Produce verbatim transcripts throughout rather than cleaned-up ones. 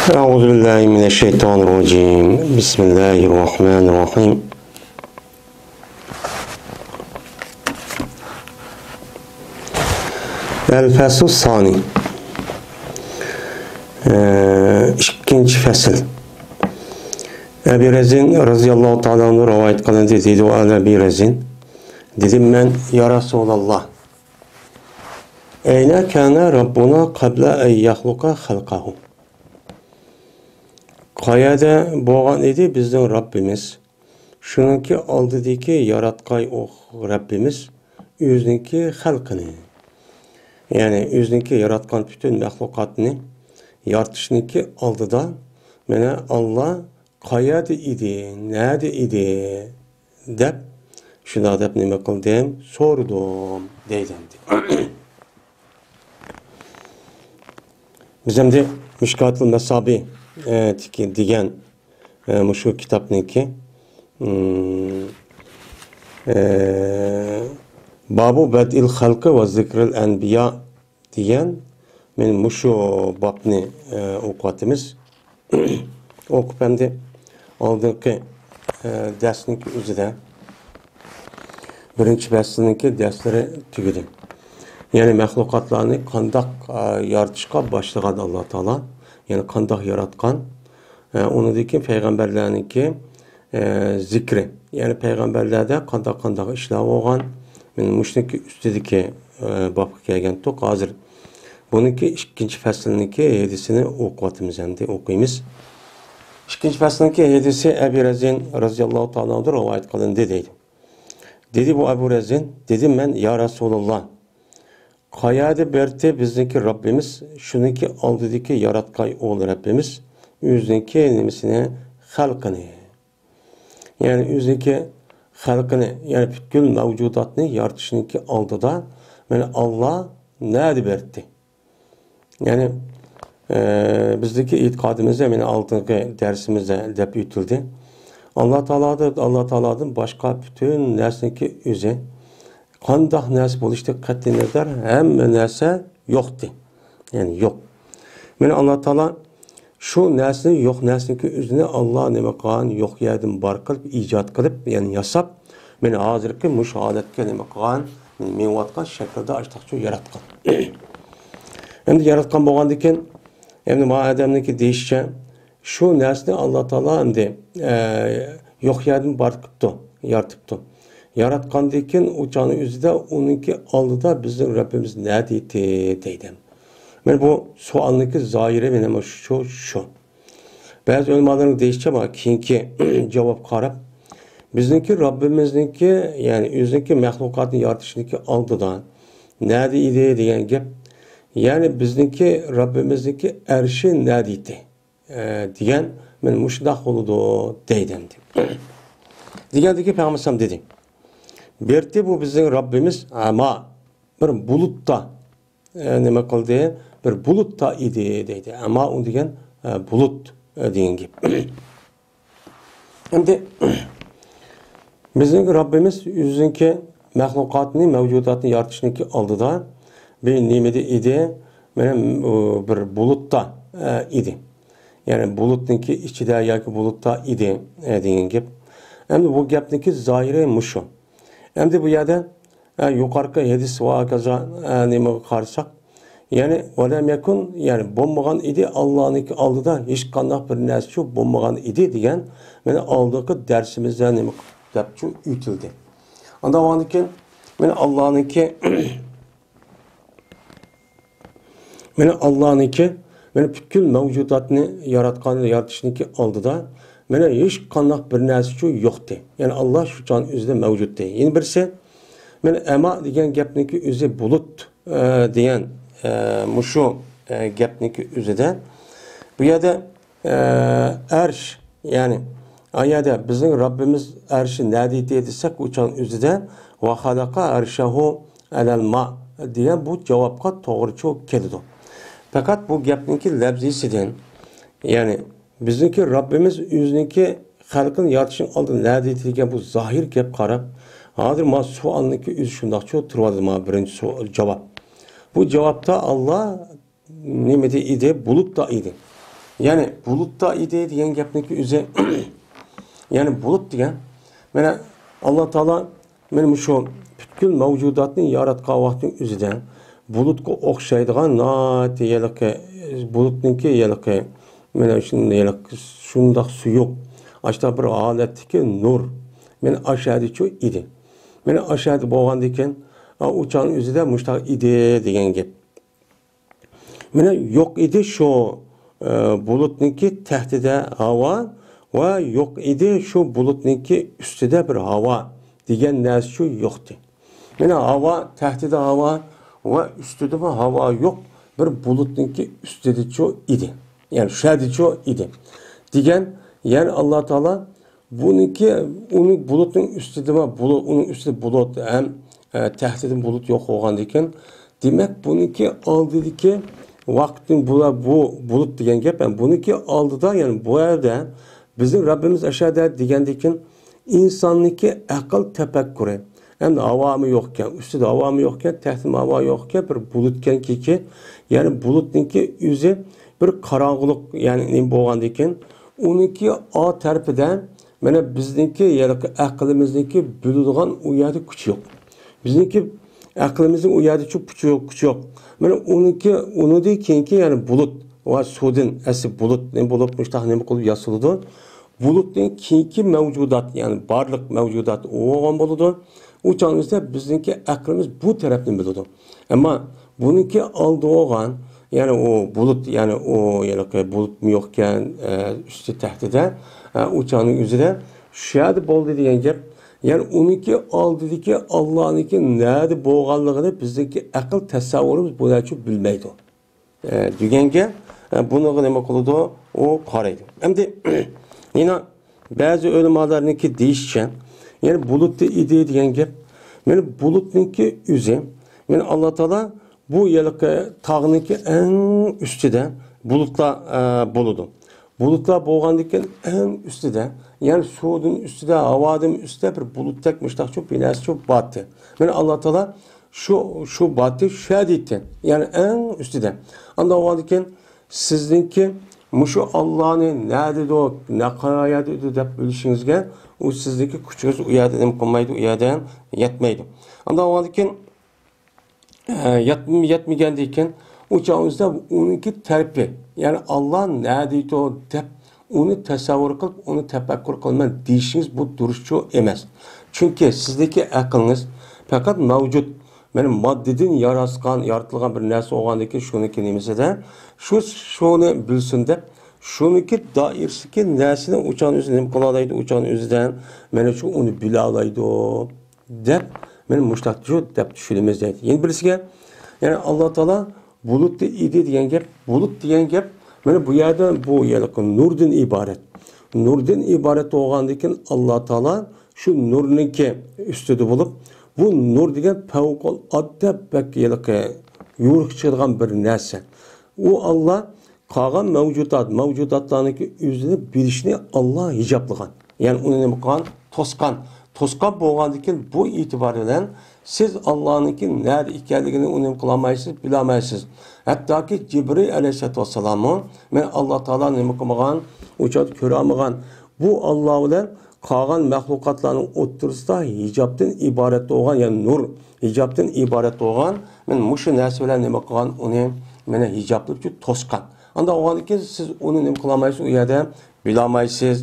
أعوذ بالله من الشيطان الرجيم. بسم الله الرحمن الرحيم. الفصل الثاني. ئىككىنچى پەسىل. ئەبى رەزىن رەزىياللاھۇ تائالا ئەنھۇ رىۋايەت قىلىندى، دېدى ئۇ، ئەن ئەبى رەزىن، دېدىم مەن، يا رەسۇلاللاھ، أين كان ربنا قبل أن يخلق خلقه؟ قەيەردە بولغان ئىدى بىزنىڭ رەببىمىز؟ شۇنىڭكى ئالدىدىكى ياراتقان ئۇ رەببىمىز ئۆزىنىڭكى خەلقىنى، يەنى ئۆزىنىڭكى ياراتقان پۈتۈن مەخلۇقاتنى يارىتىشنىڭكى ئالدىدا، مانا، ئاللا قەيەردە ئىدى، نەدە ئىدى دەپ، شۇنداق دەپ نېمە قىلدىم؟ سورىدىم، دەيدۇ ئەمدى. بىز ئەمدى مىشكاتۇل مەسابى، ئە، تىكى دېگەن، ئە، مۇشۇ كىتابنىڭكى، ئىم، ئە، بابۇ بەدئىل خەلقى ۋە زىكرىل ئەنبىيا دېگەن، مانا مۇشۇ بابنى، ئە، ئوقۇۋاتىمىز. ئوقۇپ ئەمدى ئالدىنقى، ئە، دەرسنىڭكى ئۆزىدە، بىرىنچى پەسىلنىڭكى دەرسلىرى تۈگىدى. يەنى مەخلۇقاتلارنى قانداق، ئە، يارىتىشقا باشلىغان ئاللا تائالا، يەنى قانداق ياراتقان، ئە، ئۇنىڭدىن كېيىن پەيغەمبەرلەرنىڭكى، ئە، زىكرى، يەنى پەيغەمبەرلەردە قانداق، قانداق ئىشلار بولغان، مانا مۇشۇنىڭكى ئۈستىدىكى، ئە، بابقا كەلگەنتۇق. ھازىر بۇنىڭكى ئىككىنچى پەسلىنىڭكى ھەدىسىنى ئوقۇۋاتىمىز، ئەمدى ئوقۇيمىز. ئىككىنچى پەسلىنىڭكى ھەدىسى ئەبى رەزىن رەزىياللاھۇ تائالا ئەنھۇ رىۋايەت قىلىندى، دەيدۇ. دېدى بۇ ئەبۇ رەزىن، دېدىم مەن، يا رەسۇلاللا، قەيەردە بەردى بىزنىڭكى رەببىمىز، شۇنىڭكى ئالدىدىكى ياراتقان ئۇ رەببىمىز ئۆزىنىڭكى نېمىسىنى، خەلقىنى، يەنى ئۆزىنىڭكى خەلقىنى، يەنى پۈتكۈل مەۋجۇداتنى يارىتىشنىڭكى ئالدىدا، مانا ئاللا نەدە بەردى؟ يەنى، ئە، بىزدىكى ئېتىقادىمىزدا، مانا ئالدىنقى دەرسىمىزدە دەپ ئۆتۈلدى. ئاللا تائالادا، ئاللا تائالادىن باشقا پۈتۈن نەرسىنىڭكى ئۆزى، قانداق نەرسە بولۇشىدىن قەتئىينەزەر، ھەممە نەرسە يوقتى. يەنى يوق. مانا ئاللا تائالا شۇ نەرسىنى، يوق نەرسىنىڭكى ئۆزىنى ئاللا نېمە قىلغان؟ يوق يەردىن بار قىلىپ، ئىجاد قىلىپ، يەنى ياساپ، مانا ھازىرقى مۇشۇ ھالەتكە نېمە قىلغان؟ مېڭىۋاتقان شەكىلدە ئاشتاقچۇ ياراتقان. ئەمدى ياراتقان بولغاندىن كېيىن، ئەمدى ما ئادەمنىڭكى دېيىشىچە، شۇ نەرسىنى ئاللا تائالا ئەمدى، ئە، يوق يەردىن بار قىپتۇ، يارىتىپتۇ. ياراتقاندىن كېيىن ئۇ چاغنىڭ ئۆزىدە ئۇنىڭكى ئالدىدا بىزنىڭ رەببىمىز نەدە ئىدى دەيدۇ. مانا بۇ سوئالنىڭكى زاھىرى مانا شۇ، شۇ. بەزى ئۆلىمالارنىڭ دېيىشىچە، مانا كېيىنكى جاۋابقا قاراپ، بىزنىڭكى رەببىمىزنىڭكى، يەنى ئۆزىنىڭكى مەخلۇقاتنى يارىتىشنىڭكى ئالدىدا نەدە ئىدى دېگەن گەپ، يەنى بىزنىڭكى رەببىمىزنىڭكى ئەرشى نەدە ئىدى؟ ئە، دېگەن، مانا مۇشۇنداق بولىدۇ دەيدۇ ئەمدى. دېگەندىكى پەيغەمبەر ئەلەيھىسسالام دېدى، بەردى بۇ بىزنىڭ رەببىمىز، ئەمما بىر بۇلۇتتا، ئە، نېمە قىلدى؟ بىر بۇلۇتتا ئىدى دەيدۇ. ئەمما ئۇ دېگەن، ئە، بۇلۇت، ئە، دېگەن گەپ. ئەمدى بىزنىڭ رەببىمىز ئۆزىنىڭكى مەخلۇقاتنى، مەۋجۇداتنى يارىتىشنىڭكى ئالدىدا بىر نېمىدە ئىدى؟ مانا، ئۇ بىر بۇلۇتتا، ئە، ئىدى. يەنى بۇلۇتنىڭكى ئىچىدە ياكى بۇلۇتتا ئىدى، ئە، دېگەن گەپ. ئەمدى بۇ گەپنىڭكى زاھىرى مۇشۇ. ئەمدى بۇ يەردە، ئە، يۇقىرىقى ھەدىس ۋە ھاكازا، ئە، نېمىگە قارىساق، يەنى، ۋەلەم يەكۇن، يەنى بولمىغان ئىدى، ئاللانىڭكى ئالدىدا ھېچقانداق بىر نەرسىچۇ بولمىغان ئىدى دېگەن، مانا ئالدىنقى دەرسىمىزدە نېمە دەپچۇ ئۆتۈلدى. ئاندىن كېيىن، مانا ئاللانىڭكى، مانا ئاللانىڭكى، مانا پۈتكۈل مەۋجۇداتنى ياراتقان، يارىتىشنىڭكى ئالدىدا، مانا ھېچقانداق بىر نەرسىچۇ يوقتى. يەنى ئاللا شۇ چاغنىڭ ئۆزىدە مەۋجۇتتى. يەنە بىرسى، مانا ئەما دېگەن گەپنىڭكى ئۆزى بۇلۇت، ئە، دېگەن، ئە، مۇشۇ، ئە، گەپنىڭكى ئۆزىدە. بۇ يەردە، ئە، ئەرش، يەنى ئا يەردە بىزنىڭ رەببىمىز ئەرشى نەدە ئىدى دېسەك، ئۇ چاغنىڭ ئۆزىدە ۋە خەلەقە ئەرشەھۇ ئەلەل ما دېگەن بۇ جاۋابقا توغرىچۇ كېلىدۇ. پەقەت بۇ گەپنىڭكى لەپزىسىدىن، يەنى بىزنىڭكى رەببىمىز ئۆزىنىڭكى خەلقىنى يارىتىشنىڭ ئالدىدا نەدە ئىدى دېگەن بۇ زاھىر گەپ قاراپ، ھازىر مانا سوئالنىڭكى ئۆزى شۇنداقچۇ تۇرۇۋالىدۇ، مانا بىرىنچى سو-، جاۋاب. بۇ جاۋابتا ئاللا نېمىدە ئىدى؟ بۇلۇتتا ئىدى. يەنى بۇلۇتتا ئىدى دېگەن گەپنىڭكى ئۆزى، يەنى بۇلۇت دېگەن، مانا، ئاللا تائالا مانا مۇشۇ پۈتكۈل مەۋجۇداتنى ياراتقان ۋاقىتنىڭ ئۆزىدە بۇلۇتقا ئوخشايدىغان ناھايىتى ھېلىقى، بۇلۇتنىڭكى ھېلىقى، مانا شۇنداق، ھېلىقى شۇنداق سۇيۇق، ئاشۇنداق بىر ھالەتتىكى نۇر، مانا ئاشەدىچۇ ئىدى. مانا ئاشەدە بولغاندىكىن، ئا، ئۇ چاغنىڭ ئۆزىدە مۇشۇنداق ئىدى دېگەن گەپ. مانا يوق ئىدى شۇ، ئە، بۇلۇتنىڭكى تەھتىدە ھاۋا ۋە يوق ئىدى شۇ بۇلۇتنىڭكى ئۈستىدە بىر ھاۋا دېگەن نەرسىچۇ يوقتى. مانا ھاۋا، تەھتىدە ھاۋا ۋە ئۈستىدىمۇ ھاۋا يوق بىر بۇلۇتنىڭكى ئۈستىدىچۇ ئىدى. يەنى شەدىچۇ ئىدى. دېگەن، يەنى ئاللا تائالا بۇنىڭكى، ئۇنىڭ بۇلۇتنىڭ ئۈستىدىمۇ بۇلۇت، ئۇنىڭ ئۈستىدە بۇلۇت ھەم، ئە، تەھتىدە بۇلۇت يوق بولغاندىكىن، دېمەك، بۇنىڭكى ئالدىدىكى ۋاقىتتىن بۇلار بۇ بۇلۇت دېگەن گەپ، ھەم بۇنىڭكى ئالدىدا، يەنى بۇ يەردە بىزنىڭ رەببىمىز ئەشەدە دېگەندىكىن، ئىنساننىڭكى ئەقىل تەپەككۇرى، ئەمدى ھاۋامۇ يوقكەن، ئۈستىدە ھاۋامۇ يوقكەن، تەھتىمۇ ھاۋا يوقكەن، بىر بۇلۇتكەنكى، يەنى بۇلۇتنىڭكى ئۆزى بىر قاراڭغۇلۇق، يەنى نېمە بولغاندىكىن، ئۇنىڭكى ئا تەرىپىدە، مانا بىزنىڭكى ھېلىقى ئەقلىمىزنىڭكى بۆلىدىغان ئۇ يەردە كۈچى يوق. بىزنىڭكى ئەقلىمىزنىڭ ئۇ يەردىچۇ كۈچى يوق، كۈچى يوق. مانا ئۇنىڭكى، ئۇنىڭدىن كېيىنكى، يەنى بۇلۇت ۋە سۇدىن، ئەسلى بۇلۇت نېمە بولۇپ، مۇشۇنداق نېمە قىلىپ ياسىلىدۇ. بۇلۇتتىن كېيىنكى مەۋجۇدات، يەنى بارلىق مەۋجۇدات ئۇ بولغان بولىدۇ. ئۇ چاغنىڭ ئۆزىدە بىزنىڭكى ئەقلىمىز بۇ تەرەپنى بىلىدۇ. ئەمما بۇنىڭكى ئالدى بولغان، يەنى ئۇ بۇلۇت، يەنى ئۇ ھېلىقى بۇلۇتمۇ يوقكەن، ئە، ئۈستى تەھتىدە، ئە، ئۇ چاغنىڭ ئۆزىدە شۇ يەردە بولدى دېگەن گەپ. يەنى ئۇنىڭكى ئالدىدىكى ئاللانىڭكى نەدە بولغانلىقىنى بىزنىڭكى ئەقىل تەسەۋۋۇرىمىز بۇنىڭچە بىلمەيدۇ. ئە، دېگەنگە، ئە، بۇنىڭغا نېمە قىلىدۇ؟ ئۇ قارايدۇ. ئەمدى يەنە بەزى ئۆلىمالارنىڭكى دېيىشىچە، يەنى بۇلۇتتا ئىدى دېگەن گەپ، مانا بۇلۇتنىڭكى ئۆزى، مانا ئاللا تائالا بۇ ھېلىقى تاغنىڭكى ئەڭ ئۈستىدە بۇلۇتلار، ئە، بولىدۇ. بۇلۇتلار بولغاندىكىن ئەڭ ئۈستىدە، يەنى سۇدىن ئۈستىدە، ھاۋادىن ئۈستىدە بىر بۇلۇتتەك مۇشتاقچۇ بىر نەرسىچۇ بارتى. مانا ئاللا تائالا شۇ، شۇ باتى شۇ يەردە ئىكەن. يەنى ئەڭ ئۈستىدە. ئانداق بولغاندىكىن سىزنىڭكى مۇشۇ ئاللانى نەدىدۇ، نەقەيەردىدۇ دەپ بىلىشىڭىزگە ئۇ سىزنىڭكى كۈچىڭىز ئۇ يەردە نېمە قىلمايدۇ، ئۇ يەردە يەتمەيدۇ. ئانداق بولغاندىكىن، ئە، يەتمە-، يەتمىگەندىن كېيىن ئۇ چاغىڭىزدا ئۇنىڭكى تەرىپى، يەنى ئاللا نەدىدۇ دەپ ئۇنى تەسەۋۋۇر قىلىپ، ئۇنى تەپەككۇر قىلىمەن دېيىشىڭىز بۇ دۇرۇسچۇ ئەمەس. چۈنكى سىزدىكى ئەقلىڭىز پەقەت مەۋجۇت، مانا ماددىدىن ياراسقان، يارىتىلغان بىر نەرسە بولغاندىكىن شۇنىڭكى نېمىسىدە، شۇ، شۇنى بىلسۇن دەپ، شۇنىڭكى دائىرىسىدىكى نەرسىنى ئۇچان ئۆزى نېمە قىلالايدۇ، ئۇچان ئۆزىدە مانا شۇ ئۇنى بىلالايدۇ. دەپ، مانا مۇشتاق شۇ دەپ چۈشىنىمىز دەيدۇ. يەنە بىرسىگە، يەنى ئاللا تائالا بۇلۇتتا ئىدى دېگەن گەپ، بۇلۇت دېگەن گەپ، مانا بۇ يەردە بۇ ھېلىقى نۇردىن ئىبارەت. نۇردىن ئىبارەت بولغاندىكىن ئاللا تائالا شۇ نۇرنىڭكى ئۈستىدە بولۇپ، بۇ نۇر دېگەن پەۋقۇلئاددە بەك ھېلىقى يورۇق چىقىدىغان بىر نەرسە. ئۇ ئاللا قالغان مەۋجۇدات، مەۋجۇداتلارنىڭكى ئۆزىنى بىلىشنى ئاللا ھىجابلىغان. يەنى ئۇنى نېمە قىلغان؟ توسقان. توسقان بولغاندىكىن بۇ ئېتىبار بىلەن سىز ئاللانىڭكى نەدە ئىكەنلىكىنى ئۇ نېمە قىلالمايسىز، بىلەلمەيسىز. ھەتتاكى جىبرىل ئەلەيھىسسالاتۇ ۋەسسالاممۇ مەن ئاللا تائالانى نېمە قىلمىغان، ئۇ چاغدا كۆرەلمىگەن. بۇ ئاللا بىلەن قالغان مەخلۇقاتلارنىڭ ئوتتۇرىسىدا ھىجابتىن ئىبارەت بولغان، يەنى نۇر، ھىجابتىن ئىبارەت بولغان، مانا مۇشۇ نەرسە بىلەن نېمە قىلغان، ئۇنى مانا ھىجابلىپ توسقان. ئانداق بولغاندىكىن سىز ئۇنى نېمە قىلالمايسىز، ئۇ يەردە بىلالمايسىز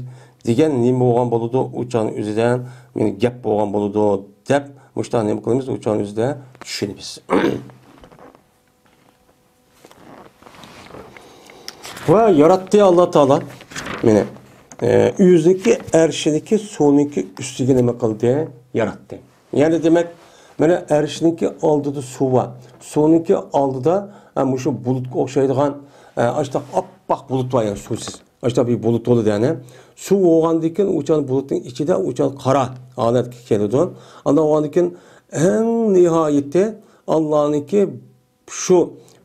دېگەن نېمە بولغان بولىدۇ، ئۇ چاغنىڭ ئۆزىدە مانا گەپ بولغان بولىدۇ دەپ، مۇشۇنداق نېمە قىلىمىز، ئۇ چاغنىڭ ئۆزىدە چۈشىنىمىز. ۋە ياراتتى ئاللا تائالا مېنى، ئە، ئۆزىنىڭكى ئەرشىنىڭكى سۇنىڭكى ئۈستىگە نېمە قىلدى؟ ياراتتى. يەنى دېمەك، مانا ئەرشنىڭكى ئالدىدا سۇ بار. سۇنىڭكى ئالدىدا، ئە، مۇشۇ بۇلۇتقا ئوخشايدىغان، ئە، ئاشتاق ئاپئاق بۇلۇت بار، يەنى سۇسىز. ئاشتاق بىر بۇلۇت بولىدۇ، يەنى. سۇ بولغاندىن كېيىن ئۇچان بۇلۇتنىڭ ئىچىدە ئۇچان قارا ھالەتكە كېلىدۇ. ئاندىن بولغاندىن كېيىن ئەڭ نىھايىتى ئاللانىڭكى شۇ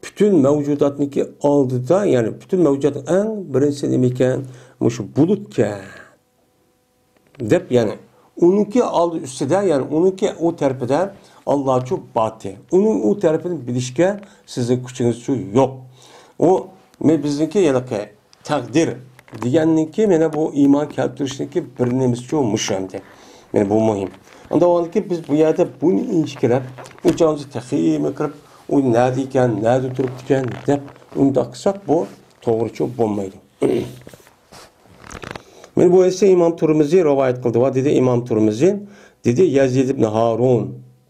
پۈتۈن مەۋجۇداتنىڭكى ئالدىدا، يەنى پۈتۈن مەۋجۇداتنىڭ ئەڭ بىرىنچىسى نېمە ئىكەن؟ مۇشۇ بۇلۇتكەن. دەپ، يەنى ئۇنىڭكى ئالدى ئۈستىدە، يەنى ئۇنىڭكى ئۇ تەرىپىدە ئاللاچۇ باتى. ئۇنىڭ ئۇ تەرىپىنى بىلىشكە سىزنىڭ كۈچىڭىزچۇ يوق. ئۇ مەن بىزنىڭكى ھېلىقى تەقدىر دېگەننىڭكى، مانا بۇ ئىمان كەلتۈرۈشنىڭكى بىر نېمىسىچۇ مۇشۇ ئەمدى. مانا بۇ مۇھىم. ئۇنداق بولغاندىكىن بىز بۇ يەردە بۇنى ئىنچىكىلەپ، ئۇ چاغىمىزدا تېخىمۇ كىرىپ، ئۇ نەدە ئىكەن، نەدە تۇرۇپتىكەن دەپ ئۇنداق قىلساق، بۇ توغرىچۇ بولمايدۇ. مانا بۇ ھەدىسنى ئىمام تۇرمىزى رىۋايەت قىلدى. ۋە دېدى ئىمام تۇرمىزى، دېدى يەزىد ئىبن ھارۇن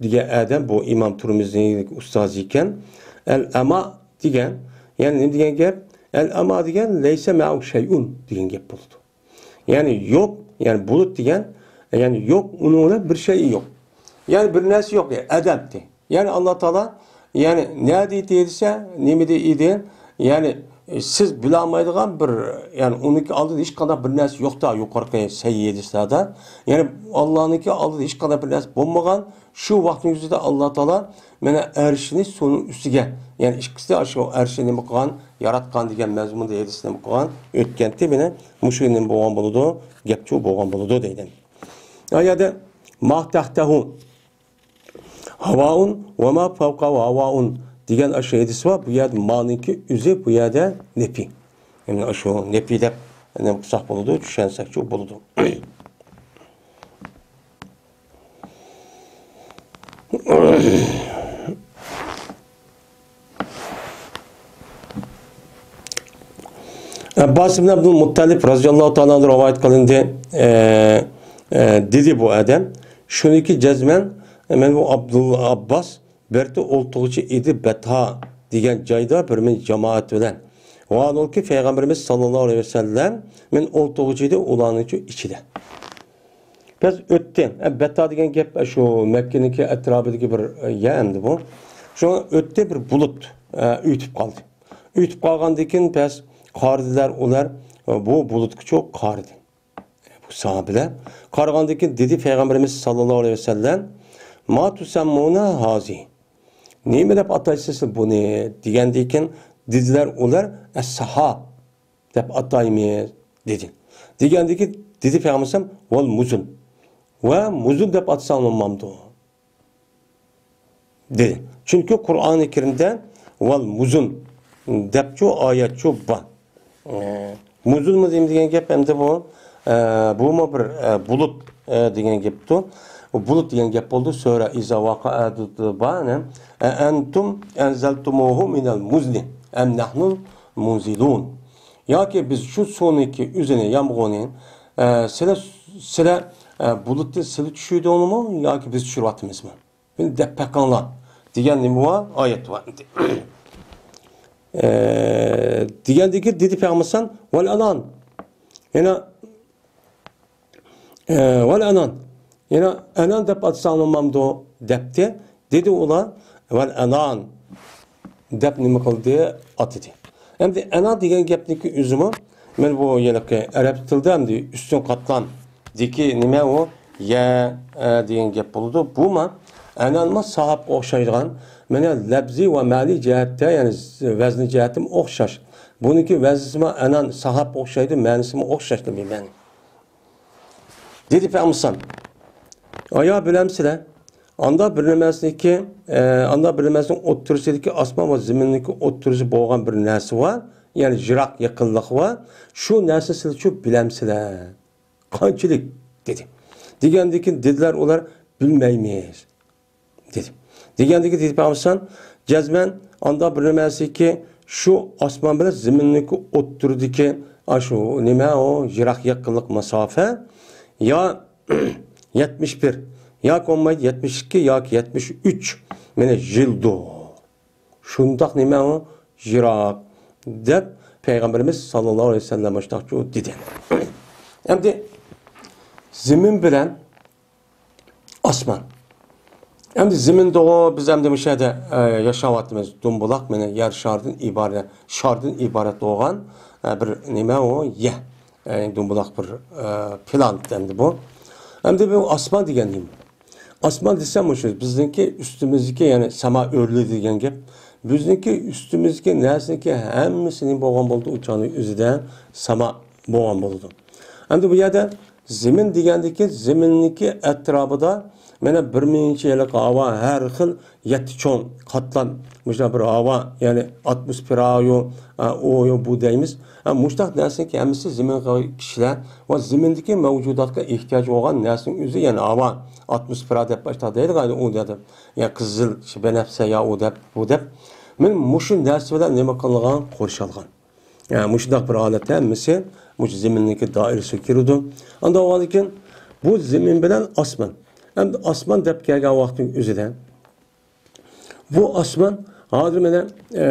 دېگەن ئادەم، بۇ ئىمام تۇرمىزىنىڭ ئۇستازى ئىكەن. ئەل ئەما دېگەن، يەنى نېمە دېگەن گەپ؟ ئەل ئەما دېگەن لەيسە مەئۇ شەيئۇن دېگەن گەپ بولىدۇ. يەنى يوق، يەنى بۇلۇت دېگەن، يەنى يوق، ئۇنىڭ بىلەن بىر شەيئى يوق. يەنى بىر نەرسە يوق، يەنى ئەدەمدى. يەنى ئاللا تائالا، يەنى نەدە ئىدى دېسە، نېمىدە ئىدى؟ يەنى، ئە، سىز بىلەلمەيدىغان بىر، يەنى ئۇنىڭكى ئالدىدا ھېچقانداق بىر نەرسە يوقتا، يۇقىرىقى سەھىھ ھەدىسلەردە. يەنى ئاللانىڭكى ئالدىدا ھېچقانداق بىر نەرسە بولمىغان، شۇ ۋاقىتنىڭ ئۆزىدە ئاللا تائالا مانا ئەرشىنى سۇنىڭ ئۈستىگە، يەنى ئىككىسى ئاشۇ ئەرشنى نېمە قىلغان، ياراتقان دېگەن مەزمۇندا ھەدىس نېمە قىلغان، ئۆتكەنتى، مانا مۇشۇ نېمە بولغان بولىدۇ، گەپچۇ بولغان بولىدۇ دەيدۇ. ئا يەردە ما تەھتەھۇ ھاۋائۇن ۋە ما فەۋقەھۇ ھاۋائۇن دېگەن ئاشۇ ھەدىس بار. بۇ يەردە مانىڭكى ئۆزى، بۇ يەردە نەپى. يەنى ئاشۇ نەپى دەپ نېمە قىلساق بولىدۇ، چۈشەنسەكچۇ بولىدۇ. ئەبباس ئىبن ئابدۇل مۇتتەلىب رازىياللاھۇ تائالا ئەنھۇ رىۋايەت قىلىندى. ئە، ئە، دېدى بۇ ئادەم، شۇنىكى جەزمەن، مەن بۇ ئابدۇل ئابباس بىر يەردە ئولتۇرغۇچى ئىدى، بەتھا دېگەن جايدا بىر مىنچە جامائەت بىلەن. ۋاھالبۇكى، پەيغەمبىرىمىز ساللاللاھۇ ئەلەيھى ۋەسەللەم مەن ئولتۇرغۇچى ئىدى ئۇلارنىڭ ئىچىدە. بەس ئۆتتى. ئە، بەتھا دېگەن گەپ، ئە، شۇ مەككىنىڭكى ئەتراپىدىكى بىر، ئە، يەر ئەمدى بۇ. شۇڭا ئۆتتى، بىر بۇلۇت، ئە، ئۆتۈپ قالدى. ئۆتۈپ قالغاندىن كېيىن بەس قارىدىلەر ئۇلار، ئە، بۇ بۇلۇتقىچۇ قارىدى. بۇ ساھابىلەر قارىغاندىن كېيىن دېدى پەيغەمبىرىمىز ساللاللاھۇ ئەلەيھى ۋەسەللەم، ما تۇسەممۇنە ھازى؟ نېمە دەپ ئاتايسىز سىز بۇنى؟ دېگەندىن كېيىن دېدىلەر ئۇلار، ئەسساھاب دەپ ئاتايمىز، دېدى. دېگەندىن كېيىن دېدى پەيغەمبەر ۋەل مۇزۇن. ۋە مۇزۇن دەپ ئاتىساڭ بولمامدۇ؟ دېدى. چۈنكى قۇرئانى كەرىمدە ۋەل مۇزۇن دەپچۇ ئايەتچۇ بار. ئە، مۇزۇن مۇزۇن دېگەن گەپ ئەمدى بۇ، ئە، بۇمۇ بىر، ئە، بۇلۇت، ئە، دېگەن گەپتۇ. بۇلۇت دېگەن گەپ بولدى. سۈرە ئىزا ۋەقەئەدە بار. ئە، ئەئەنتۇم ئەنزەلتۇمۇھۇ مىنەل مۇزنى ئەم نەھنۇل مۇنزىلۇن. ياكى بىز شۇ سۇنىڭكى ئۆزىنى، يامغۇرنى، ئە، سىلە، سىلە، ئە، بۇلۇتتىن سىلە چۈشۈردۈڭلارمۇ ياكى بىز چۈشۈرۈۋاتىمىزمۇ؟ بۇنى دەپ بېقىڭلار دېگەن نېمە بار؟ ئايەت بار. ئە، دېگەندىكى دېدى پەيغەمبەر ۋەل ئەنان. يەنە، ئە، ۋەل ئەنان. يەنە ئەنان دەپ ئاتىساڭ بولمامدۇ؟ دەپتى. دېدى ئۇلار، ۋەل ئەنان دەپ نېمە قىلدى؟ ئاتىدى. ئەمدى ئەنان دېگەن گەپنىڭكى ئۆزىمۇ، مەن بۇ ھېلىقى ئەرەب تىلدا ئەمدى ئۈستۈن قاتلامدىكى نېمە ئۇ؟ يە، ئە، دېگەن گەپ بولىدۇ. بۇمۇ ئەنانمۇ ساھابقا ئوخشايدىغان، مانا لەپزى ۋە مەنى جەھەتتە، يەنى ۋەزنى جەھەتتىمۇ ئوخشاش. بۇنىڭكى ۋەزنىسىمۇ ئەنان ساھابقا ئوخشايدۇ، مەنىسىمۇ ئوخشاش دېمەيمەن. دېدى پەيغەمبەر، ئايا بىلەمسىلەر؟ ئاندا بىر نېمەسىنىڭكى، ئە، ئاندا بىر نېمەسىنىڭ ئوتتۇرىسىدىكى ئاسمان ۋە زېمىننىڭكى ئوتتۇرىسى بولغان بىر نەرسە بار، يەنى يىراق يېقىنلىق بار. شۇ نەرسە سىلەرچۇ بىلەمسىلەر؟ قانچىلىك؟ دېدى. دېگەندىكىن دېدىلەر ئۇلار، بىلمەيمىز. دېدى. دېگەندىكى دېدى پەيغەمبەر، جەزمەن ئاندا بىر نېمەسىكى شۇ ئاسمان بىلەن زېمىننىڭكى ئوتتۇرىدىكى ئاشۇ نېمە ئۇ يىراق يېقىنلىق ماسافە يا يەتمىش بىر ياكى بولمايدۇ يەتمىش ئىككى ياكى يەتمىش ئۈچ مانا يىلدۇ. شۇنداق نېمە ئۇ يىراق دەپ پەيغەمبىرىمىز ساللاللاھۇ ئەلەيھى ۋەسەللەم مۇشۇنداق دېدى. ئەمدى زېمىن بىلەن ئاسمان. ئەمدى زېمىندىغۇ بىز ئەمدى مۇشۇ يەردە، ئە، ياشاۋاتىمىز. دومبۇلاق مانا يەر شارىدىن ئىبارەت، شاردىن ئىبارەت بولغان، ئە، بىر نېمە ئۇ؟ يە. ئە، دومبۇلاق بىر، ئە، پلانېت ئەمدى بۇ. ئەمدى بۇ ئاسمان دېگەن نېمە؟ ئاسمان دېسەم مۇشۇ بىزنىڭكى ئۈستىمىزدىكى، يەنى ساما ئۆرلىدى دېگەن گەپ. بىزنىڭكى ئۈستىمىزدىكى نەرسىنىڭكى ھەممىسى نېمە بولغان بولىدۇ؟ ئۇ چاغنىڭ ئۆزىدە ساما بولغان بولىدۇ. ئەمدى بۇ يەردە زېمىن دېگەندىكى زېمىننىڭكى ئەتراپىدا مانا بىر مىڭىنچە يىللىق ھاۋا، ھەر خىل يەتتە چوڭ قاتلام، مۇشۇنداق بىر ھاۋا، يەنى ئاتموسفېرايۇ، ئا، ئۇيۇ، بۇ دەيمىز. ئا، مۇشۇنداق نەرسىنىڭكى ھەممىسى زېمىنغا كىشىلەر ۋە زېمىندىكى مەۋجۇداتقا ئېھتىياج بولغان نەرسىنىڭ ئۆزى، يەنى ھاۋا، ئاتموسفېرا دەپ باشتا دەيدىغان ئۇ دەپ، يا قىزىل، بەنەپسە يا ئۇ دەپ، بۇ دەپ. مانا مۇشۇ نەرسە بىلەن نېمە قىلغان؟ قورشالغان. يا، مۇشۇنداق بىر ھالەتتە ھەممىسى مۇشۇ زېمىننىڭكى دائىرىسىگە كىرىدۇ. ئاندىن ئاۋۋالدىن كېيىن بۇ زېمىن بىلەن ئاسمان. ئەمدى ئاسمان دەپ كەلگەن ۋاقىتنىڭ ئۆزىدە بۇ ئاسمان ھازىر مانا، ئە،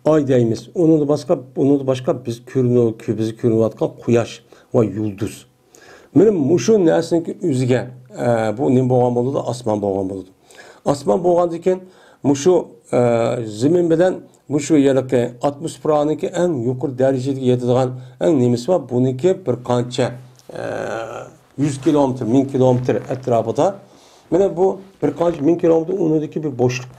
ئاي دەيمىز. ئۇنىڭدا باشقا، ئۇنىڭدا باشقا بىز كۆرۈنۈ-، بىز كۆرۈنۈۋاتقان قۇياش ۋە يۇلدۇز. مانا مۇشۇ نەرسىنىڭكى ئۆزىگە، ئە، بۇ نېمە بولغان بولىدۇ؟ ئاسمان بولغان بولىدۇ. ئاسمان بولغاندىن كېيىن مۇشۇ، ئە، زېمىن بىلەن مۇشۇ يەرلىكى ئاتموسفېرانىڭكى ئەڭ يۇقىرى دەرىجىگە يېتىدىغان ئەڭ نېمىسى بار؟ بۇنىڭكى بىر قانچە، ئە، يۈز كىلومېتىر، مىڭ كىلومېتىر ئەتراپىدا. مانا بۇ بىر قانچە مىڭ كىلومېتىر ئۇنىڭدىكى بىر بوشلۇق.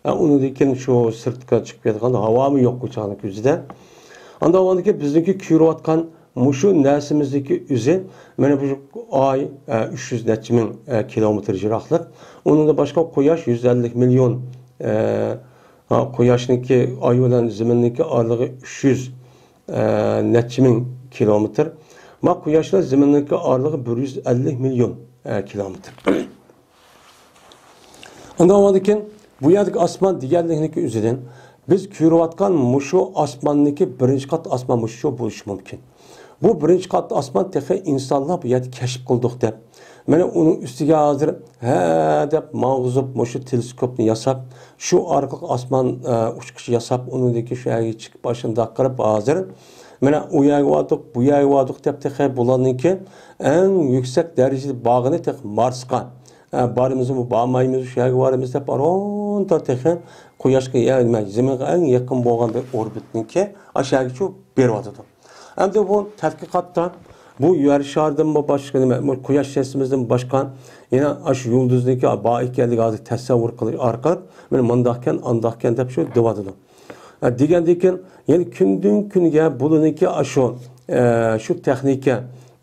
ئە، ئۇنىڭدىن كېيىن شۇ سىرتقا چىقىپ كەتكەندە ھاۋامۇ يوق بۇ چاغنىڭ كۆزىدە. ئاندىن ئاۋۋالدىكى بىزنىڭكى كۆرۈۋاتقان مۇشۇ نەرسىمىزدىكى ئۆزى، مانا بۇ ئاي، ئە، ئۈچ يۈز نەچچە مىڭ، ئە، كىلومېتىر يىراقلىق. ئۇنىڭدىن باشقا قۇياش يۈز ئەللىك مىليون، ئە، ھا، قۇياشنىڭكى، ئاي بىلەن زېمىننىڭكى ئارىلىقى ئۈچ يۈز، ئە، نەچچە مىڭ كىلومېتىر. ما قۇياش بىلەن زېمىننىڭكى ئارىلىقى بىر يۈز ئەللىك مىليون، ئە، كىلومېتىر. ئاندىن ئاندىن كېيىن بۇ يەردىكى ئاسمان دېگەنلىكنىڭكى ئۆزىدىن بىز كۆرۈۋاتقان مۇشۇ ئاسماننىڭكى بىرىنچى قات ئاسمان مۇشۇ بولۇشى مۇمكىن. بۇ بىرىنچى قات ئاسمان تېخى ئىنسانلار بۇ يەردە كەشىپ قىلدۇق دەپ، مانا ئۇنىڭ ئۈستىگە ھازىر ھە دەپ ماڭغۇزۇپ مۇشۇ تېلېسكوپنى ياساپ، شۇ ئارقىلىق ئاسمان، ئە، ئۇچقۇچى ياساپ، ئۇنىڭدىن كېيىن شۇ يەرگە چىقىپ ئاشۇنداق قىلىپ ھازىر مانا ئۇ يەرگە باردۇق، بۇ يەرگە باردۇق دەپ تېخى بۇلارنىڭكى ئەڭ يۈكسەك دەرىجىدە بارغىنى تېخى مارسقا. ئە، بارىمىزمۇ، بارمايمىز، شۇ يەرگە بارىمىز دەپ، ئارانتا تېخى قۇياشقا، يا، نېمە، زېمىنغا ئەڭ يېقىن بولغان بىر ئوربىتنىڭكى ئاشۇ يەرگىچە بېرىۋاتىدۇ. ئەمدى بۇ تەتقىقاتتا بۇ يەر شارىدىنمۇ باشقا، نېمە، بۇ قۇياش سىستېمىسىدىن باشقا يەنە ئاشۇ يۇلدۇزنىڭكى بار ئىكەنلىكى ھازىر تەسەۋۋۇر قىلىش ئارقىلىق، مانا مۇنداقكەن، ئانداقكەن دەپ شۇ دېۋاتىدۇ. ئە، دېگەندىن كېيىن، يەنە كۈندىن كۈنگە بۇلىنىڭكى ئاشۇ، ئە، شۇ تېخنىكا،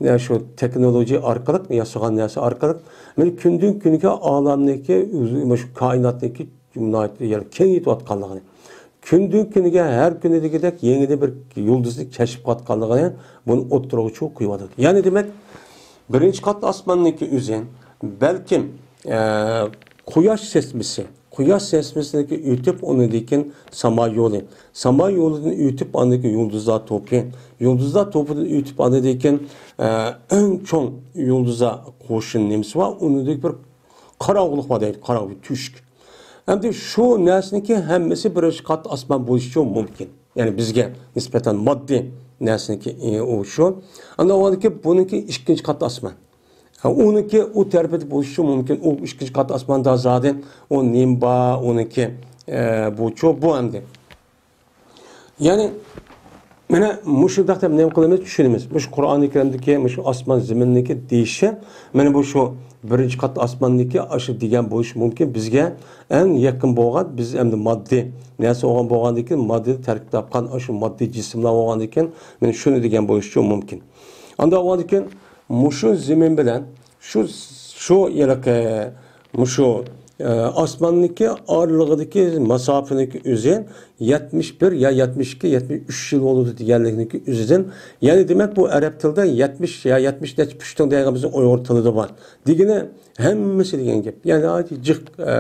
ئە، شۇ تېخنولوگىيە ئارقىلىق، ياسىغان نەرسە ئارقىلىق، مانا كۈندىن كۈنگە ئالەمنىڭكى، ئۆزى، شۇ كائىناتنىڭكى ناھايىتى يەنە كېڭىيىۋاتقانلىقىنى، كۈندىن كۈنگە ھەر كۈنى دېگۈدەك يېڭىدىن بىر يۇلدۇزنى كەشىپ قىلىۋاتقانلىقىنى بۇنى ئوتتۇرىغا چىقىپ قويۇۋاتىدۇ. يەنى دېمەك، بىرىنچى قات ئاسماننىڭكى ئۆزى، بەلكىم، ئە، قۇياش سىستېمىسى، قۇياش سىستېمىسىدىكى ئۆتۈپ، ئۇنىڭدىن كېيىن ساما يولى، ساما يولىدىن ئۆتۈپ، ئاندىن كېيىن يۇلدۇزلار توپى، يۇلدۇزلار توپىدىن ئۆتۈپ، ئاندىن كېيىن، ئە، ئەڭ چوڭ يۇلدۇزلار قوشۇنى نېمىسى بار، ئۇنىڭدىن بىر قاراڭغۇلۇق بار دەيدۇ، قاراڭغۇ تۆشۈك. ئەمدى شۇ نەرسىنىڭكى ھەممىسى بىرىنچى قات ئاسمان بولۇشىچۇ مۇمكىن. يەنى بىزگە نىسبەتەن ماددىي نەرسىنىڭكى، ئى، ئۇ شۇ. ئاندىن ئاۋۋالدىكى بۇنىڭكى ئىككىنچى قات ئاسمان. ھە، ئۇنىڭكى ئۇ تەرىپىدە بولۇشىچۇ مۇمكىن. ئۇ ئىككىنچى قات ئاسماندا زادى ئۇ نېمە بار، ئۇنىڭكى، ئە، بۇچۇ، بۇ ئەمدى. يەنى، مانا مۇشۇنداق دەپ نېمە قىلىمىز، چۈشىنىمىز. مۇشۇ قۇرئانى كەرىمدىكى، مۇشۇ ئاسمان زېمىننىڭكى دېيىشى، مانا بۇ شۇ بىرىنچى قات ئاسماننىڭكى ئاشۇ دېگەن بولۇشى مۇمكىن. بىزگە ئەڭ يېقىن بولغان، بىز ئەمدى ماددىي نەرسە بولغان بولغاندىن كېيىن، ماددىدىن تەركىب تاپقان ئاشۇ ماددىي جىسىملار بولغاندىن كېيىن، مانا شۇنى دېگەن بولۇشىچۇ مۇمكىن. ئاندىن بولغاندىن كېيىن، مۇشۇ زېمىن بىلەن شۇ، شۇ ھېلىقى، مۇشۇ، ئە، ئاسماننىڭكى ئارىلىقىدىكى ماساپىنىڭكى ئۆزى يەتمىش بىر يا يەتمىش ئىككى، يەتمىش ئۈچ يىل بولىدۇ دېگەنلىكنىڭكى ئۆزىدىن، يەنى دېمەك، بۇ ئەرەب تىلىدا يەتمىش يا يەتمىش نەچچە پۇشتۇڭ دېگەن بىزنىڭ ئۇيغۇر تىلىدا بار. دېگىنى ھەممىسى دېگەن گەپ. يەنى ناھايىتى جىق، ئە،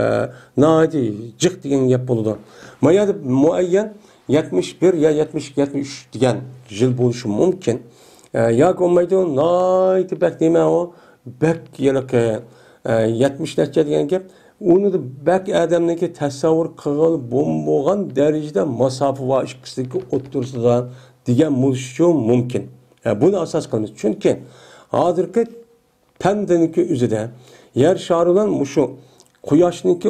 ناھايىتى جىق دېگەن گەپ بولىدۇ. ما يەردە مۇئەييەن يەتمىش بىر يا يەتمىش ئىككى، يەتمىش ئۈچ دېگەن يىل بولۇشى مۇمكىن. ئە، ياكى بولمايدۇ، ناھايىتى بەك نېمە ئۇ، بەك ھېلىقى، ئە، يەتمىش نەچچە دېگەن گەپ. ئۇنى بەك ئادەمنىڭكى تەسەۋۋۇر قىلغىلى بولمىغان دەرىجىدە ماساپە بار ئىككىسىنىڭكى ئوتتۇرىسىدا دېگەن بولۇشىچۇ مۇمكىن. ئە، بۇنى ئاساس قىلىمىز. چۈنكى ھازىرقى پەندىكى ئۆزىدە يەر شارى بىلەن مۇشۇ قۇياشنىڭكى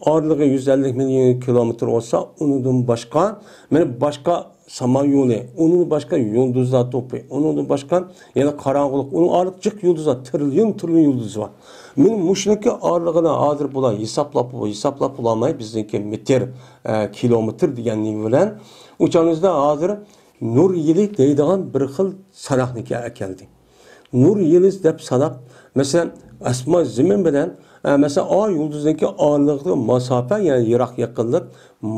ئارىلىقى يۈز ئەللىك مىليون كىلومېتىر بولسا، ئۇنىڭدىن باشقا، مانا باشقا ساما يولى، ئۇنىڭدىن باشقا يۇلدۇزلار توپى، ئۇنىڭدىن باشقا يەنە قاراڭغۇلۇق، ئۇنىڭ ئارىلىقى جىق يۇلدۇزلار، تىرىليون، تىرىليون يۇلدۇز بار. مانا مۇشۇنىڭكى ئارىلىقىنى ھازىر بۇلار ھېسابلاپ، ھېسابلاپ بولالماي، بىزنىڭكى مېتىر، ئە، كىلومېتىر دېگەن نېمە بىلەن، ئۇ چاغىمىزدا ھازىر نۇر يىلى دەيدىغان بىر خىل ساناقنىكى ئەكەلدى. نۇر يىلى دەپ ساناپ، مەسىلەن، ئاسمان زېمىن بىلەن ئە، مەسىلەن، ئاي يۇلتۇزنىڭكى ئارىلىقىدىكى مۇساپە، يەنى يىراق يېقىنلىق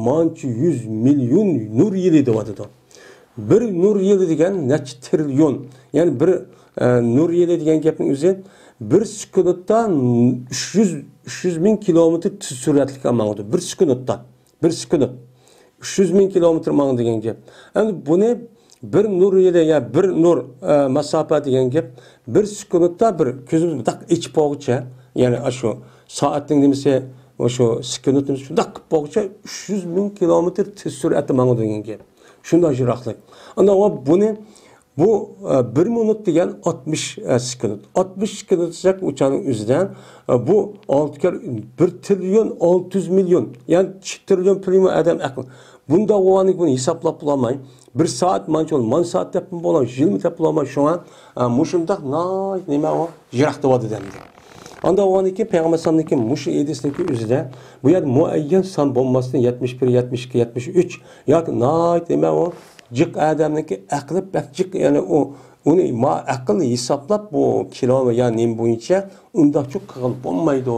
مانچە يۈز مىليون نۇر يىلى دەۋاتىدۇ. بىر نۇر يىلى دېگەن نەچچە تىرىليون. يەنى بىر، ئە، نۇر يىلى دېگەن گەپنىڭ ئۆزى بىر سېكۇنتتا ئۈچ يۈز، ئۈچ يۈز مىڭ كىلومېتىر تېز سۈرئەتلىك ماڭىدۇ. بىر سېكۇنتتا. بىر سېكۇنت. ئۈچ يۈز مىڭ كىلومېتىر ماڭدى دېگەن گەپ. ئەمدى بۇنى بىر نۇر يىلى يا بىر نۇر، ئە، مۇساپە دېگەن گەپ. بىر سېكۇنتتا بىر كۆزىمىز مۇنداق ئېچىپ بولغۇچە، يەنى ئاشۇ سائەتنىڭ نېمىسى، ئاشۇ سېكۇنت نېمىسى شۇنداق قىلىپ بولغۇچە ئۈچ يۈز مىڭ كىلومېتىر تېز سۈرئەتتە ماڭىدۇ دېگەن گەپ. شۇنداق يىراقلىق. ئاندىن بۇنى بۇ، ئە، بىر مىنۇت دېگەن ئاتمىش، ئە، سېكۇنت. ئاتمىش سېكۇنت دېسەك، ئۇ چاغنىڭ ئۆزىدە، ئە، بۇ ئالتە كەر بىر تىرىليون ئالتە يۈز مىليون، يەنى چىقى تىرىليون پۈتۈن ئادەم ئەقلى. بۇنداق بولغاندىكىن بۇنى ھېسابلاپ بولالماي، بىر سائەت مانچە بولىدۇ، مانچە سائەت دەپمۇ بولالماي، يىلمۇ دەپ بولالماي، شۇڭا، ئە، مۇشۇنداق ناھايىتى نېمە ئۇ، يىراق دەۋاتىدۇ ئەمدى. ئاندىن بولغاندىكىن پەيغەمبەر ئەلەيھىسسالامنىڭكى مۇشۇ ھەدىسىنىڭكى ئۆزىدە بۇ يەردە مۇئەييەن سان بولماستىن، يەتمىش بىر، يەتمىش ئىككى، يەتمىش ئۈچ ياكى ناھايىتى نېمە ئۇ، جىق ئادەمنىڭكى ئەقلى بەك جىق، يەنى ئۇ، ئۇنى ما ئەقىل ھېسابلاپ بۇ كىلو يا نېمە بويىچە ئۇنداقچۇ قىلغىلى بولمايدۇ.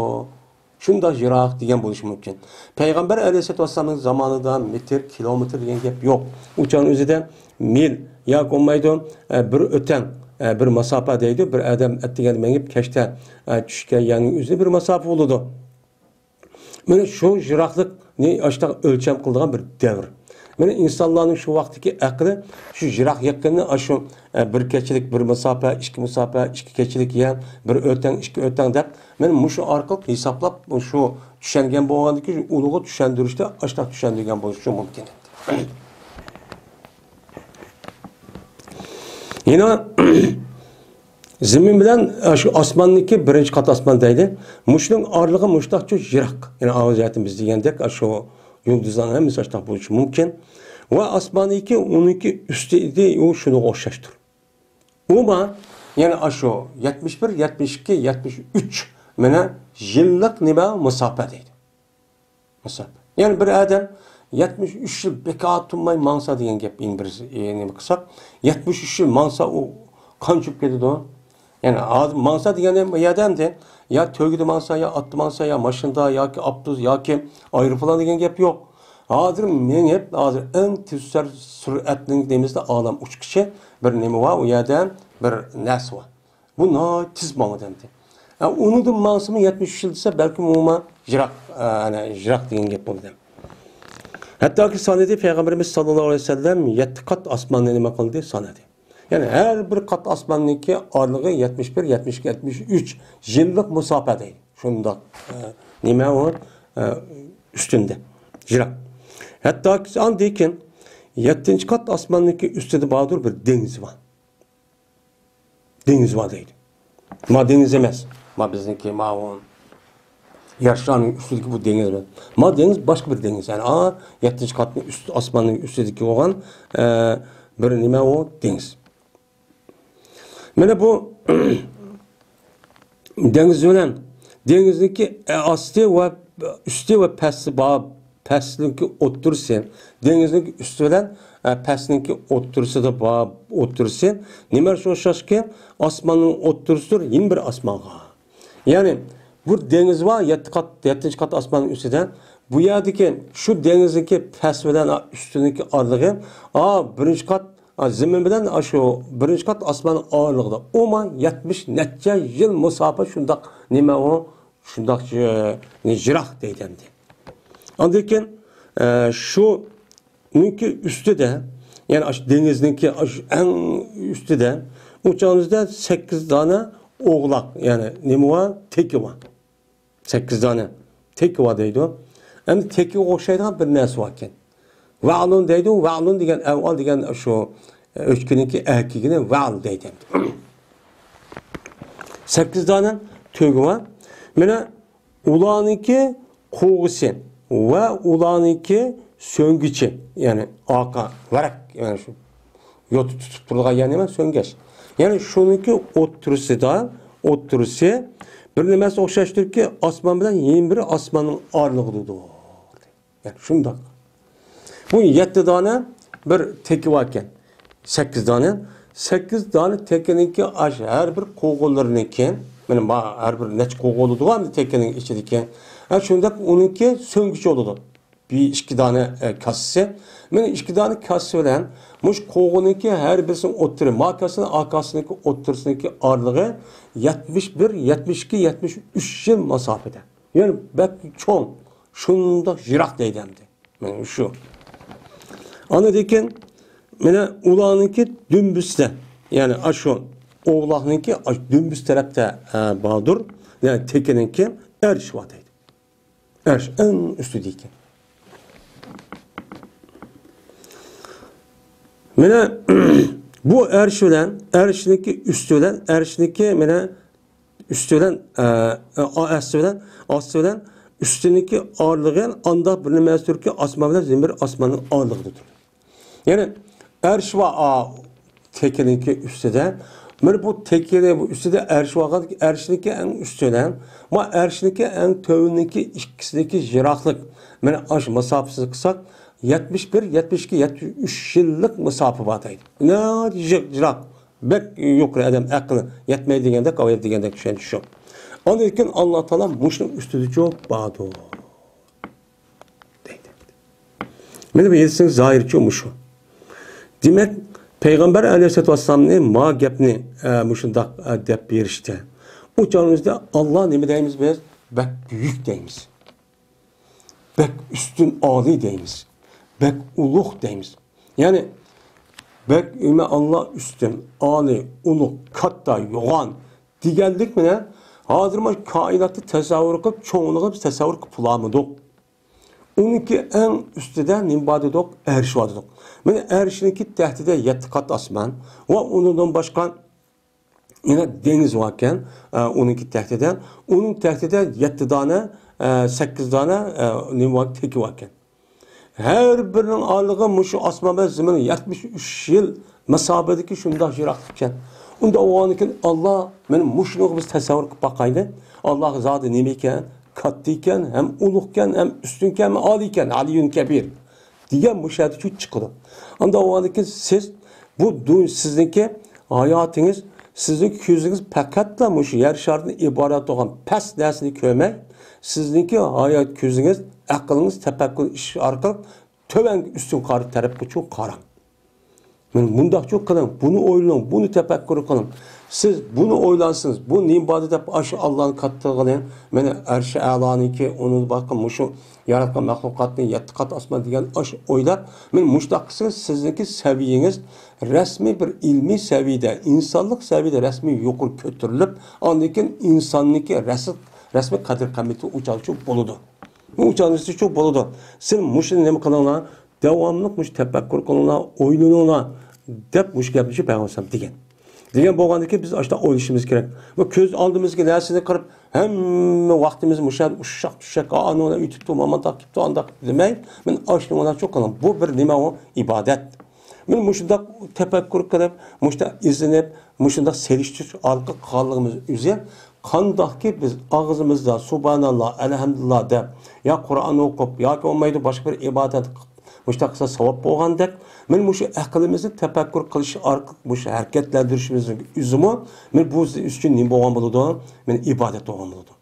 شۇنداق يىراق دېگەن بولۇشى مۇمكىن. پەيغەمبەر ئەلەيھىسسالاتۇ ۋەسسالامنىڭ زامانىدا مېتىر، كىلومېتىر دېگەن گەپ يوق. ئۇ چاغنىڭ ئۆزىدە مىل ياكى بولمايدۇ، ئە، بىر ئۆتەڭ، ئە، بىر مۇساپە دەيدۇ. بىر ئادەم ئەتىگەندە مېڭىپ، كەچتە، ئە، چۈشكەن يەرنىڭ ئۆزى بىر مۇساپە بولىدۇ. مانا شۇ يىراقلىقنى ئاشۇنداق ئۆلچەم قىلىدىغان بىر دەۋر. مانا ئىنسانلارنىڭ شۇ ۋاقىتتىكى ئەقلى شۇ يىراق يېقىننى ئاشۇ، ئە، بىر كېچىلىك بىر مۇساپە، ئىككى مۇساپە، ئىككى كېچىلىك يەر، بىر ئۆتەڭ، ئىككى ئۆتەڭ دەپ، مانا مۇشۇ ئارقىلىق ھېسابلاپ، شۇ چۈشەنگەن بولغاندىكىن، ئۇنىڭغا چۈشەندۈرۈشتە ئاشۇنداق چۈشەندۈرگەن بولۇشى مۇمكىن. يەنە زېمىن بىلەن، ئە، شۇ ئاسماننىڭكى بىرىنچى قات ئاسمان دەيدۇ. مۇشۇنىڭ ئارىلىقى مۇشۇنداقچە يىراق. يەنى ئاۋاز جەھەتتىن بىز دېگەندەك، ئە، شۇ يۇلدۇزلارنىڭ ھەممىسى ئاشۇنداق بولۇشى مۇمكىن. ۋە ئاسماننىڭكى ئۇنىڭكى ئۈستى ئىدى، ئۇ شۇنىڭغا ئوخشاشتۇر. ئۇمۇ، يەنى ئاشۇ يەتمىش بىر، يەتمىش ئىككى، يەتمىش ئۈچ مانا يىللىق نېمە مۇساپە دەيدۇ. مۇساپە. يەنى بىر ئادەم يەتمىش ئۈچ يىل بىكار تۇرماي ماڭسا دېگەن گەپ، ئەمدى بىر، ئە، نېمە قىلساق، يەتمىش ئۈچ يىل ماڭسا ئۇ قانچە بولۇپ كېتىدۇ؟ يەنى ھازىر ماڭسا دېگەن نېمە، بۇ يەردە ئەمدى يا تۆگىدە ماڭسا، يا ئاتتا ماڭسا، يا ماشىنىدا، ياكى ئاپتوبۇس، ياكى ئايروپىلان دېگەن گەپ يوق. ھازىر مېڭىپ، ھازىر ئەڭ تېز سۈر-، سۈرئەتنىڭ نېمىسىدە ئالەم ئۇچقۇچى بىر نېمە بار، ئۇ يەردە بىر نەرسە بار. بۇ ناھايىتى تېز ماڭىدۇ ئەمدى. ئە، ئۇنىڭدىن ماڭسىمۇ يەتمىش ئۈچ يىل دېسە، بەلكىم ئۇمۇ يىراق، ئە، ئەنە، يىراق دېگەن گەپ بولىدۇ. ھەتتاكى سانىدى پەيغەمبىرىمىز ساللاللاھۇ ئەلەيھى ۋەسەللەم يەتتە قات ئاسماننى نېمە قىلدى؟ سانىدى. يەنى ھەر بىر قات ئاسماننىڭكى ئارىلىقى يەتمىش بىر، يەتمىش ئىككى، يەتمىش ئۈچ يىللىق مۇساپە دەيدۇ. شۇنداق، ئە، نېمە ئۇ، ئە، ئۈستۈندە. يىراق. ھەتتاكى ئاندىن كېيىن يەتتىنچى قات ئاسماننىڭكى ئۈستىدە باردۇر بىر دېڭىز بار. دېڭىز بار دەيدۇ. ما دېڭىز ئەمەس. ما بىزنىڭكى ماۋۇ يەر شارىنىڭ ئۈستىدىكى بۇ دېڭىز ئەمەس. ما دېڭىز باشقا بىر دېڭىز. يەنى، ئا، يەتتىنچى قاتنىڭ ئۈستى، ئاسماننىڭ ئۈستىدىكى بولغان، ئە، بىر نېمە ئۇ دېڭىز. مانا بۇ دېڭىز بىلەن، دېڭىزنىڭكى ئاستى ۋە ئۈستى ۋە پەسى بار، پەسنىڭكى ئوتتۇرىسى، دېڭىزنىڭكى ئۈستى بىلەن، ئە، پەسنىڭكى ئوتتۇرىسىدا بار، ئوتتۇرىسى نېمە ئوخشاشكى؟ ئاسماننىڭ ئوتتۇرىسىدۇر، يەنە بىر ئاسمانغا. يەنى بۇ دېڭىز بار، يەتتە قات، يەتتىنچى قات ئاسماننىڭ ئۈستىدە. بۇ يەردىكى شۇ دېڭىزنىڭكى پەس بىلەن ئۈستىنىڭكى ئارىلىقى، ئا، بىرىنچى قات، ئا، زېمىن بىلەن، ئا، شۇ بىرىنچى قات ئاسماننىڭ ئارىلىقىدا. ئۇمۇ يەتمىش نەچچە يىل مۇساپە شۇنداق نېمە ئۇ، شۇنداق، ئە، يىراق دەيدۇ ئەمدى. ئاندىن كېيىن، ئە، شۇنىڭكى ئۈستىدە، يەنى ئاشۇ دېڭىزنىڭكى ئاشۇ ئەڭ ئۈستىدە، ئۇ چاغىمىزدا سەككىز دانە ئوغلاق، يەنى نېمە بار؟ تېكى بار. سەككىز دانە تېكى بار دەيدۇ. ئەمدى تېكىگە ئوخشايدىغان بىر نەرسە باركەن. ۋەئلۇن دەيدۇ. ۋەئلۇن دېگەن ئەۋئال دېگەن شۇ ئۆچكىنىڭكى ئەركىكىنى ۋەئل دەيدۇ. سەككىز دانە تۆگە بار. مانا ئۇلارنىڭكى قوغىسى ۋە ئۇلارنىڭكى سۆڭگىچى، يەنى ئارقا ۋەرەك، يەنى شۇ يوتا تۇتۇپ تۇرىدىغان يەر نېمە؟ سۆڭگەچ. يەنى شۇنىڭكى ئوتتۇرىسىدا، ئوتتۇرىسى بىر نېمىسى ئوخشاشتۇركى، ئاسمان بىلەن يەنە بىر ئاسماننىڭ ئارىلىقىدىدۇر. يەنى شۇنداق. بۇ يەتتە دانە بىر تېكى باركەن. سەككىز دانە. سەككىز دانە تېكىنىڭكى ئاش ھەر بىر قوغۇنلىرىنىڭكى، مانا ما ھەر بىر نەچچە قوغا بولىدىغۇ ئەمدى تېكىنىڭ ئىچىدىكى. ھە، شۇنداق ئۇنىڭكى سۆڭگۈچى بولىدۇ. بىر ئىككى دانە، ئە، كاسىسى. مانا ئىككى دانە كاسىسى بىلەن مۇشۇ قوغىنىڭكى ھەر بىرسىنىڭ ئوتتۇرا، ما كاسىنىڭ، ئا كاسىنىڭكى ئوتتۇرىسىنىڭكى ئارىلىقى يەتمىش بىر، يەتمىش ئىككى، يەتمىش ئۈچ يىل مۇساپىدە. يەنى بەك چوڭ، شۇنداق يىراق دەيدۇ ئەمدى. مانا شۇ. ئاندىن كېيىن مانا ئۇلارنىڭكى دۈمبىسىدە، يەنى ئاشۇ ئوغلاقنىڭكى ئاشۇ دۈمبىسى تەرەپتە، ئە، باردۇر. يەنى تېكىنىڭكى ئەرشى بار دەيدۇ. ئەرش ئەڭ ئۈستىدىكى. مانا بۇ ئەرش بىلەن، ئەرشنىڭكى ئۈستى بىلەن، ئەرشنىڭكى مانا ئۈستى بىلەن، ئە، ئە، ئاستى بىلەن، ئاستى بىلەن ئۈستىنىڭكى ئارىلىقى ئانداق بىر نېمە تۇركى، ئاسمان بىلەن زېمىن، بىر ئاسماننىڭ ئارىلىقىدا تۇرىدۇ. يەنى ئەرش بار، ئا، تېكىنىڭكى ئۈستىدە. مانا بۇ تېكىنى بۇ ئۈستىدە ئەرش بارغان، ئەرشنىڭكى ئەڭ ئۈستىدە. ما ئەرشنىڭكى ئەڭ تۆۋىنىڭكى ئىككىسىدىكى يىراقلىق. مانا ئاشۇ مۇساپىسىنى قىلساق، يەتمىش بىر، يەتمىش ئىككى، يەتمىش ئۈچ يىللىق مۇساپە بار دەيدۇ. ناھايىتى يىراق. بەك يۇقىرى ئادەم ئەقلى يەتمەي دېگەندەك، ئاۋايات دېگەندەك چۈشەنچە شۇ. ئاندىن كېيىن ئاللا تائالا مۇشۇنىڭ ئۈستىدە چوپ بارىدۇ دەيدۇ. مانا بۇ ھەدىسنىڭ زاھىرىچۇ مۇشۇ. دېمەك، پەيغەمبەر ئەلەيھىسسالاتۇ ۋەسسالامنى ما گەپنى، ئە، مۇشۇنداق، ئە، دەپ بېرىشتە، ئۇ چاغىمىزدا ئاللا نېمە دەيمىز بىز؟ بەك بۈيۈك دەيمىز. بەك ئۈستۈن ئالىي دەيمىز. بەك ئۇلۇغ دەيمىز. يەنى بەك ئۆمە ئاللا ئۈستۈن، ئالىي، ئۇلۇغ، كاتتا، يوغان دېگەنلىك بىلەن ھازىر مانا كائىناتنى تەسەۋۋۇر قىلىپ، چوڭلۇقىنى بىز تەسەۋۋۇر قىلىپ بولالمىدۇق. ئۇنىڭكى ئەڭ ئۈستىدە نېمە بار دېدۇق؟ ئەرش بار دېدۇق. مانا ئەرشنىڭكى تەھتىدە يەتتە قات ئاسمان ۋە ئۇنىڭدىن باشقا يەنە دېڭىز باركەن، ئە، ئۇنىڭكى تەھتىدە. ئۇنىڭ تەھتىدە يەتتە دانە، ئە، سەككىز دانە، ئە، نېمە بار، تېكى باركەن. ھەر بىرىنىڭ ئارىلىقى مۇشۇ ئاسمان بىلەن زېمىن يەتمىش ئۈچ يىل مۇساپىدىكى شۇنداق يىراقلىقكەن. ئۇنداق بولغاندىكىن ئاللا، مانا مۇشۇنىڭغا بىز تەسەۋۋۇر قىلىپ باقايلى. ئاللا زادى نېمە ئىكەن؟ كاتتا ئىكەن، ھەم ئۇلۇغكەن، ھەم ئۈستۈنكەن، ھەم ئالىيكەن، ئالىيۇن كەبىر دېگەن مۇشۇ يەردە چىقىدۇ. ئانداق بولغاندىكىن سىز بۇ دۇ-، سىزنىڭكى ھاياتىڭىز، سىزنىڭ كۆزىڭىز پەقەتلا مۇشۇ يەر شارىدىن ئىبارەت بولغان پەس نەرسىنى كۆرمەي، سىزنىڭكى ھايات كۆزىڭىز، ئەقلىڭىز، تەپەككۇر ئىش ئارقىلىق تۆۋەنگە ئۈستۈن قارا تەرەپكە چوڭ قاراڭ. مانا مۇنداقچۇ قىلىڭ، بۇنى ئويلىنىڭ، بۇنى تەپەككۇر قىلىڭ. سىز بۇنى ئويلانسىڭىز، بۇ نېمە بار دەپ ئاشۇ ئاللانى كاتتىلىقىنى، مانا ئەرشى ئەلانىڭكى، ئۇنىڭدىن باشقا مۇشۇ ياراتقان مەخلۇقاتنى يەتتە قات ئاسمان دېگەن ئاشۇ ئويلاپ، مانا مۇشۇنداق قىلسىڭىز، سىزنىڭكى سەۋىيىڭىز رەسمىي بىر ئىلمىي سەۋىيىدە، ئىنسانلىق سەۋىيىدە رەسمىي يۇقىرى كۆتۈرۈلۈپ، ئاندىن كېيىن ئىنساننىڭكى رەس-، رەسمىي قەدىر-قىممىتى ئۇچالچۇ بولىدۇ. ئۇچالچۇ بولىدۇ. سىز مۇشۇنى نېمە قىلىڭلار؟ داۋاملىق مۇشۇ تەپەككۇر قىلىڭلار، ئويلىنىڭلار دەپ مۇشۇ گەپنى شۇ پەيغەمبەر ئەلەيھىسسالام دېگەن. دېگەن بولغاندىكىن بىز ئاشۇنداق ئويلىشىمىز كېرەك. بۇ كۆز ئالدىمىزدىكى نەرسىنى قىرىپ، ھەممە ۋاقتىمىزنى مۇشۇ يەردە ئۇششاق چۈششەك، ئانۇ ئۆتۈپتۇ، مامانتاق كېپتۇ، ئانداق دېمەي، مانا ئاشۇنى مۇنداقچۇ قىلىڭ. بۇ بىر نېمە ئۇ؟ ئىبادەت. مانا مۇشۇنداق تەپەككۇر قىلىپ، مۇشۇنداق ئىزدىنىپ، مۇشۇنداق سېلىشتۇرۇش ئارقىلىق قىلغانلىقىمىز ئۈزۈپ، قانداقكى بىز ئاغزىمىزدا سۇبھاناللا، ئەلھەمدۇلىللا دەپ، يا قۇرئان ئوقۇپ، ياكى بولمايدۇ باشقا بىر ئىبادەت قىلىپ، مۇشۇنداق قىلسا ساۋاب بولغاندەك، مانا مۇشۇ ئەقلىمىزنى تەپەككۇر قىلىش ئارقىلىق مۇشۇ ھەرىكەتلەندۈرۈشىمىزنىڭ ئۆزىمۇ، مانا بۇ بىز ئۈچۈن نېمە بولغان بولىدۇ؟ مانا ئىبادەت بولغان بولىدۇ.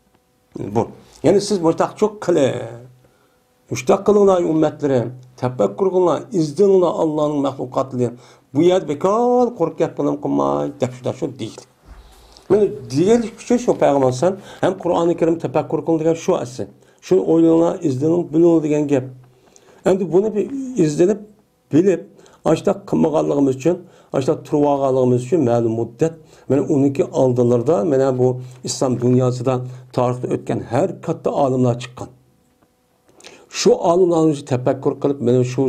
بۇ. يەنى سىز مۇشۇنداقچۇ قىلىڭ. مۇشۇنداق قىلىڭلار، ئەي ئۈممەتلىرىم، تەپەككۇر قىلىڭلار، ئىزدىنىڭلار ئاللانىڭ مەخلۇقاتىنى. بۇ يەردە بىكار قۇرۇق گەپ قىلىپ قالماي، دەپ شۇنداق شۇ دېيىلدى. مانا دېگەنلىك ئۈچۈن شۇ پەيغەمبەر ئەلەيھىسسالام ھەم قۇرئانى كەرىم تەپەككۇر قىلىڭ دېگەن شۇ ئەسلى. شۇنى ئويلىنىڭلار، ئىزدىنىڭ، بىلىڭ دېگەن گەپ. ئەمدى بۇنى بىر ئىزدىنىپ، بىلىپ، ئاشۇنداق قىلمىغانلىقىمىز ئۈچۈن، ئاشۇنداق تۇرۇۋالغانلىقىمىز ئۈچۈن مەلۇم مۇددەت، مانا ئۇنىڭكى ئالدىلىرىدا، مانا بۇ ئىسلام دۇنياسىدا تارىختا ئۆتكەن ھەر كاتتا ئالىملار چىققان. شۇ ئالىملارنى تەپەككۇر قىلىپ، مانا شۇ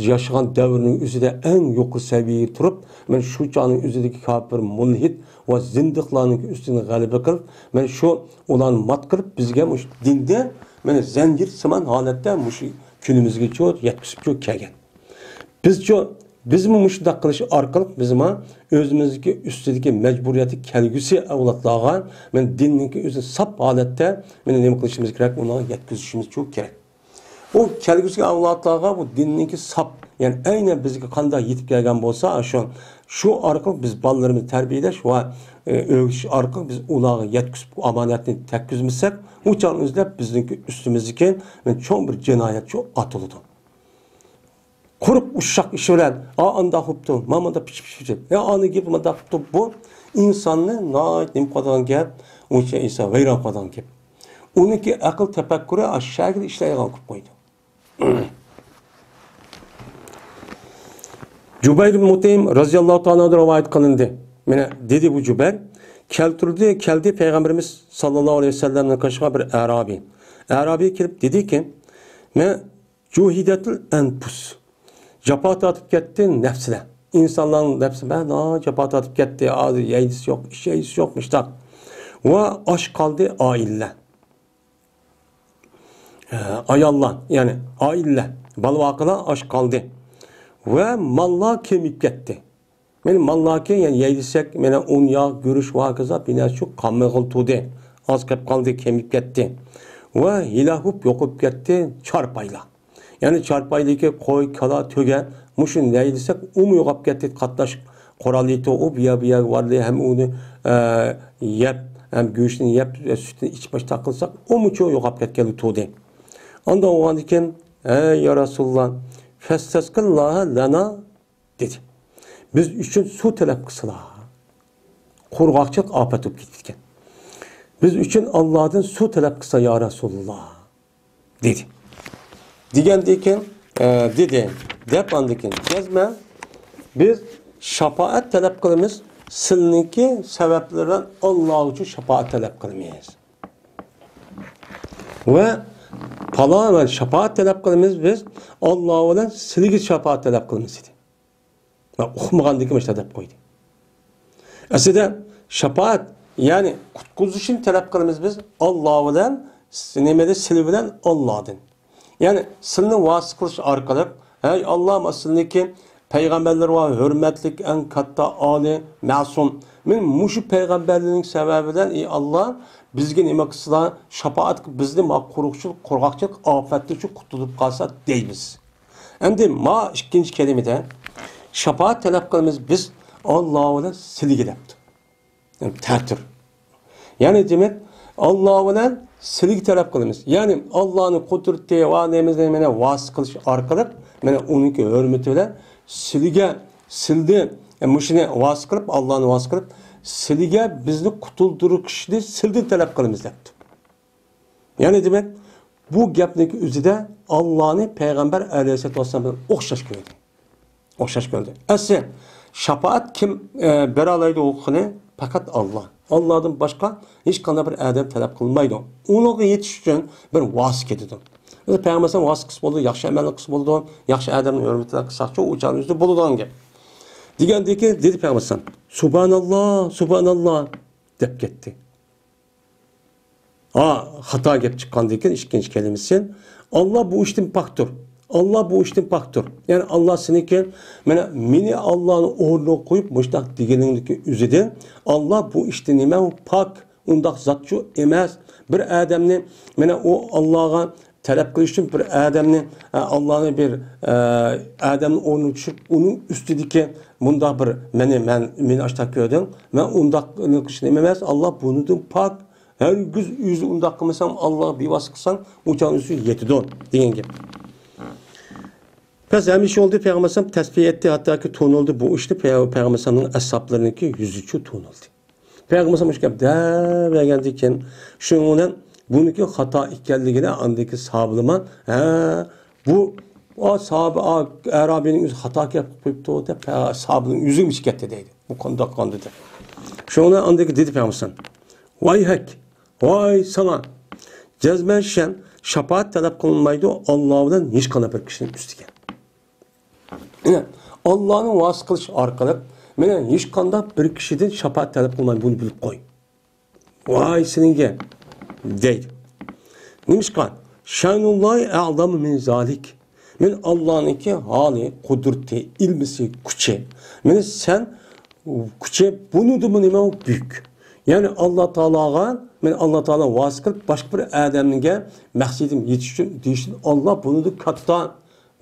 ياشىغان دەۋرنىڭ ئۆزىدە ئەڭ يۇقىرى سەۋىيەگە تۇرۇپ، مانا شۇ چاغنىڭ ئۆزىدىكى كاپىر، مۇلھىد ۋە زىندىقلارنىڭ ئۈستىدىن غەلىبە قىلىپ، مانا شۇ ئۇلارنى مات قىلىپ، بىزگە مۇشۇ دىندا، مانا زەنجىرسىمان ھالەتتە مۇشۇ كۈنىمىزگىچە يەتكۈزۈپچۇ كەلگەن. بىزچۇ، بىزمۇ مۇشۇنداق قىلىش ئارقىلىق بىزمۇ ئۆزىمىزدىكى ئۈستىدىكى مەجبۇرىيەتتە كەلگۈسى ئەۋلادلارغا، مانا دىننىڭكى ئۆزىنى ساپ ھالەتتە، مانا نېمە قىلىشىمىز كېرەك، ئۇنى يەتكۈزۈشىمىزچۇ كېرەك. ئۇ كەلگۈسىدىكى ئەۋلادلارغا بۇ دىننىڭكى ساپ، يەنى ئەينەن بىزگە قانداق يېتىپ كەلگەن بولسا، شۇ، شۇ ئارقىلىق بىز بالىلىرىمىزنى تەربىيەلەش ۋە، ئە، ئۆگىتىش ئارقىلىق بىز ئۇلارغا يەتكۈزۈپ، ئامانەتنى تەگكۈزمىسەك، ئۇ چاغنىڭ ئۆزىدە بىزنىڭكى ئۈستىمىزدىكى چوڭ بىر جىنايەت شۇ ئاتىلىدۇ. قۇرۇق ئۇششاق ئىش بىلەن، «ئا، ئانداق بوپتۇ، مانا مۇنداق پىچىپ پىچىپ پىچىپ، يا ئانا گېپى مۇنداق بوپتۇ»، بۇ ئىنساننى ناھايىتى نېمە قىلىدىغان گەپ، ئۇنچە ئىنسان ۋەيران قىلىدىغان گەپ. ئۇنىڭكى ئەقىل تەپەككۇرى ئاشۇ شەكىلدە ئىشلەيدىغان قىلىپ قويىدۇ. جۇبەير ئىبن مۇتئىم رەزىياللاھۇ تائالا ئەنھۇدىن رىۋايەت قىلىندى. مانا دېدى بۇ جۇبەير، كەلتۈردى، كەلدى پەيغەمبىرىمىز ساللاللاھۇ ئەلەيھى ۋەسەللەمنىڭ قېشىغا بىر ئەرابىي. ئەرابىي كېلىپ دېدىكى، مانا جۇھىدەتىل ئەنپۇس. جاپا تارتىپ كەتتى نەپسلەر. ئىنسانلارنىڭ نەپسى بەنا جاپا تارتىپ كەتتى. ھازىر يەيدىسى يوق، ئىچەيدىسى يوق، مۇشتاق. ۋە ئاچ قالدى ئائىلىلەر. ئە، ئاياللار، يەنى ئائىلىلەر، بالا-ۋاقىلار ئاچ قالدى. ۋە ماللار كېمىيىپ كەتتى. مانا ماللاركى، يەنى يەيدىسەك، مانا ئۇن، ياغ، گۈرۈچ ۋە ھاكازا بىر نەرسە شۇ قالمىغىلى تۇردى. ئاز قېلىپ قالدى، كېمىيىپ كەتتى. ۋە ھېلاك بولۇپ يوقىلىپ كەتتى چارپايلار. يەنى چارپايدىكى قوي، كالا، تۆگە، مۇشۇ نەيلىسەك ئۇمۇ يوقاپ كەتتى، قاتناش قورالى يېتىۋ، ئۇ بۇ يەر، بۇ يەرگە باردى، ھەم ئۇنى، ئە، يەپ، ھەم گۆشىنى يەپ، سۈتىنى ئىچىپ باشتا قىلساق، ئۇمۇچۇ يوقاپ كەتكەنلىك تۇردى. ئاندىن بولغاندىكىن، ئەي يا رەسۇلاللا، فەستەسقىللاھە لەنا دېدى. بىز ئۈچۈن سۇ تەلەپ قىلسىلا. قۇرغاقچىلىق ئاپەت بولۇپ كېتىپتىكەن. بىز ئۈچۈن ئاللادىن سۇ تەلەپ قىلسا يا رەسۇلاللا. دېدى. دېگەندىن كېيىن، ئە، دېدى. دەپ ئاندىن كېيىن، جەزمەن بىز شاپائەت تەلەپ قىلىمىز. سىلىنىڭكى سەۋەبلىرى بىلەن ئاللا ئۈچۈن شاپائەت تەلەپ قىلىمىز. ۋە پالان ۋە شاپائەت تەلەپ قىلىمىز بىز. ئاللا بىلەن سىلىگە شاپائەت تەلەپ قىلىمىز دېدى. ۋە ئۇقمىغاندىكىن مۇشۇنداق دەپ قويدى. ئەسلىدە شاپائەت، يەنى قۇتقۇزۇشنى تەلەپ قىلىمىز بىز ئاللا بىلەن، نېمىدە، سىلى بىلەن ئاللادىن. يەنى سىلىنى ۋاسىتە قىلىش ئارقىلىق، ھەي ئاللا، سىلىنىڭكى پەيغەمبەرلىرى بار، ھۆرمەتلىك، ئەڭ كاتتا، ئالىي، مەسۇم. مەن مۇشۇ پەيغەمبەرلىرىنىڭ سەۋەبى بىلەن، ئى ئاللا، بىزگە نېمە قىلسىلا، شاپائەت قىلىپ، بىزنى ما قۇرۇقچىلىق، قۇرغاقچىلىق ئاپەتتىن شۇ قۇتۇلۇپ قالسا دەيمىز. ئەمدى ما ئىككىنچى كەلىمىدە شاپائەت تەلەپ قىلىمىز بىز ئاللا بىلەن سىلىگە دەپتۇ. يەنى تەتۈر. يەنى دېمەك، ئاللا بىلەن سىلىگە تەلەپ قىلىمىز. يەنى ئاللانىڭ قۇدرىتى ۋە نېمىزنى مانا ۋاسىتە قىلىش ئارقىلىق، مانا ئۇنىڭكى ھۆرمىتى بىلەن سىلىگە، سىلدى، مۇشۇنى ۋاسىتە قىلىپ، ئاللانى ۋاسىتە قىلىپ، سىلىگە بىزنى قۇتۇلدۇرۇشنى سىلدىن تەلەپ قىلىمىز دەپتۇ. يەنى دېمەك، بۇ گەپنىڭكى ئۆزىدە ئاللانى پەيغەمبەر ئەلەيھىسسالاتۇ ۋەسسالام بىلەن ئوخشاش كۆردى. ئوخشاش كۆردى. ئەسلى شاپائەت كىم، ئە، بېرەلەيدۇ ئۇقىنى؟ پەقەت ئاللا. ئاللادىن باشقا ھېچقانداق بىر ئادەم تەلەپ قىلمايدۇ. ئۇنىڭغا يېتىش ئۈچۈن بىر ۋاسىتە كېتىدۇ. بىز پەيغەمبەر ئەلەيھىسسالام ۋاسىتە قىلسا بولىدۇ، ياخشى ئەمەلنى قىلسا بولىدۇ، ياخشى ئادەمنى ھۆرمىتى بىلەن قىلساقچۇ، ئۇ چاغنىڭ ئۆزىدە بولىدىغان گەپ. دېگەندىكىن دېدى پەيغەمبەر ئەلەيھىسسالام، سۇبھاناللا، سۇبھاناللا دەپ كەتتى. ھا، خاتا گەپ چىققاندىن كېيىن ئىككىنچى كەلىمىسى، ئاللا بۇ ئىشتىن پاكتۇر. ئاللا بۇ ئىشتىن پاكتۇر. يەنى ئاللا سېنىڭكى، مانا مېنى ئاللانىڭ ئورنىغا قويۇپ مۇشۇنداق دېگىنىڭدىكى ئۆزىدىن، ئاللا بۇ ئىشتىن نېمە، ئۇ پاك، ئۇنداق زاتچۇ ئەمەس. بىر ئادەمنى، مانا ئۇ ئاللاغا تەلەپ قىلىش ئۈچۈن بىر ئادەمنى، ئە، ئاللانى بىر، ئە، ئادەمنىڭ ئورنىغا چۈشۈرۈپ، ئۇنىڭ ئۈستىدىكى مۇنداق بىر، مېنى، مەن، مېنى ئاشتا كۆردۈڭ، مەن ئۇنداق قىلىش نېمە ئەمەس، ئاللا بۇنىڭدىن پاك. ھەرگىز ئۆزى ئۇنداق قىلمىساڭ، ئاللاغا بىۋاسىتە قىلساڭ، ئۇ چاغ ئۆزى يېتىدۇ دېگەن گەپ. بەس ھەمىشە بولدى، پەيغەمبەر ئەلەيھىسسالام تەسبىھ ئېيتتى، ھەتتاكى تونۇلدى. بۇ ئىشتا پەي-، پەيغەمبەر ئەلەيھىسسالامنىڭ ئەسھابلىرىنىڭكى يۈزىچۇ تونۇلدى. پەيغەمبەر ئەلەيھىسسالام مۇشۇ گەپ دەۋەرگەندىن كېيىن، شۇنىڭ بىلەن بۇنىڭكى خاتا ئىكەنلىكىنى ئاندىكى ساھابىلىرىمۇ، ھە، بۇ، ئا، ساھابە، ئا، ئەرابىينىڭ ئۆزى خاتا گەپ قىلىپ قويۇپتۇ دەپ، ھە، ساھابىنىڭ ئۆزىگە چىقىپ كەتتى دەيدۇ. بۇ قانداق قاندى دەپ. شۇنىڭ بىلەن ئاندىكى دېدى پەيغەمبەر ئەلەيھىسسالام، ۋايھەك، ۋاي ساڭا! جەزمەن سەن شاپائەت تەلەپ قىلمايدۇ، ئاللا بىلەن ھېچقانداق بىر كىشىنىڭ ئۈستىگە. مانا، ئاللانى ۋاسىتە قىلىش ئارقىلىق، مانا، ھېچقانداق بىر كىشىدىن شاپائەت تەلەپ قىلمايدۇ، بۇنى بىلىپ قوي. ۋاي سېنىڭگە دەيدۇ. نېمىشقا؟ شەنۇللاھى ئەئزامۇ مىن زالىك. مانا ئاللانىڭكى ھالى، قۇدرىتى، ئىلمىسى، كۈچى. مانا سەن كۈچى بۇنىڭدىنمۇ نېمە بۈيۈك. يەنى ئاللا تائالاغا، مەن ئاللا تائالا ۋاسىتە قىلىپ باشقا بىر ئادەمگە مەقسىتىم يېتىش ئۈچۈن دېيىشتىن، ئاللا بۇنىدىن كاتتا،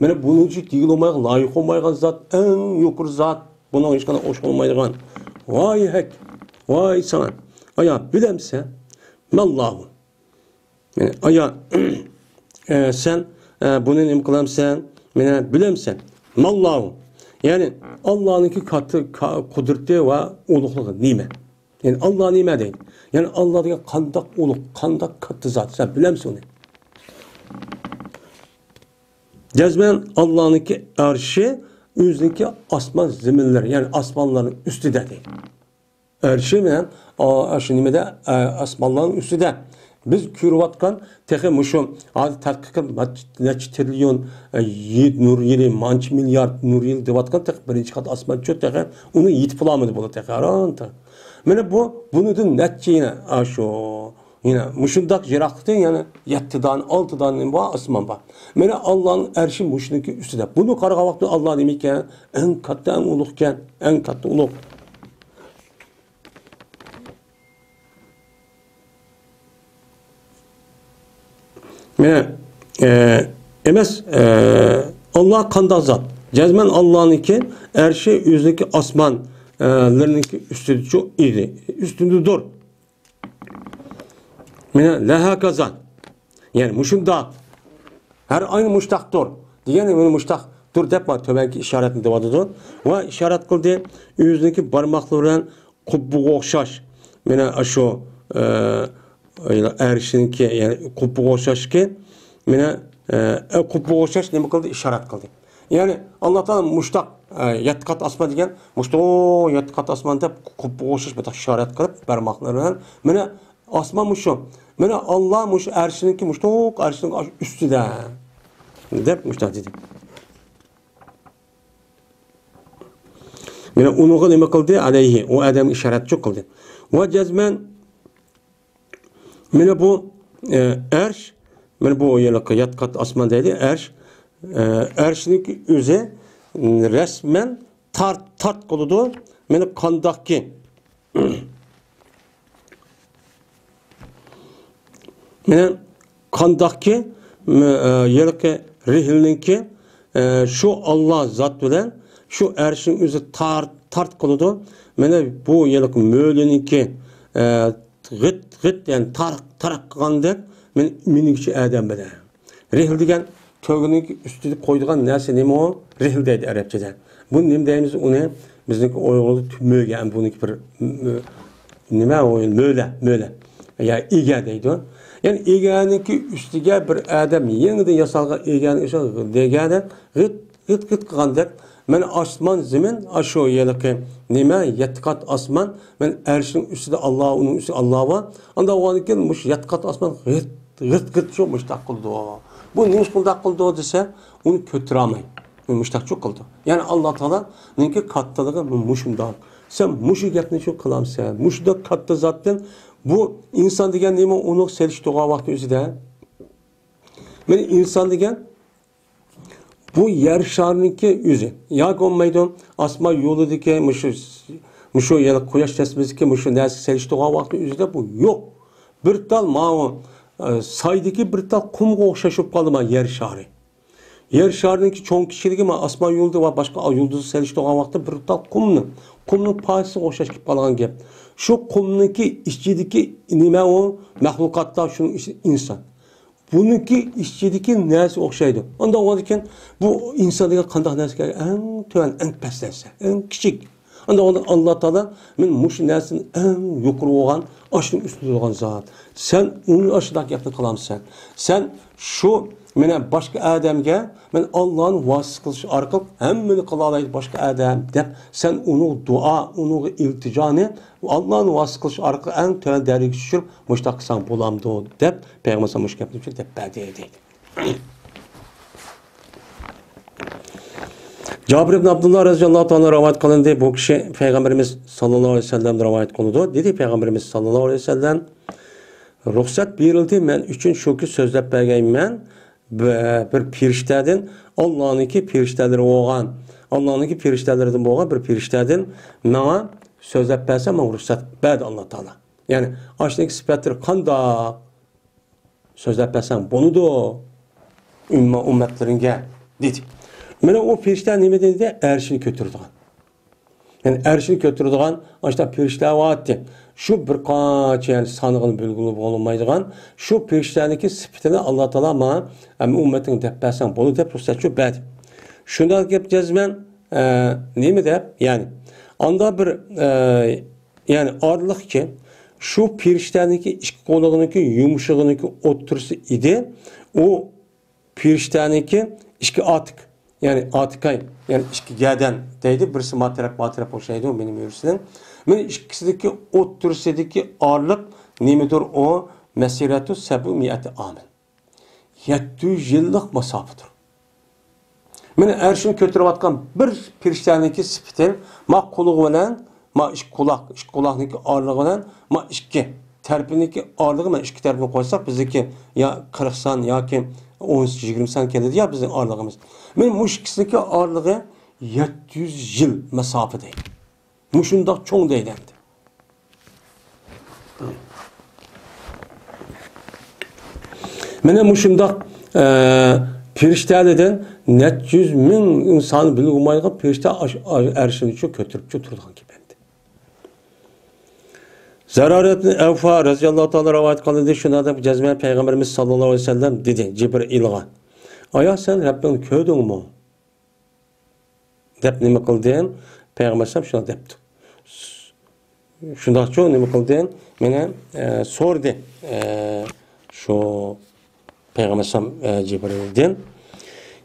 مەن بۇنىڭ ئۈچۈن دېگىلى بولمايدىغان، لايىق بولمايدىغان زات، ئەڭ يۇقىرى زات، بۇنىڭغا ھېچقانداق ئوخشاش بولمايدىغان. ۋاي ھەك، ۋاي ساڭا. ئايا، بىلەمسەن؟ مەللاھۇ. يەنى، ئايا، ئە، سەن، ئە، بۇنى نېمە قىلامسەن؟ مېنى بىلەمسەن؟ ماللاھۇ. يەنى، ئاللانىڭكى كاتتا، قۇدرىتى ۋە ئۇلۇغلۇقى نېمە؟ يەنى، ئاللا نېمە دەيدۇ؟ يەنى، ئاللا دېگەن قانداق ئۇلۇغ، قانداق كاتتا زات؟ سەن بىلەمسەن ئۇنى؟ جەزمەن ئاللانىڭكى ئەرشى ئۆزىنىڭكى ئاسمان زېمىنلىرى، يەنى ئاسمانلارنىڭ ئۈستىدە دەيدۇ. ئەرشى مەن، ئا، شۇ نېمىدە، ئا، ئاسمانلارنىڭ ئۈستىدە. بىز كۆرۈۋاتقان تېخى مۇشۇ، ھازىر تەتقىق قىلىپ، نەچچە، نەچچە تىرىليون، ئا، يىل، نۇر يىلى، مانچە مىليارد نۇر يىلى دەۋاتقان تېخى بىرىنچى قات ئاسمان شۇ تېخى. ئۇنى يېتىپ بولالمىدى بۇلار تېخى، ھەران تېخى. مانا بۇ، بۇنىڭدىن نەچچە يەنە، ئا، شۇ، يەنە مۇشۇنداق يىراقلىقتا يەنە يەتتە دانە، ئالتە دانە نېمە بار، ئاسمان بار. مانا ئاللانىڭ ئەرشى مۇشۇنىڭكى ئۈستىدە. بۇنى قارىغان ۋاقىتتا ئاللا نېمىكەن؟ ئەڭ كاتتا، ئەڭ ئۇلۇغكەن، ئەڭ كاتتا ئۇلۇغ. مانا، ئە، ئەمەس، ئە، ئاللا قانداق زات؟ جەزمەن ئاللانىڭكى ئەرشى ئۆزىنىڭكى ئاسمان، ئە، لىرىنىڭكى ئۈستىدىچۇ ئىدى. ئۈستىدىدۇر. مانا، لەھاكازا. يەنى مۇشۇنداق. ھەر ئاينى مۇشتاقتۇر. دېگەن مانا مۇشتاقتۇر دەپ مانا تۆۋەنكى ئىشارەتنى دەۋاتىدۇ. ۋە ئىشارەت قىلدى. ئۆزىنىڭكى بارماقلىرى بىلەن قۇببىغا ئوخشاش. مانا شۇ، ئە، ئەرشنىڭكى، يەنى قۇببىغا ئوخشاشكى. مانا، ئە، قۇببىغا ئوخشاش نېمە قىلدى؟ ئىشارەت قىلدى. يەنى ئاللا تائالا مۇشتاق، ئە، يەتتە قات ئاسمان دېگەن، مۇشتاق يەتتە قات ئاسمان دەپ قۇببىغا ئوخشاش بىر ئىشارەت قىلىپ بارماقلىرى بىلەن. مانا ئاسمان مۇشۇ. مانا ئاللا مۇشۇ ئەرشنىڭكى، مۇشتاق ئەرشنىڭ ئۈستىدە دەپ مۇشتاق دېدى. مانا ئۇنىڭغا نېمە قىلدى؟ ئەلەيھى، ئۇ ئادەمگە ئىشارەتچۇ قىلدى. ۋە جەزمەن، مانا بۇ، ئە، ئەرش، مانا بۇ ھېلىقى يەتتە قات ئاسمان دەيدۇ، ئەرش، ئە، ئەرشنىڭكى ئۆزى، م، رەسمەن تارت، تارت قىلىدۇ. مانا قانداقكى، مانا قانداقكى، م، ئە، ھېلىقى رېھىلنىڭكى، ئە، شۇ ئاللا زات بىلەن شۇ ئەرشنىڭ ئۆزى تارت، تارت قىلىدۇ. مانا بۇ ھېلىقى مۆلىنىڭكى، ئە، غىت، غىت، يەنى تارق، تارق قىلغاندەك، مانا مېنىڭچە ئادەم بىلەن. رېھىل دېگەن تۆگىنىڭ ئۈستىدە قويىدىغان نەرسە نېمە ئۇ؟ رېھىل دەيدۇ ئەرەبچىدە. بۇ نېمە دەيمىز ئۇنى؟ بىزنىڭكى ئۇيغۇردا مۆگە، بۇنىڭكى بىر، م-، نېمە ئۇ؟ مۆلە، مۆلە. يا ئىگە دەيدۇ. يەنى ئىگەنىڭكى ئۈستىگە بىر ئادەم يېڭىدىن ياسالغان ئىگەنىڭ ئۈستىگە دېگەندە غىت، غىت، غىت قىلغاندەك، مانا ئاسمان، زېمىن، ئاشۇ ھېلىقى نېمە، يەتتە قات ئاسمان، مانا ئەرشنىڭ ئۈستىدە ئاللا، ئۇنىڭ ئۈستىدە ئاللا بار. ئانداق بولغاندىن كېيىن مۇشۇ يەتتە قات ئاسمان غىت، غىت، غىت شۇ مۇشتاق قىلىدۇ. بۇ نېمىش بۇنداق قىلىدۇ دېسە، ئۇنى كۆتۈرەلمەي. مۇشتاقچۇ قىلىدۇ. يەنى ئاللا تائالانىڭكى كاتتىلىقى مۇشۇنداق. سەن مۇشۇ گەپنى شۇ قىلامسەن؟ مۇشۇنداق كاتتا زاتتىن بۇ ئىنسان دېگەن نېمە، ئۇنى سېلىشتۇرغان ۋاقتى ئۆزىدە. مانا ئىنسان دېگەن بۇ يەر شارىنىڭكى ئۆزى. ياكى بولمايدۇ، ئاسمان يولىدىكى مۇشۇ، مۇشۇ يەنە قۇياش تەسمىسىدىكى مۇشۇ نەرسە سېلىشتۇرغان ۋاقتى ئۆزىدە بۇ يوق. بىر تال ماۋۇ، ئە، سايدىكى بىر تال قۇمغا ئوخشاش بولۇپ قالدى مانا يەر شارى. يەر شارىنىڭكى چوڭ كىچىكلىكى مانا ئاسمان يولىدى ۋە باشقا يۇلدۇزغا سېلىشتۇرغان ۋاقىتتا بىر تال قۇمنىڭ، قۇمنىڭ پارچىسىغا ئوخشاش كېلىپ قالغان گەپ. شۇ قۇمنىڭكى ئىچىدىكى نېمە ئۇ؟ مەخلۇقاتلار، شۇنىڭ ئىچىدە ئىنسان. بۇنىڭكى ئىچىدىكى نەرسە ئوخشايدۇ. ئانداق بولغاندىكىن بۇ ئىنسان دېگەن قانداق نەرسىكەن؟ ئەڭ تۆۋەن، ئەڭ پەس نەرسە، ئەڭ كىچىك. ئانداق بولغاندا ئاللا تائالا، مەن مۇشۇ نەرسىدىن ئەڭ يۇقىرى بولغان، ئاشۇنىڭ ئۈستىدە تۇرغان زات. سەن ئۇنى ئاشۇنداق گەپنى قىلامسەن؟ سەن شۇ مانا باشقا ئادەمگە مەن ئاللانى ۋاسىتە قىلىش ئارقىلىق ھەممىنى قىلالايدۇ باشقا ئادەم دەپ، سەن ئۇنىڭغا دۇئا، ئۇنىڭغا ئىلتىجانى ئاللانى ۋاسىتە قىلىش ئارقىلىق ئەڭ تۆۋەن دەرىجىگە چۈشۈرۈپ، مۇشۇنداق قىلساڭ بولامدۇ دەپ پەيغەمبەر مۇشۇ گەپنى دەپ بەردى دەيدۇ. جابىر ئىبن ئابدۇللا رەزىياللاھۇ تائالا رىۋايەت قىلىندى. بۇ كىشى پەيغەمبىرىمىز ساللاللاھۇ ئەلەيھى ۋەسەللەمدىن رىۋايەت قىلىدۇ. دېدى پەيغەمبىرىمىز ساللاللاھۇ ئەلەيھى ۋەسەللەم، رۇخسەت بېرىلدى مەن ئۈچۈن شۇكى سۆزلەپ بەرگەيمەن بىر پىرىشتەدىن، ئاللانىڭكى پىرىشتەلىرى بولغان، ئاللانىڭكى پىرىشتەلىرىدىن بولغان بىر پىرىشتەدىن ماڭا سۆزلەپ بەرسە، ماڭا رۇخسەت بەردى ئاللا تائالا. يەنى ئاشۇنىڭكى سۈپەتلىرى قانداق؟ سۆزلەپ بەرسەڭ بولىدۇ ئۈممە-، ئۈممەتلىرىڭگە، دېدى. مانا ئۇ پەرىشتە نېمە دېدى؟ ئەرشىنى كۆتۈرىدىغان. يەنى ئەرشىنى كۆتۈرىدىغان ئاشۇنداق پەرىشتە بارتتى. شۇ بىر قانچە، يەنى سانىغىنى بىلگىلى بولمايدىغان شۇ پەرىشتەنىڭكى سۈپىتىنى ئاللا تائالا ماڭا ھەم ئۈممەتىڭ دەپ بەرسەڭ بولىدۇ دەپ رۇخسەتچۇ بەردى. شۇنداق گەپ جەزمەن، ئە، نېمە دەپ؟ يەنى ئاندا بىر، ئە، يەنى ئارىلىقكى شۇ پەرىشتەنىڭكى ئىككى قولىنىڭكى يۇمشىقىنىڭكى ئوتتۇرىسى ئىدى. ئۇ پەرىشتەنىڭكى ئىككى ئاتىك، يەنى ئاتىكاي، يەنى ئىككى گەدەن دەيدۇ، بىرسى ما تەرەپ، ما تەرەپ ئوخشايدۇ، مېنىڭ يۈرىسىدىن. مانا ئىككىسىدىكى ئوتتۇرىسىدىكى ئارىلىق نېمىدۇر ئۇ؟ مەسىرەتۇ سەبۇ مىئەتى ئامىن. يەتتە يۈز يىللىق مۇساپىدۇر. مانا ئەرشنى كۆتۈرۈۋاتقان بىر پەرىشتەنىڭكى سۈپىتى، ما قۇلىقى بىلەن، ما ئىككى قۇلاق، ئىككى قۇلاقنىڭكى ئارىلىقى بىلەن، ما ئىككى تەرىپىنىڭكى ئارىلىقى، مانا ئىككى تەرىپىنى قوشساق، بىزنىڭكى يا قىرىق سان ياكى ئون يىگىرمە سان كېلىدۇ يا بىزنىڭ ئارىلىقىمىز. مانا مۇشۇ ئىككىسىنىڭكى ئارىلىقى يەتتە يۈز يىل مۇساپە دەيدۇ. مۇشۇنداق چوڭ دەيدۇ ئەمدى. مانا مۇشۇنداق، ئە، پەرىشتەلەردىن نەچچە يۈز مىڭ ئىنسان بىلگۈمايغا پەرىشتە ئاش-، ئاش-، ئەرشىنى شۇ كۆتۈرۈپ شۇ تۇرىدىغان گەپ ئەمدى. زۇرارەتنى ئەۋفا رەزىياللاھۇ تائالا رىۋايەت قىلدى، شۇنداق دەپ جەزمەن پەيغەمبىرىمىز ساللاللاھۇ ئەلەيھى ۋەسەللەم دېدى جىبرىئىلغا: «ئايا، سەن رەببىڭنى كۆردۈڭمۇ؟» دەپ نېمە قىلدىم؟ پەيغەمبەر ئەلەيھىسسالام شۇنداق دەپتۇ. شۇنداقچۇ نېمە قىلدىم؟ مېنى، ئە، سورىدى. ئە، شۇ پەيغەمبەر ئەلەيھىسسالام، ئە، جىبرىئىلدىن.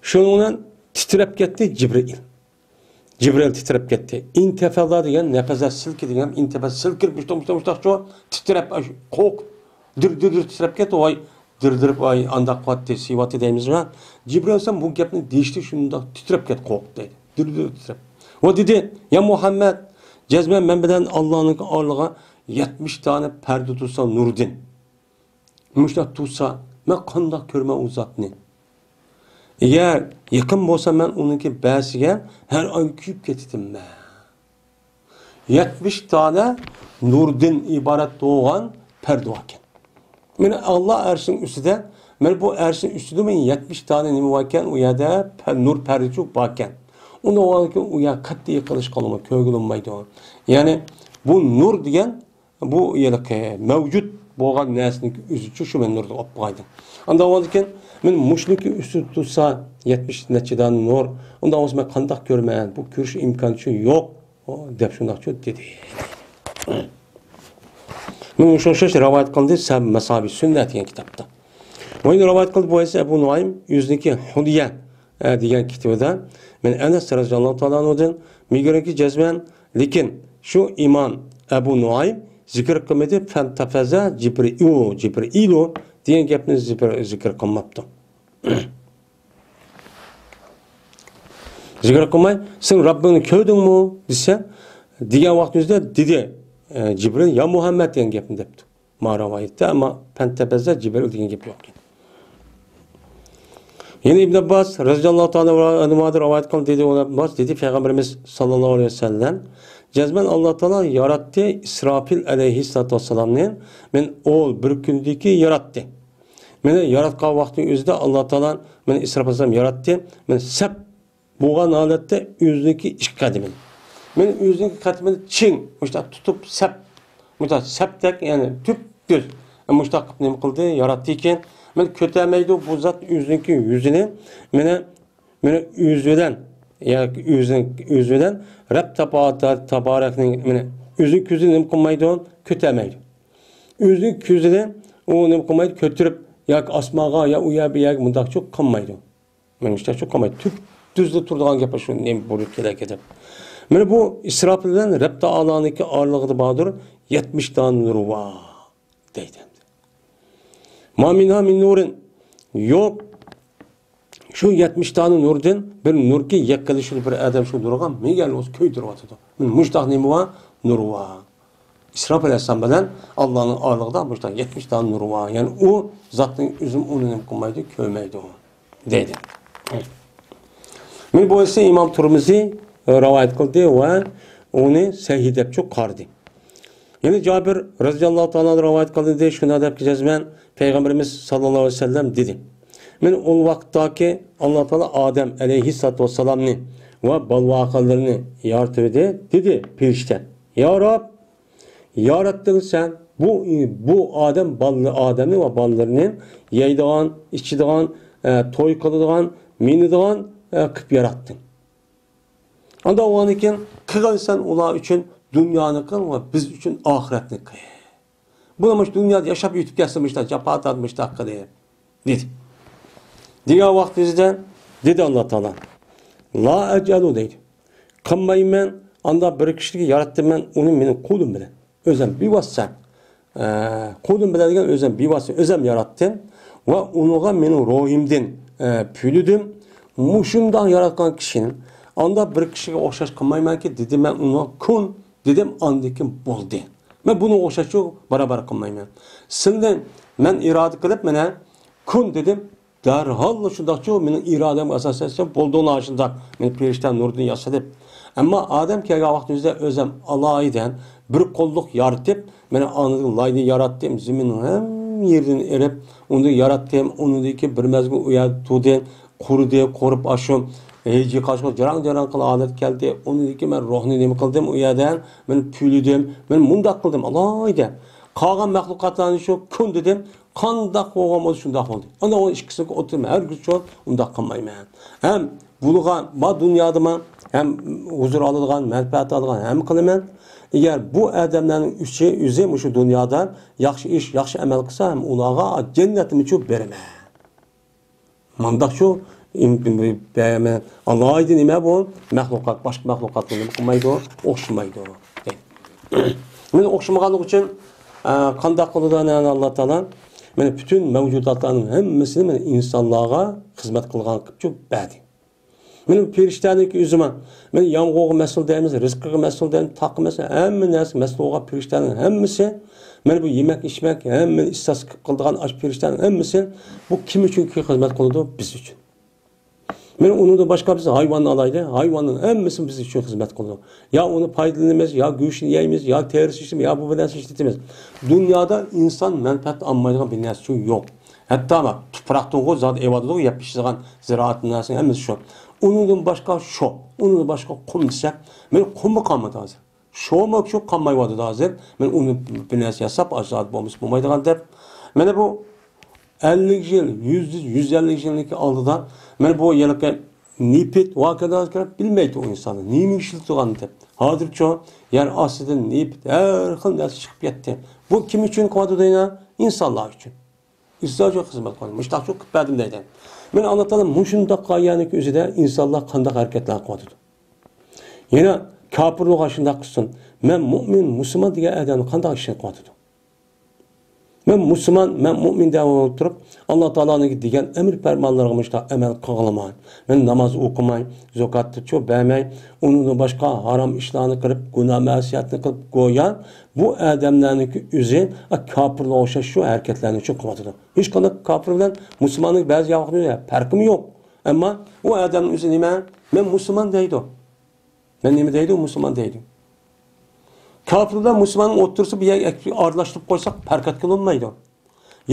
شۇنىڭ بىلەن تىترەپ كەتتى جىبرىئىل. جىبرىئىل تىترەپ كەتتى. ئىنتەفەزا دېگەن نەپەزە سىلكىدى دېگەن، ئىنتەفەزە سىلكىدى، مۇشتاق، مۇشتاق، مۇشتاقچۇ تىترەپ، ئاش-، قورقۇپ، دىر، دىر، دىر تىترەپ كەتتى. ۋاي، دىر، دىر، ۋاي، ئانداق قىلاتتى، سېۋاتتى دەيمىزغۇ. جىبرىئىل ئەلەيھىسسالام بۇ گەپنى دېيىشتى، شۇنداق تىترەپ كەتتى، قورقۇپ دەيدۇ. دىر، دىر تىترەپ. ۋە دېدى: «يا مۇھەممەد، جەزمەن مەن بىلەن ئاللانىڭ ئارىلىقىغا يەتمىش دانە پەردە تۇرسا نۇردىن. مۇشۇنداق تۇرسا، مەن قانداق كۆرىمەن ئۇ زاتنى؟ ئەگەر يېقىن بولسا، مەن ئۇنىڭكى بەسىگە ھەر ئاينى كۆيۈپ كېتىتىمەن.» يەتمىش دانە نۇردىن ئىبارەت بولغان پەردە باركەن. مانا ئاللا ئەرشىنىڭ ئۈستىدە، مانا بۇ ئەرشىنىڭ ئۈستىدە مانا يەتمىش دانە نېمە باركەن، ئۇ يەردە پە-، نۇر پەردىچۇ باركەن. ئۇنى ئالغاندىن كېيىن ئۇ يەر قەتئىي يېقىلىشقا بولمايدۇ، كۆرگىلى بولمايدۇ. يەنى بۇ نۇر دېگەن بۇ ھېلىقى مەۋجۇت بولغان نەرسىنىڭ ئۆزىچۇ شۇ مەن نۇردىن ئاپقايدى. ئاندىن ئاۋۋالدىكىن مەن مۇشۇنىڭكى ئۈستىدە تۇرسا يەتمىش نەچچە دانە نۇر، ئۇنداق بولسا مەن قانداق كۆرىمەن؟ بۇ كۆرۈش ئىمكانى شۇ يوق، دەپ شۇنداقچۇ دېدى. مانا مۇشۇ ئوخشاش رىۋايەت قىلدى سەب مەسابى سۈننە دېگەن كىتابتا. ۋە يەنە رىۋايەت قىلدى بۇ ئەبۇ نۇئايم ئۆزىنىڭكى ھۇليە، ئە، دېگەن كىتابىدا، مەن ئەنەس رەزىياللاھۇ تائالا ئەنھۇدىن مىگرەنكى جەزمەن، لېكىن شۇ ئىمام ئەبۇ نۇئايم زىكىر قىلمىدى، فەنتەفەزە جىبرىئىلۇ، جىبرىئىلۇ دېگەن گەپنى زىبر-، زىكىر قىلماپتۇ. زىكىر قىلماي، سەن رەببىڭنى كۆردۈڭمۇ؟ دېسە، دېگەن ۋاقتىمىزدا دېدى، ئە، جىبرىل، يا مۇھەممەد دېگەن گەپنى دەپتۇ. ما رىۋايەتتە، ئەمما پەنتەبەززە جىبرىل دېگەن گەپ يوق ئىكەن. يەنە ئىبن ئابباس رەزىياللاھۇ تائالا ئەنھۇدىن رىۋايەت قىلدى، دېدى، ئىبن ئابباس دېدى، پەيغەمبىرىمىز ساللاللاھۇ ئەلەيھى ۋەسەللەم، جەزمەن ئاللا تائالا ياراتتى ئىسراپىل ئەلەيھىسسالاتۇ ۋەسسالامنى، مەن ئول بىر كۈندىكى ياراتتى. مېنى ياراتقان ۋاقتى ئۆزىدە ئاللا تائالا مېنى ئىسراپىل ئەلەيھىسسالام ياراتتى. مەن سەپ بولغان ھالەتتە ئۆزىنىڭكى ئىككى قەدىمىنى. مېنى ئۆزىنىڭكى قەدىمىنى چىڭ، مۇشۇنداق تۇتۇپ سەپ، مۇشۇنداق سەپتەك، يەنى تۈپتۈز. مۇشۇنداق قىلىپ نېمە قىلدى؟ ياراتتىكەن. مېنى كۆتەرمەيدۇ بۇ زات ئۆزىنىڭكى يۈزىنى. مېنى، مېنى ئۆزى بىلەن، ياكى ئۆزىنىڭ، ئۆزى بىلەن رەب تاپا-، تا-، تابارەكنىڭ، مېنى ئۆزىنىڭ كۆزىنى نېمە قىلمايدۇ؟ كۆتەرمەيدۇ. ئۆزىنىڭ كۆزىنى ئۇ نېمە قىلمايدۇ؟ كۆتۈرۈپ، ياكى ئاسمانغا، يا ئۇ يەر، بۇ يەرگە مۇنداقچۇ قىلمايدۇ. مانا مۇشۇنداقچۇ قىلمايدۇ. تۈپتۈزدە تۇرىدىغان گەپ شۇ، نېمە بولۇپ كېلەركى دەپ. مانا بۇ ئىسراپىل بىلەن رەب تائالانىڭكى ئارىلىقىدا باردۇر يەتمىش دانە نۇر بار. دەيدۇ ئەمدى. ما مىنھا مىن نۇرىن. يوق. شۇ يەتمىش دانە نۇردىن بىر نۇركى يەككىلىشىدۇ بىر ئادەم شۇ نۇرغا مىگەر ئۆزى كۆيدۈرۈۋاتىدۇ. مانا مۇشۇنداق نېمە بار؟ نۇر بار. ئىسراپىل ئەلەيھىسسالام بىلەن ئاللانىڭ ئارىلىقىدا مۇشۇنداق يەتمىش دانە نۇر بار. يەنى ئۇ زاتنىڭ ئۆزىمۇ ئۇنى نېمە قىلمايدۇ، كۆرمەيدۇ. دەيدۇ. مانا بۇ ئىسى ئىمام تۇرمۇزى، ئە، رىۋايەت قىلدى ۋە ئۇنى سەھىھ دەپچۇ قارىدى. يەنە جابىر رەزىياللاھۇ تائالا ئەنھۇ رىۋايەت قىلدى، شۇنداق دەپ جەزمەن پەيغەمبىرىمىز ساللاللاھۇ ئەلەيھى ۋەسەللەم دېدى، مەن ئۇ ۋاقىتتاكى ئاللا تائالا ئادەم ئەلەيھىسسالاتۇ ۋەسسالامنى ۋە بالىۋاقانلىرىنى يارىتىۋىدى، دېدى پېرىشتە، يا رەب، ياراتتىڭ سەن بۇ، بۇ ئادەم بالىلىرى، ئادەمنى ۋە بالىلىرىنى يەيدىغان، ئىچىدىغان، ئە، توي قىلىدىغان، مىنىدىغان، ئە، قىلىپ ياراتتىڭ. ئاندا ئۇنىڭدىن كېيىن قىلغان سەن ئۇلار ئۈچۈن دۇنيانى قىل ۋە بىز ئۈچۈن ئاخىرەتنى قىل. بۇلار مۇشۇ دۇنيادا ياشاپ ئۆتۈپ كەتسۇن، مۇشۇنداق جاپا تارتىپ، مۇشۇنداق قىلىپ، دېدى. دېگەن ۋاقتىمىزدا دېدى ئاللا تائالا، لا ئەجئەلۇ دەيدۇ. قىلمايمەن، ئاندا بىر كىشىنى ياراتتىم مەن، ئۇنى مېنىڭ قولۇم بىلەن. ئۆزۈم بىۋاسىتە. ئە، قولۇم بىلەن دېگەن ئۆزۈم بىۋاسىتە، ئۆزۈم ياراتتىم. ۋە ئۇنىڭغا مېنىڭ روھىمدىن، ئە، پۈۋلىدىم. مۇشۇنداق ياراتقان كىشىنى ئاندا بىر كىشىگە ئوخشاش قىلمايمەنكى، دېدىم مەن ئۇنىڭغا كۇن دېدىم، ئاندىن كېيىن بولدى. مەن بۇنىڭغا ئوخشاشچۇ بارابەر قىلمايمەن. سىلنى مەن ئىرادە قىلىپ مانا كۇن دېدىم، دەرھاللا شۇنداقچۇ، مېنىڭ ئىرادەمگە ئاساسەن سەن بولدۇڭلا شۇنداق. مېنى پېرىشتە نۇردىن ياسىدىپ. ئەمما ئادەم كەلگەن ۋاقتىمىزدا ئۆزەم ئالايىتەن بىر قوللۇق يارىتىپ، مانا ئاندىن لاينى ياراتتىم، زېمىننىڭ ھەممە يېرىدىن ئېلىپ، ئۇنى ياراتتىم، ئۇنىڭدىن كېيىن بىر مەزگىل ئۇ يەردە تۇردى، قۇرۇدى، قۇرۇپ ئاشۇ ھېجى قاشقا جاراڭ-جاراڭ قىلىپ ھالەتكە كەلدى. ئۇنىڭدىن كېيىن مەن روھنى نېمە قىلدىم ئۇ يەردە؟ مەن پۈۋلىدىم، مەن مۇنداق قىلدىم، ئالايىتەن. قالغان مەخلۇقاتلارنى شۇ كۇن دېدىم، قانداق بولغان بولسا شۇنداق بولدى. ئاندىن ئۇنىڭ ئىككىسىنى ئوتتۇرىما ھەرگىزچۇ ئۇنداق قىلمايمەن. ھەم بولغان، بار دۇنيادىمۇ ھەم ھۇزۇر ئالىدىغان، مەنپەئەت ئالىدىغان ھەم قىلىمەن. ئەگەر بۇ ئادەملەرنىڭ ئۈچى، ئۆزى مۇشۇ دۇنيادا ياخشى ئىش، ياخشى ئەمەل قىلسا، ھەم ئۇلارغا جەننەتنىمۇچۇ بېرىمەن. مانداقچۇ، ئىم-، بەرمەن. ئالايىتە نېمە بۇ؟ مەخلۇقات، باشقا مەخلۇقاتقا نېمە قىلمايدۇ؟ ئوخشىمايدۇ. مانا ئوخشىمىغانلىقى ئۈچۈن، ئە، قانداق قىلىدۇ ئەنە ئاللا تائالا؟ مانا پۈتۈن مەۋجۇداتلارنىڭ ھەممىسىنى مانا ئىنسانلارغا خىزمەت قىلغان قىلىپچۇ بەردى. مانا بۇ پېرىشتەنىڭكى ئۆزىمۇ، مانا يامغۇرغا مەسئۇل دەيمىز، رىزقىغا مەسئۇل دەيمىز، تاغقا مەسئۇل، ھەممە نەرسىگە مەسئۇل بولغان پېرىشتەنىڭ ھەممىسى، مانا بۇ يېمەك ئىچمەك، ھەممىنى ئىستاتىستىكا قىلىدىغان ئاشۇ پېرىشتەنىڭ ھەممىسى بۇ كىم ئۈچۈن خىزمەت قىلىدۇ؟ بىز ئۈچۈن. مانا ئۇنىڭدىن باشقا بىز ھايۋاننى ئالايلى، ھايۋاننىڭ ھەممىسى بىز ئۈچۈن خىزمەت قىلىدۇ. يا ئۇنى پايدىلىنىمىز، يا گۆشىنى يەيمىز، يا تېرىسى ئىشلىتىمىز، يا بۇ بىر نەرسە ئىشلىتىمىز. دۇنيادا ئىنسان مەنپەئەت ئالمايدىغان بىر نەرسە يوق. ھەتتا تۇپراقتىنغۇ زادى ئېۋاتىدۇ، يەپ پىشىدىغان زىرائەت نەرسە ھەممىسى شۇ. ئۇنىڭدىن باشقا شۇ، ئۇنىڭدىن باشقا قۇم دېسەك، مانا قۇممۇ قالمىدى ھازىر. شۇمۇ شۇ قالمايۋاتىدۇ ھازىر. مانا ئۇنى بىر نەرسە ياساپ، ئاشۇ زادى بولمىسا بولمايدىغان دەپ. مانا بۇ ئەللىك يىل، يۈز، يۈز ئەللىك يىلنىڭكى ئالدىدا، مانا بۇ ھېلىقى نېفىت ۋاكىدىغا كىرىپ بىلمەيتتى ئۇ ئىنسانلار نېمە ئىشلىتىدىغاننى دەپ. ھازىرچۇ يەر ئاستىدىن نېفىت، ھەر خىل نەرسە چىقىپ كەتتى. بۇ كىم ئۈچۈن قىلىۋاتىدۇ دەينا؟ ئىنسانلار ئۈچۈن. ئىسرائىلچە خىزمەت قىلىدۇ. مۇشۇنداقچۇ قىلىپ بەردىم دەيدۇ. مانا ئاللا تائالا مۇشۇنداق قىلغاننىڭكى ئۆزىدە ئىنسانلار قانداق ھەرىكەتلەر قىلىۋاتىدۇ؟ يەنە كاپىرلارغا شۇنداق قىلسۇن. مەن مۇئمىن، مۇسۇلمان دېگەن ئادەم قانداق ئىشنى قىلىۋاتىدۇ؟ مەن مۇسۇلمان، مەن مۇئمىن دەپ ئولتۇرۇپ، ئاللا تائالانىڭكى دېگەن ئەمر پەرمانلىرىغا مۇشۇنداق ئەمەل قىلغىلىماي، مەن ناماز ئوقۇماي، زاكاتنىچۇ بەرمەي، ئۇنىڭدىن باشقا ھارام ئىشلارنى قىلىپ، گۇناھ مەسىيەتنى قىلىپ، گويا بۇ ئادەملەرنىڭكى ئۆزى كاپىرلارغا ئوخشاش شۇ ھەرىكەتلەرنى شۇ قىلىۋاتىدۇ. ھېچقانداق كاپىر بىلەن مۇسۇلماننىڭ بەزى ۋاقىتتا پەرقىمۇ يوق. ئەمما ئۇ ئادەمنىڭ ئۆزى نېمە؟ مەن مۇسۇلمان دەيدۇ. مەن نېمە دەيدۇ؟ مۇسۇلمان دەيدۇ. كاپىر بىلەن مۇسۇلماننىڭ ئوتتۇرىسى بۇ يەرگە ئارىلاشتۇرۇپ قويساق پەرقەتكە بولمايدۇ.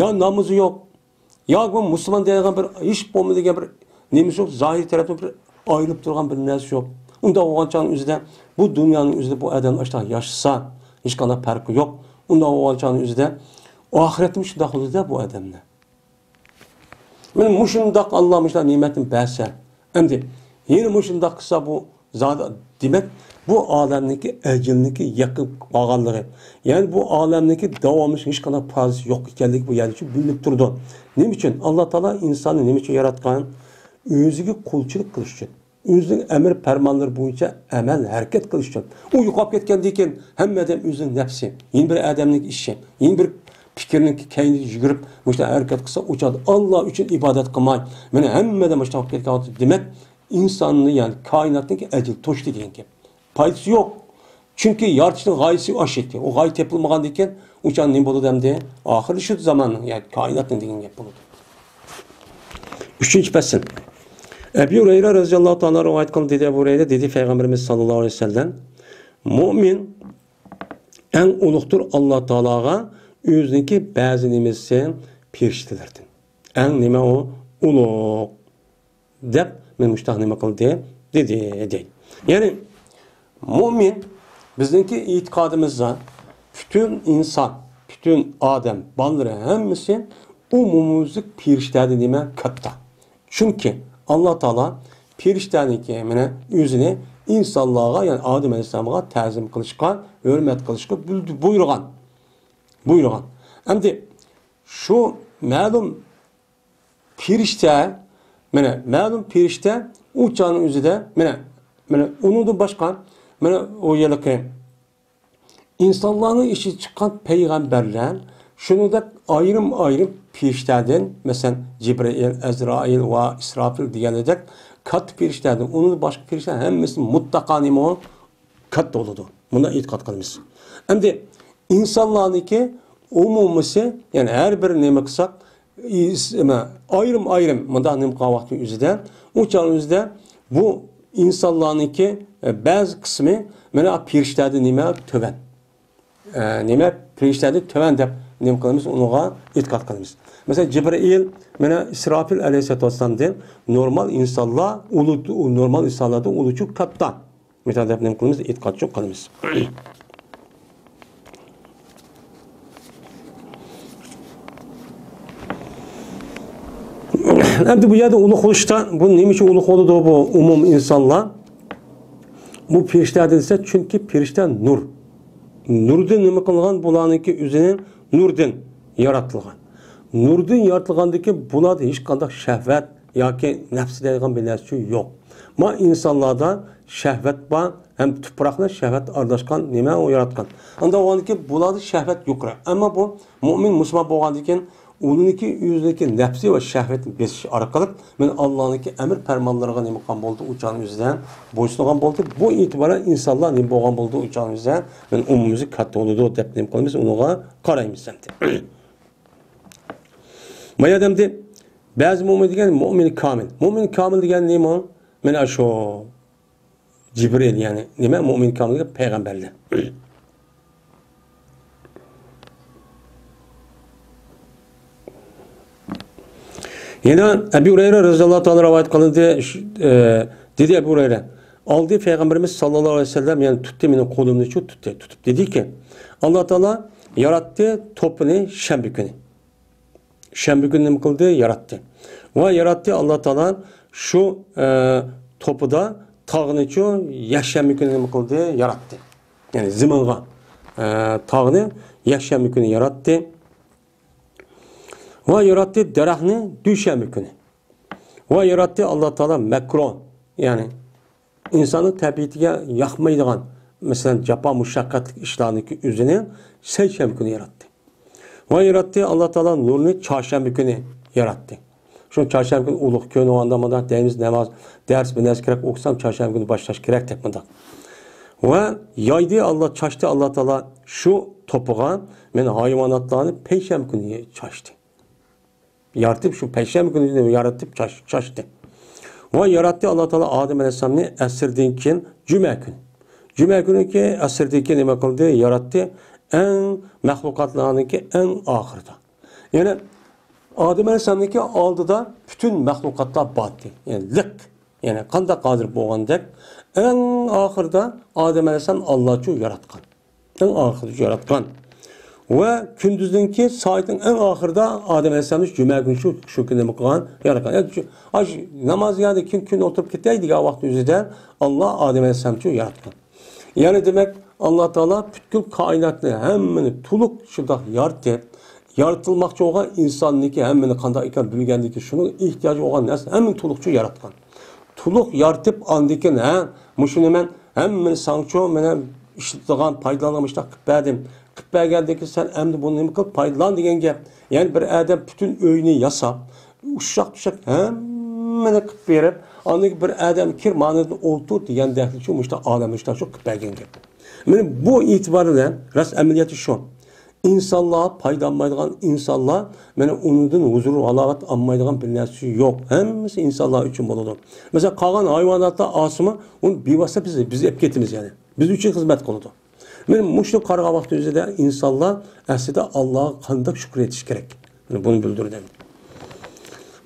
يا نامىزى يوق، يا بۇ مۇسۇلمان دەيدىغان بىر ھېچ بولمىدىغان بىر نېمىسى يوق، زاھىرىي تەرەپتىن بىر ئايرىلىپ تۇرغان بىر نەرسە يوق. ئۇنداق بولغان چاغنىڭ ئۆزىدە بۇ دۇنيانىڭ ئۆزىدە بۇ ئادەم ئاشۇنداق ياشىسا، ھېچقانداق پەرقى يوق. ئۇنداق بولغان چاغنىڭ ئۆزىدە ئاخىرەتتىمۇ شۇنداق بولىدۇ-دە بۇ ئادەمنىڭ. مانا مۇشۇنداق ئاللا مۇشۇنداق نېمەتنى بەرسە، ئەمدى يەنە مۇشۇنداق قىلسا بۇ زادى، دېمەك، بۇ ئالەمنىڭكى ئەجىلنىڭكى يېقىن قالغانلىقى، يەنى بۇ ئالەمنىڭكى داۋاملىشىش ھېچقانداق پايدىسى يوق ئىكەنلىكى بۇ يەردە شۇ بىلىنىپ تۇرىدۇ. نېمە ئۈچۈن؟ ئاللا تائالا ئىنساننى نېمە ئۈچۈن ياراتقان؟ ئۆزىگە قۇلچىلىق قىلىش ئۈچۈن. ئۆزىنىڭ ئەمر پەرمانلىرى بويىچە ئەمەل، ھەرىكەت قىلىش ئۈچۈن. ئۇ يوقاپ كەتكەندىن كېيىن ھەممە ئادەم ئۆزىنىڭ نەپسى، يەنە بىر ئادەمنىڭ ئىشى، يەنە بىر پىكىرنىڭ كەينىدە يۈگۈرۈپ، مۇشۇنداق ھەرىكەت قىلسا، ئۇ چاغدا ئاللا ئۈچۈن ئىبادەت قىلماي، مانا ھەممە ئادەم مۇشۇنداق بولۇپ كەتكەن ۋاقىتتا، دېمەك، ئىنساننى، يەنى كائىناتنىڭكى ئەجىلى توشتى دېگەن گەپ. پايدىسى يوق. چۈنكى يارىتىشنىڭ غايىسى ئاشتى. ئۇ غايە تېپىلمىغاندىن كېيىن ئۇ چاغ نېمە بولىدۇ ئەمدى؟ ئاخىرلىشىدۇ زاماننىڭ، يا كائىناتنىڭ دېگەن گەپ بولىدۇ. ئۈچىنچى پەسىل. ئەبى ھۇرەيرە رەزىياللاھۇ تائالا رىۋايەت قىلدى، دېدى ئەبۇ ھۇرەيرە، دېدى پەيغەمبىرىمىز ساللاللاھۇ ئەلەيھى ۋەسەللەم، مۇئمىن ئەڭ ئۇلۇغدۇر ئاللا تائالاغا ئۆزىنىڭكى بەزى نېمىسى پېرىشتىلەردىن. ئەڭ نېمە ئۇ؟ ئۇلۇغ. دەپ، مېنى مۇشتاق نېمە قىلدى؟ دېدى، دەيدۇ. يەنى، مۇئمىن، بىزنىڭكى ئېتىقادىمىزدا پۈتۈن ئىنسان، پۈتۈن ئادەم بالىلىرى ھەممىسى ئومۇميۈزلۈك پېرىشتەدىن نېمە؟ كاتتا. چۈنكى ئاللا تائالا پېرىشتەنىڭكى مانا ئۆزىنى ئىنسانلارغا، يەنى ئادەم ئەلەيھىسسالامغا تەزىم قىلىشقا، ھۆرمەت قىلىشقا بۇيرۇغان. بۇيرۇغان. ئەمدى شۇ مەلۇم پېرىشتە، مانا مەلۇم پېرىشتە ئۇ چاغنىڭ ئۆزىدە، مانا، مانا ئۇنىڭدىن باشقا، مانا ئۇ ھېلىقى ئىنسانلارنىڭ ئىچىدىن چىققان پەيغەمبەرلەر، شۇنىڭدەك ئايرىم-ئايرىم پېرىشتەدىن، مەسىلەن، جىبرىئىل، ئەزرائىل ۋە ئىسراپىل دېگەندەك كاتتا پېرىشتەدىن، ئۇنىڭدىن باشقا پېرىشتە ھەممىسى مۇتلەقا نېمە ئۇ؟ كاتتا بولىدۇ. مۇنداق ئېتىقاد قىلىمىز. ئەمدى ئىنسانلارنىڭكى ئومۇمىسى، يەنى ھەر بىر نېمە قىلساق، ئىس-، نېمە، ئايرىم-ئايرىم مۇنداق نېمە قىلغان ۋاقتى ئۆزىدە، ئۇ چاغ ئۆزىدە بۇ ئىنسانلارنىڭكى، ئە، بەزى قىسمى مانا پېرىشتەدىن نېمە تۆۋەن. ئە، نېمە، پېرىشتەدىن تۆۋەن دەپ نېمە قىلىمىز، ئۇنىڭغا ئېتىقاد قىلىمىز. مەسىلەن، جىبرىئىل، مانا ئىسراپىل ئەلەيھىسسالاتۇ ۋەسسالامدىن نورمال ئىنسانلار ئۇلۇ، نورمال ئىنسانلاردىن ئۇلۇچۇ كاتتا. مىسال دەپ نېمە قىلىمىز؟ ئېتىقادچۇ قىلىمىز. ئەمدى بۇ يەردە ئۇلۇغ بولۇشتا، بۇ نېمە ئۈچۈن ئۇلۇغ بولىدۇ بۇ ئومۇم ئىنسانلار؟ بۇ پېرىشتە دېسە، چۈنكى پېرىشتە نۇر. نۇردىن نېمە قىلغان؟ بۇلارنىڭكى ئۆزىنى نۇردىن ياراتىلغان. نۇردىن يارىتىلغاندىكى بۇلاردا ھېچقانداق شەھۋەت ياكى نەپس دەيدىغان بىر نەرسە يوق. ما ئىنسانلاردا شەھۋەت بار، ھەم تۇپراقنى شەھۋەت ئارىلاشقان نېمە ئۇ ياراتقان. ئاندا ئۇنىڭدىكى بۇلاردا شەھۋەت يۇقىرى. ئەمما بۇ مۇئمىن مۇسۇلمان بولغاندىن كېيىن ئۇنىڭكى ئۆزىنىڭكى نەپسى ۋە شەھۋەتنى بېسىش ئارقىلىق مەن ئاللانىڭكى ئەمر پەرمانلىرىغا نېمە قىلغان بولدى، ئۇ چاغنىڭ ئۆزىدە بويسۇنغان بولدى. بۇ ئېتىبارەن ئىنسانلار نېمە بولغان بولدى، ئۇ چاغنىڭ ئۆزىدە مەن ئومۇميۈزلۈك كاتتا بولىدۇ دەپ نېمە قىلىمىز، ئۇنىڭغا قارايمىز ئەمدى. ما يەردە ئەمدى بەزى مۇئمىن دېگەن مۇئمىن كامىل. مۇئمىن كامىل دېگەن نېمە؟ مانا شۇ جىبرىل، يەنى نېمە؟ مۇئمىن كامىل دېگەن پەيغەمبەرلەر. يەنە ئەبۇ ھۇرەيرە رەزىياللاھۇ تائالا رىۋايەت قىلىندى. شۇ، ئە، دېدى ئەبۇ ھۇرەيرە، ئالدى پەيغەمبىرىمىز ساللاللاھۇ ئەلەيھى ۋەسەللەم، يەنى تۇتتى مېنىڭ قولۇمنى، شۇ تۇتتى، تۇتۇپ دېدىكى، ئاللا تائالا ياراتتى توپىنى شەنبە كۈنى. شەنبە كۈنى نېمە قىلدى؟ ياراتتى. ۋە ياراتتى ئاللا تائالا شۇ، ئە، توپىدا تاغنىچۇ يەكشەنبە كۈنى نېمە قىلدى؟ ياراتتى. يەنى زېمىنغا، ئە، تاغنى يەكشەنبە كۈنى ياراتتى. ۋە ياراتتى دەرەخنى دۈشەنبە كۈنى. ۋە ياراتتى ئاللا تائالا مەكرۇھ، يەنى ئىنساننىڭ تەبىئىتىگە ياقمايدىغان، مەسىلەن، جاپا مۇشەققەتلىك ئىشلارنىڭكى ئۆزىنى سەيشەنبە كۈنى ياراتتى. ۋە ياراتتى ئاللا تائالا نۇرنى چارشەنبە كۈنى ياراتتى. شۇ چارشەنبە كۈنى ئۇلۇغ كۈن، ئۇ ئاندا مۇنداق دەيمىز، ناماز، دەرس، بىر نەرسە كېرەك ئوقۇسام، چارشەنبە كۈنى باشلاش كېرەك دەپ مۇنداق. ۋە يايدى ئاللا، چاچتى ئاللا تائالا شۇ توپىغا، مەن ھايۋاناتلارنى پەيشەنبە كۈنى چاچتى. يارىتىپ، شۇ پەيشەنبە كۈنى يارىتىپ چاچ-، چاچتى. ۋە ياراتتى ئاللا تائالا ئادەم ئەلەيھىسسالامنى ئەسىردىن كېيىن جۈمە كۈنى. جۈمە كۈنىكى ئەسىردىن كېيىن نېمە قىلدى؟ ياراتتى ئەڭ مەخلۇقاتلارنىڭكى ئەڭ ئاخىرىدا. يەنى ئادەم ئەلەيھىسسالامنىڭكى ئالدىدا پۈتۈن مەخلۇقاتلار بار ئىدى. يەنى لىق. يەنى قانداق ھازىر بولغاندەك، ئەڭ ئاخىرىدا ئادەم ئەلەيھىسسالام ئاللاچۇ ياراتقان. ئەڭ ئاخىرىدا ياراتقان. ۋە كۈندۈزنىڭكى سائەتنىڭ ئەڭ ئاخىرىدا ئادەم ئەلەيھىسسالامنى جۈمە كۈنى شۇ، شۇ كۈنى نېمە قىلغان؟ ياراتقان. يەنى شۇ، ئاش-، ناماز يەردە كىم كۈن ئولتۇرۇپ كېتەي دېگەن ۋاقىت ئۆزىدە ئاللا ئادەم ئەلەيھىسسالامنى ياراتقان. يەنى دېمەك، ئاللا تائالا پۈتكۈل كائىناتنى ھەممىنى تولۇق شۇنداق يارىتىپ، يارىتىلماقچى بولغان ئىنساننىڭكى ھەممىنى قانداق ئىكەن بىلگەندىن كېيىن شۇنىڭ ئېھتىياجى بولغان نەرسە ھەممىنى تولۇقچە ياراتقان. تولۇق يارىتىپ، ئاندىن كېيىن، ھە، مۇشۇنى مەن ھەممىنى ساڭىچۇ، مانا ئىشلىتىدىغان، پايدىلانغان مۇشۇنداق قىلىپ بەردىم. قىلىپ بەرگەندىن كېيىن سەن ئەمدى بۇنى نېمە قىل، پايدىلان دېگەن گەپ. يەنى بىر ئادەم پۈتۈن ئۆينى ياساپ، ئۇششاق-چۈششەك ھەممىنى قىلىپ بېرىپ، ئاندىن كېيىن بىر ئادەم كىر، مانا يەردە ئولتۇر دېگەندەكچۇ، مۇشۇنداق ئالەم مۇشۇنداق شۇ قىلىپ بەرگەن گەپ. مانا بۇ ئېتىبار بىلەن راست ئەمەلىيەتتە شۇ. ئىنسانلار پايدىلانمايدىغان ئىنسانلار، مانا ئۇنىڭدىن ھۇزۇر، ھالاۋەت ئالمايدىغان بىر نەرسە يوق. ھەممىسى ئىنسانلار ئۈچۈن بولىدۇ. مەسىلەن، قالغان ھايۋاناتلار ئالسىمۇ، ئۇنى بىۋاسىتە بىز، بىز ئېلىپ كېتىمىز يەنى. بىز ئۈچۈن خىزمەت قىلىدۇ. مانا مۇشۇنى قارىغان ۋاقتىمىزدا ئىنسانلار ئەسلىدە ئاللاغا قانداق شۈكۈر ئېيتىشى كېرەك؟ مانا بۇنى بىلدۈردى.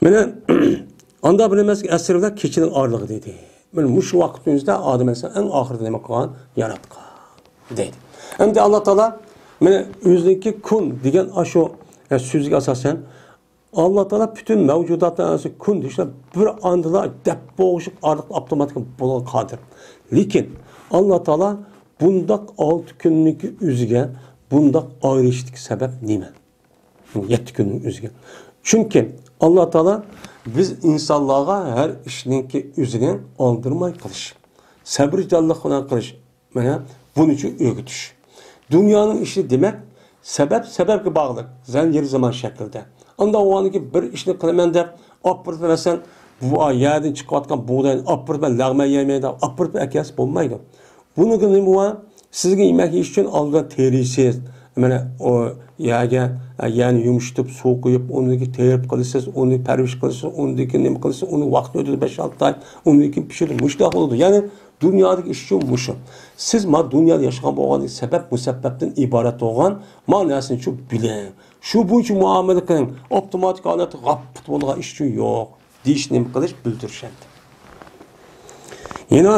مانا ئاندا بىلمەسلىك ئەسىرىدە كېچىنىڭ ئارىلىقى دېدى. مانا مۇشۇ ۋاقىتنىڭ ئۆزىدە ئادەم ئەلەيھىسسالام ئەڭ ئاخىرىدا نېمە قىلغان؟ ياراتقان دەيدۇ. ئەمدى ئاللا تائالا مانا ئۆزىنىڭكى كۇن دېگەن ئاشۇ، ئە، سۆزىگە ئاساسەن، ئاللا تائالا پۈتۈن مەۋجۇداتنىڭ ھەممىسى كۇن دېيىشلەر بىر ئاندىلا دەپ بوغۇشۇپ ئارقا ئاپتوماتىك بولغان قادىر. لېكىن ئاللا تائالا بۇنداق ئالتە كۈننىڭكى ئۆزىگە بۇنداق ئايرىشتىكى سەۋەب نېمە؟ يەتتە كۈننىڭ ئۆزىگە. چۈنكى ئاللا تائالا بىز ئىنسانلارغا ھەر ئىشنىڭكى ئۆزىنى ئالدىرىماي قىلىش، سەبرىجانلىق بىلەن قىلىش، مانا بۇنى ئۆگىتىش. دۇنيانىڭ ئىشى دېمەك، سەۋەب سەۋەبكە باغلىق، زەنجىر زىمان شەكلىدە. ئانداق بولغاندىكىن بىر ئىشنى قىلىمەن دەپ، ئاپىرىپ، مەسىلەن، بۇ يەردىن چىقىۋاتقان بۇغداينى ئاپىرىپ، مەن لەغمەن يەيمەن دەپ ئاپىرىپ ئەكەلسە بولمايدۇ. بۇنىڭغا نېمە بار؟ سىزگە يېمەك يېيىش ئۈچۈن ئالغان تېرىيسىز. مانا ئۇ يەرگە، يەرنى يۇمشىتىپ، سۇ قۇيۇپ، ئۇنىڭدىن كېيىن تېرىپ قىلىسىز، ئۇنى پەرۋىش قىلىسىز، ئۇنىڭدىن كېيىن نېمە قىلىسىز، ئۇنى ۋاقتى ئۆتىدۇ بەش ئالتە ئاي، ئۇنىڭدىن كېيىن پىشىدۇ، مۇشۇنداق بولىدۇ. يەنى دۇنيادىكى ئىش شۇ مۇشۇ. سىز ما دۇنيادا ياشىغان بولغان سەۋەب مۇسەببەپتىن ئىبارەت بولغان ما نەرسىنى شۇ بىلىڭ. شۇ بويىچە مۇئامىلە قىلىڭ. ئاپتوماتىك ھالەتتە غاپپىت بولىدىغان ئىش شۇ يوق. دېيىش، نېمە قىلىش، بىلدۈرۈش ئەمدى. يەنە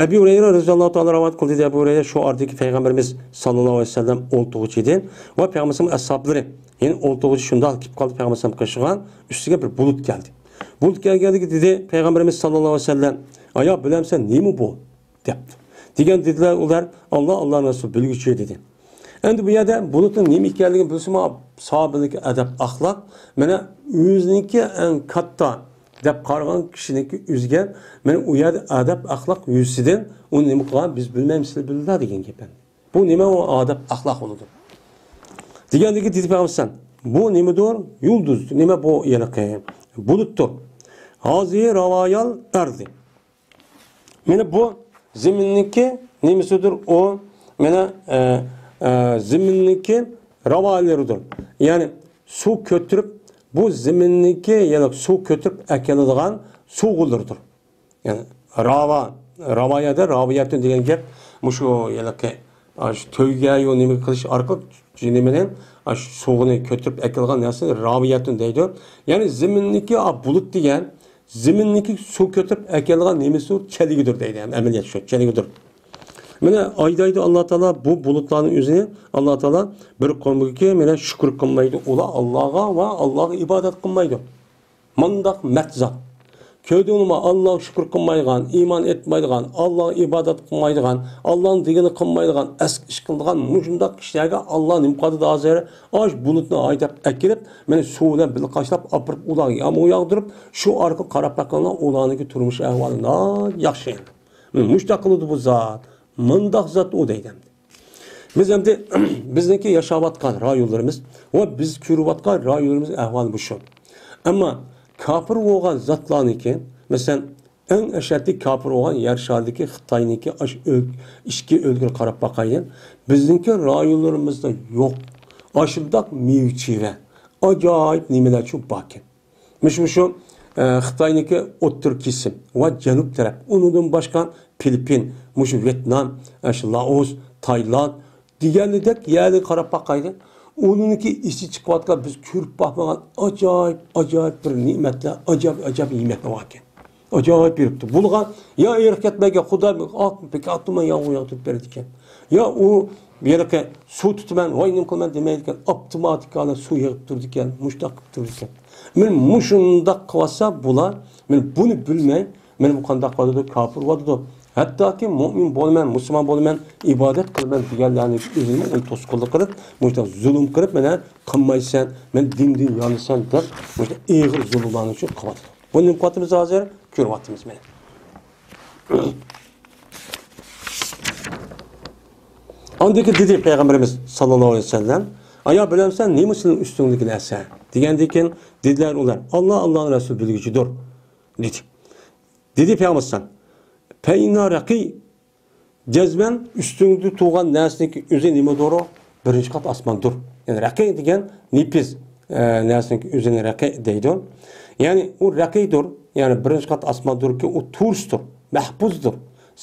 ئەبۇ ھۇرەيرە رەزىياللاھۇ تائالا رىۋايەت قىلدى، دېدى ئەبۇ ھۇرەيرە، شۇ ئارىدىكى پەيغەمبىرىمىز ساللاللاھۇ ئەلەيھى ۋەسەللەم ئولتۇرغۇچى ئىدى ۋە پەيغەمبىرىمىزنىڭ ئەسھابلىرى، يەنى ئولتۇرغۇچى شۇنداق كېلىپ قالدى، پەيغەمبىرىمىز قېشىغا، ئۈستىگە بىر بۇلۇت كەلدى. بۇلۇت كەلگەندىكى دېدى پەيغەمبىرىمىز ساللاللاھۇ ئەلەيھى ۋەسەللەم، ئايا بىلەمسەن نېمە بۇ؟ دەپتۇ. دېگەن دېدىلەر ئۇلار، ئاللا، ئاللانىڭ رەسۇلى بىلگۈچى دېدى. ئەمدى بۇ يەردە بۇلۇتنىڭ نېمە ئىكەنلىكىنى بىلسىمۇ، ساھابىنىڭكى ئەدەپ ئەخلاق، مانا ئۆزىنىڭكى ئەڭ كاتتا دەپ قارىغان كىشىنىڭكى ئۆزىگە، مانا ئۇ يەردە ئەدەپ ئەخلاق يۈزىسىدىن ئۇنى نېمە قىلغان بىز بىلمەيمىز، سىلەر بىلىلا دېگەن گەپ ئەمدى. بۇ نېمە ئۇ ئادەپ ئەخلاق بولىدۇ؟ دېگەندىكى دېدى پەيغەمبەر، بۇ نېمىدۇر؟ يۇلدۇز، نېمە بۇ ھېلىقى؟ بۇلۇتتۇر. ھازىھى راۋايال ئەرزى. مانا بۇ زېمىننىڭكى نېمىسىدۇر ئۇ؟ مانا، ئە، ئە، زېمىننىڭكى راۋالىرىدۇر. يەنى سۇ كۆتۈرۈپ، بۇ زېمىننىڭكى، يەنى سۇ كۆتۈرۈپ ئەكېلىدىغان سۇغۇلىرىدۇر. يەنى راۋا، راۋايەدە راۋىيەتۇن دېگەن گەپ مۇشۇ ھېلىقى، ئاشۇ تۆگە يو نېمە قىلىش ئارقىلىق نېمىنى، ئاشۇ سۇغىنى كۆتۈرۈپ ئەكېلىدىغان نەرسىنى راۋىيەتۇن دەيدۇ. يەنى زېمىننىڭكى، ئا، بۇلۇت دېگەن زېمىننىڭكى سۇ كۆتۈرۈپ ئەكېلىدىغان نېمىسى چېلىكىدۇر دەيدۇ، ئەمەلىيەت شۇ، چېلىكىدۇر. مانا ئايدايدۇ ئاللا تائالا بۇ بۇلۇتلارنىڭ ئۆزىنى، ئاللا تائالا بىر قومغىكى مانا شۈكۈر قىلمايدۇ، ئۇلار ئاللاغا ۋە ئاللاغا ئىبادەت قىلمايدۇ. مۇنداق مەت زات. كۆردۈڭلارمۇ، ئاللاغا شۈكۈر قىلمايدىغان، ئىمان ئېيتمايدىغان، ئاللاغا ئىبادەت قىلمايدىغان، ئاللانىڭ دېگىنىنى قىلمايدىغان، ئەسكى ئىش قىلىدىغان مۇشۇنداق كىشىلەرگە ئاللا نېمە قىلدى ھازىر؟ ئاش بۇلۇتنى ھايداپ ئەكېلىپ، مانا سۇ بىلەن بىللە قاشلاپ ئاپىرىپ ئۇلارغا يامغۇر ياغدۇرۇپ، شۇ ئارقىلىق قاراپ باقىڭلار، ئۇلارنىڭكى تۇرمۇش ئەھۋالى ناھايىتى ياخشى. مۇشۇنداق قىلىدۇ بۇ زات. مۇنداق زات ئۇ دەيدۇ ئەمدى. بىز ئەمدى بىزنىڭكى ياشاۋاتقان رايونلىرىمىز ۋە بىز كۆرۈۋاتقان رايونلىرىمىز ئەھۋالى مۇشۇ. ئەمما كاپىر بولغان زاتلارنىڭكى، مەسىلەن، ئەڭ ئەشەددىي كاپىر بولغان يەر شارىدىكى خىتاينىڭكى ئاش ئۆل-، ئىچكى ئۆلكىگە قاراپ باقايلى. بىزنىڭكى رايونلىرىمىزدا يوق. ئاشۇنداق مېۋە چېۋە، ئاجايىپ نېمىلەرچۇ باركەن. مۇشۇ، مۇشۇ، ئە، خىتاينىڭكى ئوتتۇرا كېسىم ۋە جەنۇب تەرەپ، ئۇنىڭدىن باشقا فىلىپپىن، مۇشۇ ۋيېتنام، ئە، شۇ لائوس، تايلاند دېگەنلىدەك يەرلەرگە قاراپ باقايلى. ئۇنىڭكى ئېسى چىقىۋاتقان، بىز كۆرۈپ باقمىغان ئاجايىپ، ئاجايىپ بىر نېمەتلەر، ئاجايىپ، ئاجايىپ يېمەكلەر باركەن. ئاجايىپ بېرىپتۇ. بۇلارغا يا ئېرىق كەتمەيدىكەن، خۇدا بىر ئاق، بىر ئاق تۇمان يامغۇر ياغدۇرۇپ بېرىدىكەن. يا ئۇ ھېلىقى سۇ تۇتىمەن، ۋاي نېمە قىلىمەن دېمەيدىكەن، ئاپتوماتىكا سۇ يېغىپ تۇرىدىكەن، مۇشۇنداق قىلىپ تۇرىدىكەن. مانا مۇشۇنداق قىلىۋاتسا بۇلار، مانا بۇنى بىلمەي، مانا بۇ قانداق قىلىۋاتىدۇ، كاپىر بولۇۋاتىدۇ. ھەتتاكى مۇئمىن بولىمەن، مۇسۇلمان بولىمەن، ئىبادەت قىلىمەن دېگەنلەرنى ئۆزىنى ئۇنى توسقۇنلۇق قىلىپ، مۇشۇنداق زۇلۇم قىلىپ، مانا قىلمايسەن، مەن دىندىن يانىسەن دەپ، مۇشۇنداق ئېغىر زۇلۇملارنى شۇ قىلىۋاتىدۇ. بۇنى نېمە قىلىۋاتىمىز ھازىر؟ كۆرۈۋاتىمىز مانا. ئاندىن كېيىن دېدى پەيغەمبىرىمىز ساللاللاھۇ ئەلەيھى ۋەسەللەم، ئايا بىلەمسەن نېمە سېنىڭ ئۈستۈڭدىكى نەرسە؟ دېگەندىن كېيىن دېدىلەر ئۇلار، ئاللا، ئاللانىڭ رەسۇلى بىلگۈچىدۇر، دېدى. دېدى پەيغەمبەر ئەلەيھىسسالام، پەئىننا رەقىي، جەزمەن ئۈستۈڭدە تۇرغان نەرسىنىڭكى ئۆزى نېمىدۇر ئۇ؟ بىرىنچى قات ئاسماندۇر. يەنى رەقىي دېگەن نېپىز، ئە، نەرسىنىڭكى ئۆزىنى رەقىي دەيدۇ. يەنى ئۇ رەقىيدۇر، يەنى بىرىنچى قات ئاسماندۇركى، ئۇ تۇرۇستۇر، مەھپۇزدۇر،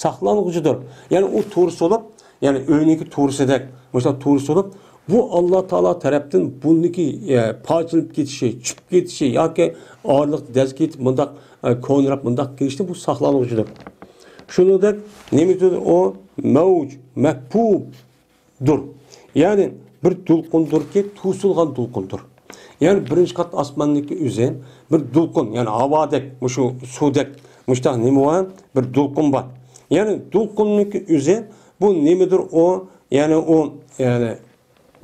ساقلانغۇچىدۇر. يەنى ئۇ تۇرۇس بولۇپ، يەنى ئۆينىڭكى تورۇسىدەك، مۇشۇنداق تورۇس بولۇپ، بۇ ئاللا تائالا تەرەپتىن بۇنىڭكى، ئە، پارچىلىنىپ كېتىشى، چۈشۈپ كېتىشى ياكى ئارىلىقتا دەز كېتىپ مۇنداق، ئە، كونىراپ مۇنداق كېلىشتىن بۇ ساقلانغۇچىدۇر. شۇنىڭدەك نېمىدۇر ئۇ؟ مەۋج، مەكپۇب. دۇر. يەنى بىر دولقۇندۇركى، توسۇلغان دولقۇندۇر. يەنى بىرىنچى قات ئاسماننىڭكى ئۆزى بىر دولقۇن، يەنى ھاۋادەك، مۇشۇ سۇدەك، مۇشتاق نېمە بار؟ بىر دولقۇن بار. يەنى دولقۇننىڭكى ئۆزى بۇ نېمىدۇر ئۇ؟ يەنى ئۇ، يەنى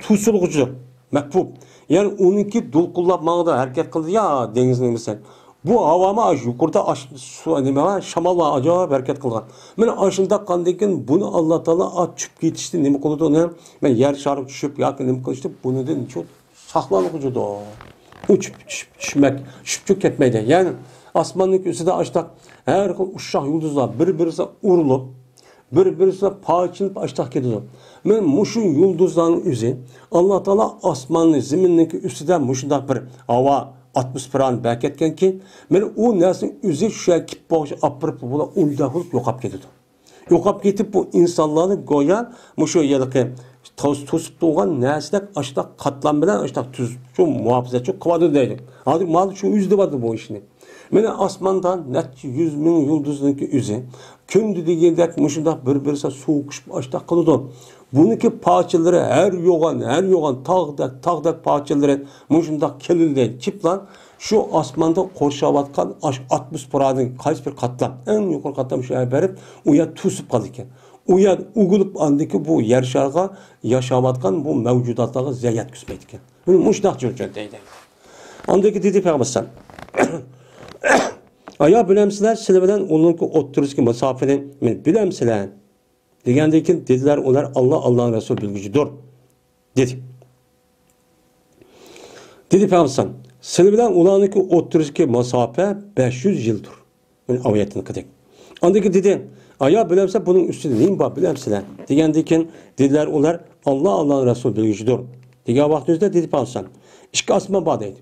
توسۇلغۇچىدۇر، مەكپۇب. يەنى ئۇنىڭكى دولقۇنلاپ ماڭىدۇ، ھەرىكەت قىلىدۇ يا دېڭىزنىڭ مىسال. بۇ ھاۋامۇ ئاشۇ يۇقىرىدا ئاش-، سۇ، نېمە بار؟ شامال بار، ئاجايىپ ھەرىكەت قىلغان. مانا ئاشۇنداق قاندىن كېيىن بۇنى ئاللا تائالا ئا-، چۈشۈپ كېتىشتىن نېمە قىلىدۇ ئۇنى؟ مانا يەر شارىغا چۈشۈپ ياكى نېمە قىلىشتىن بۇنىڭدىن شۇ ساقلانغۇچىدۇ. ئۇچۇپ چۈشۈپ، چۈشمەك، چۈشۈپ چۈشۈپ كەتمەيدۇ. يەنى ئاسماننىڭ ئۈستىدە ئاشتاق ھەر خىل ئۇششاق يۇلدۇزلار بىر-بىرسىگە ئۇرۇلۇپ، بىر-بىرسىگە پارچىلىنىپ ئاشتاق كېتىدۇ. مانا مۇشۇ يۇلدۇزلارنىڭ ئۆزى ئاللا تائالا ئاسماننى، زېمىننىڭكى ئۈستىدە مۇشۇنداق بىر ھاۋا، ئاتموسفېرانى بەركەتكەنكى، مانا ئۇ نەرسىنىڭ ئۆزى شۇ يەرگە كېلىپ بولغۇچە ئاپىرىپ بۇلار ئۇنداق بولۇپ يوقاپ كېتىدۇ. يوقاپ كېتىپ، بۇ ئىنسانلارنى گويا مۇشۇ ھېلىقى توس-، توسۇپ تۇرغان نەرسىدەك ئاشتاق قاتلام بىلەن ئاشتاق تۈز، شۇ مۇھاپىزەتچى قىلىۋاتىدۇ دەيدۇ. ھازىر مانا شۇ يۈزدە باردۇ بۇ ئىشنى. مانا ئاسماندا نەچچە يۈز مىڭ يۇلدۇزنىڭكى ئۆزى كۈندە دېگەندەك مۇشۇنداق بىر-بىرسىگە سوقۇشۇپ ئاشتاق قىلىدۇ. بۇنىڭكى پارچىلىرى ھەر يوغان، ھەر يوغان تاغدەك، تاغدەك پارچىلىرى مۇشۇنداق كېلىدۇ دەيدۇ. كېلىپلا شۇ ئاسماندا قورشاۋاتقان ئاش-، ئاتموسفېرانىڭ قايسى بىر قاتلام، ئەڭ يۇقىرى قاتلام شۇ يەرگە بېرىپ، ئۇ يەر توسۇپ قالىدىكەن. ئۇ يەر ئۇگۇلۇپ ئاندىكى بۇ يەر شارىغا ياشاۋاتقان بۇ مەۋجۇداتلارغا زىيان يەتكۈزمەيدىكەن. مانا مۇشۇنداق جۇرجان دەيدۇ. ئاندىن كېيىن دېدى پەيغەمبەر ئەلەيھىسسالام، ئايا بىلەمسىلەر، سىلەر بىلەن ئۇنىڭكى ئوتتۇرىسىدىكى مۇساپىنى مەن بىلەمسىلەر؟ دېگەندىن كېيىن دېدىلەر ئۇلار، ئاللا، ئاللانىڭ رەسۇلى بىلگۈچىدۇر، دېدى. دېدى پەيغەمبەر ئەلەيھىسسالام، سىلەر بىلەن ئۇلارنىڭكى ئوتتۇرىسىدىكى مۇساپە بەش يۈز يىلدۇر. مانا ئايەتتىكىدەك. ئاندىن كېيىن دېدى، ئايا بىلەمسىلەر بۇنىڭ ئۈستىدە نېمە بار بىلەمسىلەر؟ دېگەندىن كېيىن دېدىلەر ئۇلار، ئاللا، ئاللانىڭ رەسۇلى بىلگۈچىدۇر، دېگەن ۋاقتىمىزدا دېدى پەيغەمبەر ئەلەيھىسسالام، ئىككى ئاسمان بار دەيدۇ.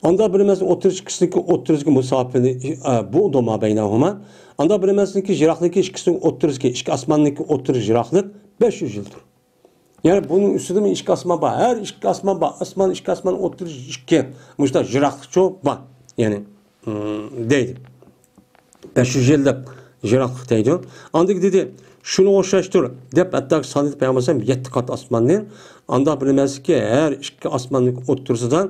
ئاندا بىر مەسىلە ئوتتۇرىسى ئىككىسىنىڭكى ئوتتۇرىسىدىكى مۇساپىنى، ئە، بۇ دوما بەينەھۇما. ئاندا بىر مەسىلىكى يىراقلىقى ئىككىسىنىڭ ئوتتۇرىسىدىكى، ئىككى ئاسماننىڭكى ئوتتۇرىسى يىراقلىق بەش يۈز يىلدۇر. يەنى بۇنىڭ ئۈستىدىمۇ ئىككى ئاسمان بار. ھەر ئىككى ئاسمان بار. ئاسمان، ئىككى ئاسمان ئوتتۇرىسى ئىككى. مۇشۇنداق يىراقلىقچۇ بار. يەنى، ئىم، دەيدۇ. بەش يۈز يىللىق يىراقلىق دەيدۇ. ئاندىن دېدى، شۇنىڭغا ئوخشاشتۇر، دەپ ھەتتا سانىدى پەيغەمبەر ئەلەيھىسسالام يەتتە قات ئاسماننى. ئاندا بىر مەسىلىكى ھەر ئىككى ئاسماننىڭ ئوتتۇرىسىدا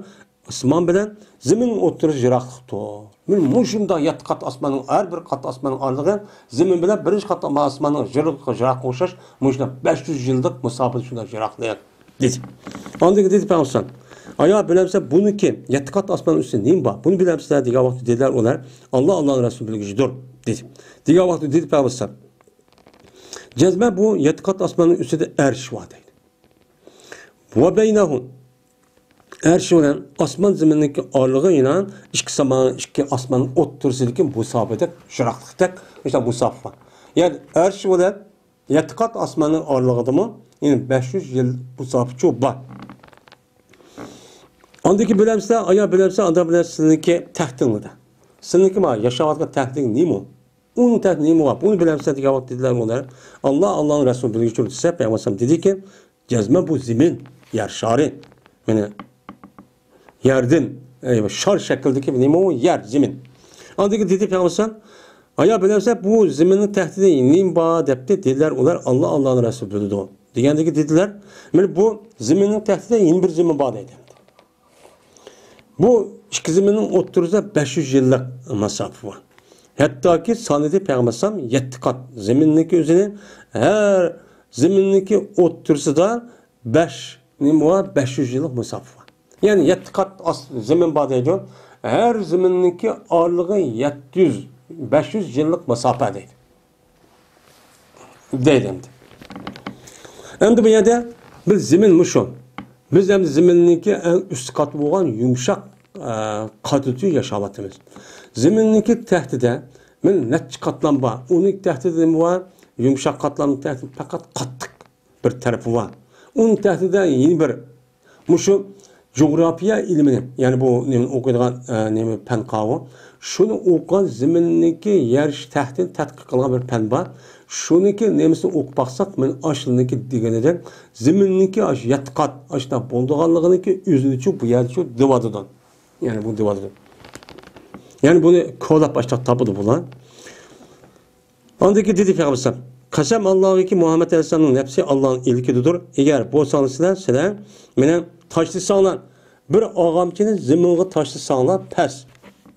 ئاسمان بىلەن زېمىننىڭ ئوتتۇرىسى يىراقلىقتۇر. مانا مۇشۇنداق يەتتە قات ئاسماننىڭ، ھەر بىر قات ئاسماننىڭ ئارىلىقى زېمىن بىلەن بىرىنچى قات ئاسماننىڭ يىراقلىقىغا ئوخشاش، مۇشۇنداق بەش يۈز يىللىق مۇساپىدە شۇنداق يىراقلىق، دېدى. ئاندىن كېيىن دېدى پەيغەمبەر ئەلەيھىسسالام، ئايا بىلەمسىلەر بۇنىڭكى يەتتە قات ئاسماننىڭ ئۈستىدە نېمە بار؟ بۇنى بىلەمسىلەر؟ دېگەن ۋاقىتتا دېدىلەر ئۇلار، ئاللا، ئاللانىڭ رەسۇلى بىلگۈچىدۇر، دېدى. دېگەن ۋاقىتتا دېدى پەيغەمبەر ئەلەيھىسسالام، جەزمەن بۇ يەتتە قات ئاسماننىڭ ئۈستىدە ئەرش بار دەيدۇ. ۋە بەينەھۇ، ئەرش بىلەن ئاسمان زېمىننىڭكى ئارىلىقى يەنە ئىككى ساما، ئىككى ئاسمان ئوتتۇرىسىدىكى مۇساپىدەك، يىراقلىقتەك، مۇشۇنداق مۇساپە بار. يەنى ئەرش بىلەن يەتتە قات ئاسماننىڭ ئارىلىقىدىمۇ يەنە بەش يۈز يىل مۇساپىچۇ بار. ئاندىكى بىلەمسىلەر، ئايا بىلەمسىلەر، ئاندا بىلەمسىلەر سىلىنىڭكى تەختىڭلىدە. سىلىنىڭكى ما، ياشاۋاتقان تەختىڭ نېمە؟ ئۇنىڭ تەختى نېمە بار؟ بۇنى بىلەمسىلەر دېگەن ۋاقىت دېدىلەر ئۇلار، ئاللا، ئاللانىڭ رەسۇلى بىلگۈچىدۇر دېسە، پەيغەمبەر ئەلەيھىسسالام دېدىكى، جەزمەن بۇ زېمىن، يەر شارى. يەنى يەردىن، ئەي، شار شەكلىدىكى نېمە ئۇ؟ يەر، زېمىن. ئاندىن كېيىن دېدى پەيغەمبەر ئەلەيھىسسالام، ئايا بىلەمسىلەر، بۇ زېمىننىڭ تەختىدە نېمە بار دەپتۇ، دېدىلەر ئۇلار، ئاللا، ئاللانىڭ رەسۇلى بىلىدۇ. دېگەندىكى دېدىلەر، مانا بۇ زېمىننىڭ تەختىدە يەنە بىر زېمىن بار دەيدۇ. بۇ ئىككى زېمىننىڭ ئوتتۇرىسىدا بەش يۈز يىللىق مۇساپە بار. ھەتتاكى سانىدى پەيغەمبەر ئەلەيھىسسالام يەتتە قات زېمىننىڭكى ئۆزىنى، ھەر زېمىننىڭكى ئوتتۇرىسىدا بەش، نېمە بار؟ بەش يۈز يىللىق مۇساپە بار. يەنى يەتتە قات ئاس-، زېمىن بار دەيدۇ. ھەر زېمىننىڭكى ئارىلىقى يەتتە يۈز، بەش يۈز يىللىق مۇساپە دەيدۇ. دەيدۇ ئەمدى. ئەمدى بۇ يەردە بىز زېمىن مۇشۇ. بىز ئەمدى زېمىننىڭكى ئەڭ ئۈستى قاتى بولغان يۇمشاق، ئە، قاتىدا ياشاۋاتىمىز. زېمىننىڭكى تەختىدە مانا نەچچە قاتلام بار. ئۇنىڭ تەختىدە نېمە بار؟ يۇمشاق قاتلامنىڭ تەختىدە پەقەت قاتتىق بىر تەرىپى بار. ئۇنىڭ تەختىدە يەنە بىر مۇشۇ جۇغراپىيە ئىلمىنى، يەنى بۇ نېمىنى ئوقۇيدىغان، ئە، نېمە پەن قاۋۇ. شۇنى ئوقۇغان زېمىننىڭكى يەر تەختىنى تەتقىق قىلغان بىر پەن بار. شۇنىڭكى نېمىسىنى ئوقۇپ باقساق، مانا ئاشۇنىڭكى دېگىنىدەك، زېمىننىڭكى ئاشۇ يەتتە قات، ئاشۇنداق بولىدىغانلىقىنىڭكى ئۆزىنىچۇ بۇ يەردىچۇ دېۋاتىدۇ. يەنى بۇ دېۋاتىدۇ. يەنى بۇنى كولاپ ئاشۇنداق تاپىدۇ بۇلار. ئاندىن كېيىن دېدى پەيغەمبەر ئەلەيھىسسالام، قەسەم ئاللاغىكى، مۇھەممەد ئەلەيھىسسالامنىڭ نەپسى ئاللانىڭ ئىلكىدىدۇر. ئەگەر بولساڭلار سىلەر، سىلەر مېنى تاشلىساڭلار، بىر ئاغامچىنى زېمىنغا تاشلىساڭلار پەس،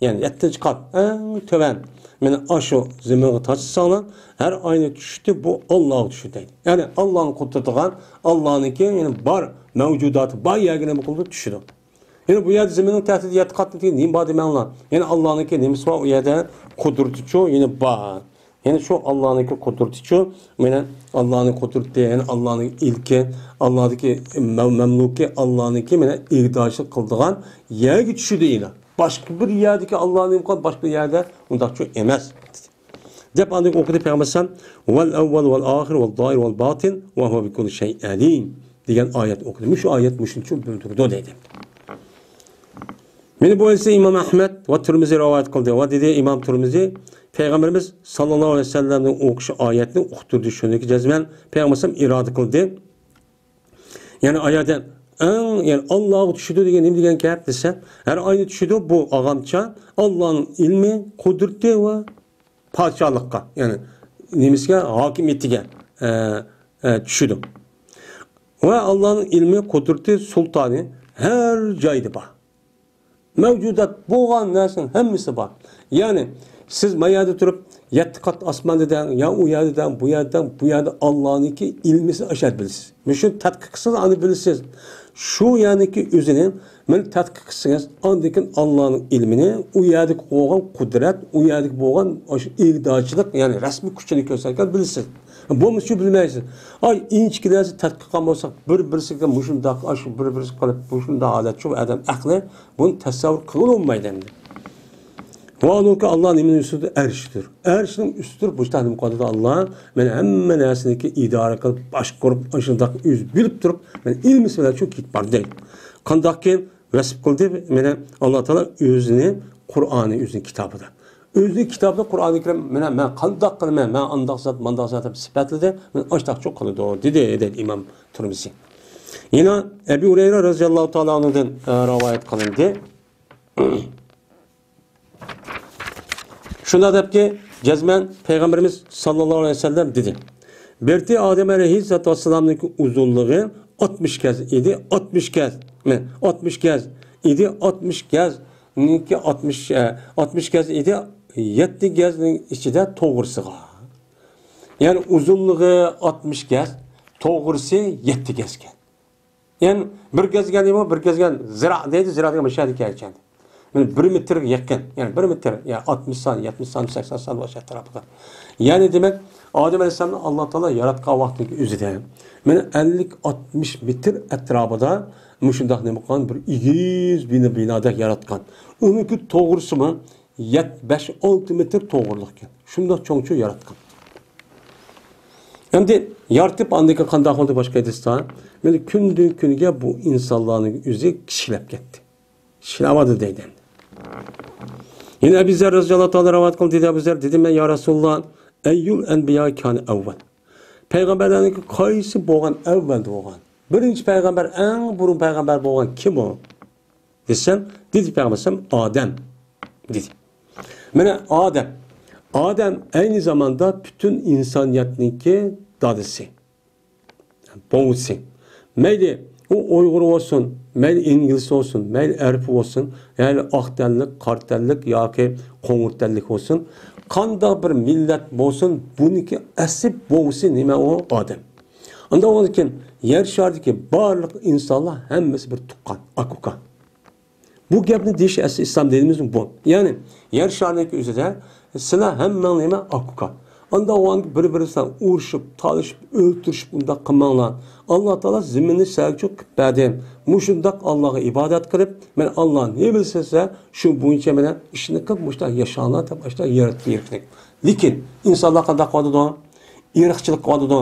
يەنى يەتتىنچى قات، ئەڭ تۆۋەن، مېنى ئاشۇ زېمىنغا تاشلىساڭلار، ھەر ئاينى چۈشتى، بۇ ئاللاغا چۈشىدۇ دەيدۇ. يەنى ئاللانى قۇدرىتىغا، ئاللانىڭكى، يەنى بار مەۋجۇداتى بار يەرگە نېمە قىلىدۇ؟ چۈشىدۇ. يەنى بۇ يەردە زېمىننىڭ تەھتىدە يەتتە قاتتىن كېيىن نېمە بار دېمەڭلار. يەنى ئاللانىڭكى نېمىسى بار ئۇ يەردە؟ قۇدرىتىچۇ، يەنى بار. يەنى شۇ ئاللانىڭكى قۇدرىتىچۇ، مانا ئاللانىڭ قۇدرىتى، يەنى ئاللانىڭ ئىلكى، ئاللادىكى مەم-، مەملۇكى، ئاللانىڭكى مانا ئىگىدارچىلىق قىلىدىغان يەرگە چۈشىدۇ يەنە. باشقا بىر يەردىكى ئاللا نېمە قىلغان، باشقا بىر يەردە ئۇنداقچۇ ئەمەس. دەپ ئاندىن ئوقۇدى پەيغەمبەر ئەلەيھىسسالام، «ۋەل ئەۋۋەل ۋەل ئاخىر ۋەل زاھىر ۋەل باتىن ۋە ھۇۋە بىكۇللى شەيئىن ئەلىم» دېگەن ئايەت ئوقۇدى. مۇشۇ ئايەت مۇشۇنى چۈشەندۈرىدۇ دەيدۇ. مانا بۇ ھەدىسنى ئىمام ئەھمەد ۋە تۇرمۇزى رىۋايەت قىلدى. ۋە دېدى ئىمام تۇرمۇزى، پەيغەمبىرىمىز ساللاللاھۇ ئەلەيھى ۋەسەللەمنىڭ ئوقۇشى ئايەتنى ئۇقتۇردى. شۇنىڭكى جەزمەن پەيغەمبەر ئەلەيھىسسالام ئىرادە قىلدى. يەنى ئايەتتە ئەڭ، يەنى ئاللاغا چۈشىدۇ دېگەن نېمە دېگەن گەپ دېسە، ھەر ئاينى چۈشىدۇ، بۇ ئاغامچا ئاللانىڭ ئىلمى، قۇدرىتى ۋە پادىشاھلىققا، يەنى نېمىسىگە، ھاكىمىيىتىگە، ئە، ئە، چۈشىدۇ. ۋە ئاللانىڭ ئىلمى، قۇدرىتى، سۇلتانى ھەر جايدا بار. مەۋجۇدات بولغان نەرسىنىڭ ھەممىسى بار. يەنى سىز ما يەردە تۇرۇپ، يەتتە قات ئاسماندا دەڭ، يا ئۇ يەردە دەڭ، بۇ يەردە دەڭ، بۇ يەردە ئاللانىڭكى ئىلمىسى ئاشاد بىلىسىز. مۇشۇ تەتقىق قىلسىڭىز، ئانى بىلىسىز. شۇ يەرنىڭكى ئۆزىنى مانا تەتقىق قىلسىڭىز، ئاندىن كېيىن ئاللانىڭ ئىلمىنى، ئۇ يەردىكى بولغان قۇدرەت، ئۇ يەردىكى بولغان ئاشۇ ئىگىدارچىلىق، يەنى رەسمىي كۈچىنى كۆرسەتكەن بىلىسىز. بولمىسا شۇ بىلمەيسىز. ئاي، ئىنچىكە نەرسە تەتقىق قىلغان بولساق، بىر-بىرسىگە مۇشۇنداق، ئاشۇ بىر-بىرسىگە قىلىپ، مۇشۇنداق ھالەت شۇ ئادەم ئەقلى بۇنى تەسەۋۋۇر قىلغىلى بولمايدۇ ئەمدى. ۋە ھالبۇكى، ئاللا نېمىنىڭ ئۈستىدە؟ ئەرشتۇر. ئەرشنىڭ ئۈستىدە بۇ تاغ نېمە قىلىدۇ؟ ئاللا مانا ھەممە نەرسىنىڭكى ئىدارە قىلىپ، باشقۇرۇپ، ئاشۇنداق ئۆزى بىلىپ تۇرۇپ، مانا ئىلمىسى بىلەن شۇ كېتىپ باردى. قانداقكى ۋەسپ قىلدى؟ مانا ئاللا تائالا ئۆزىنى، قۇرئانى، ئۆزىنىڭ كىتابىدا. ئۆزىنىڭ كىتابىدا قۇرئانى كەرىم، مانا مەن قانداق قىلىمەن، مەن ئانداق زات، مانداق زات دەپ سۈپەتلىدى، مانا ئاشۇنداقچۇ قىلىدۇ، دېدى، دەيدۇ ئىمام تۇرمۇزى. يەنە ئەبى ھۇرەيرە رەزىياللاھۇ تائالا ئەنھۇدىن، ئە، رىۋايەت قىلىندى. شۇنداق دەپكى، جەزمەن پەيغەمبىرىمىز ساللاللاھۇ ئەلەيھى ۋەسەللەم دېدى، بېرتى ئادەم ئەلەيھىسسالاتۇ ۋەسسالامنىڭكى ئۇزۇنلۇقى ئاتمىش گەز ئىدى، ئاتمىش گەز، مە، ئاتمىش گەز ئىدى، ئاتمىش گەزنىڭكى ئاتمىش، ئە، ئاتمىش گەز ئىدى، يەتتە گەزنىڭ ئىچىدە توغرىسىغا. يەنى ئۇزۇنلۇقى ئاتمىش گەز، توغرىسى يەتتە گەزكەن. يەنى بىر گەز دېگەن نېمە؟ بىر گەز دېگەن زىرا دەيدۇ، زىرا دېگەن مۇشۇ يەردىكى ئەلچەندى. مانا بىر مېتىرغا يېقىن، يەنى بىر مېتىر، يا ئاتمىش سان، يەتمىش سان، سەكسەن سان بولۇش ئەتراپىدا. يەنى دېمەك، ئادەم ئەلەيھىسسالامنى ئاللا تائالا ياراتقان ۋاقتىدىكى ئۆزىدە، مانا ئەللىك ئاتمىش مېتىر ئەتراپىدا مۇشۇنداق نېمە قىلغان، بىر ئېگىز بىنا، بىنادەك ياراتقان. ئۇنىڭكى توغرىسىمۇ يەت-، بەش-ئالتە مېتىر توغرىلىقكەن. شۇنداق چوڭچۇ ياراتقان. ئەمدى يارىتىپ، ئاندىن كېيىن قانداق بولدى باشقا ھەدىستە؟ مانا كۈندىن كۈنگە بۇ ئىنسانلارنىڭ ئۆزى كىچىكلەپ كەتتى. كىچىكلەۋاتىدۇ دەيدۇ. يەنە ئەبۇ زەر رەزىياللاھۇ تائالا رىۋايەت قىلدى، دېدى ئەبۇ زەر، دېدىم مەن، يا رەسۇلاللا، ئەييۇل ئەنبىيا كانە ئەۋۋەل؟ پەيغەمبەرلەرنىڭكى قايسى بولغان، ئەۋۋەلدە بولغان؟ بىرىنچى پەيغەمبەر، ئەڭ بۇرۇن پەيغەمبەر بولغان كىم ئۇ؟ دېسەم، دېدى پەيغەمبەر ئادەم، دېدى. مانا ئادەم. ئادەم ئەينى زاماندا پۈتۈن ئىنسانىيەتنىڭكى دادىسى، بوۋىسى. مەيلى ئۇ ئۇيغۇر بولسۇن، مەيلى ئىنگلىز بولسۇن، مەيلى ئەرەب بولسۇن، مەيلى ئاق تەنلىك، قارا تەنلىك ياكى قوڭۇر تەنلىك بولسۇن، قانداق بىر مىللەت بولسۇن، بۇنىڭكى ئەسلى بوۋىسى نېمە؟ ئۇ ئادەم. ئاندىن كېيىن يەر شارىدىكى بارلىق ئىنسانلار ھەممىسى بىر تۇغقان، ئاكا-ئۇكا. بۇ گەپنى دېيىش ئەسلى ئىسلام دىنىمىزنىڭ بۇ. يەنى يەر شارىنىڭكى ئۆزىدە سىلەر ھەممەڭ نېمە؟ ئاكا-ئۇكا. ئانداق بولغاندا بىر-بىرى بىلەن ئۇرۇشۇپ، تالىشىپ، ئۆلتۈرۈشۈپ ئۇنداق قىلماڭلار. ئاللا تائالا زېمىننى سىلەرگە چوق قىلىپ بەردى. مۇشۇنداق ئاللاغا ئىبادەت قىلىپ، مانا ئاللا نېمە دېسە شۇ بويىچە مانا ئىشنى قىلىپ مۇشۇنداق ياشاڭلار دەپ ئاشۇنداق يارىتىپ بېرىپتۇ. لېكىن ئىنسانلار قانداق قىلىۋاتىدۇ؟ ئىرقچىلىق قىلىۋاتىدۇ،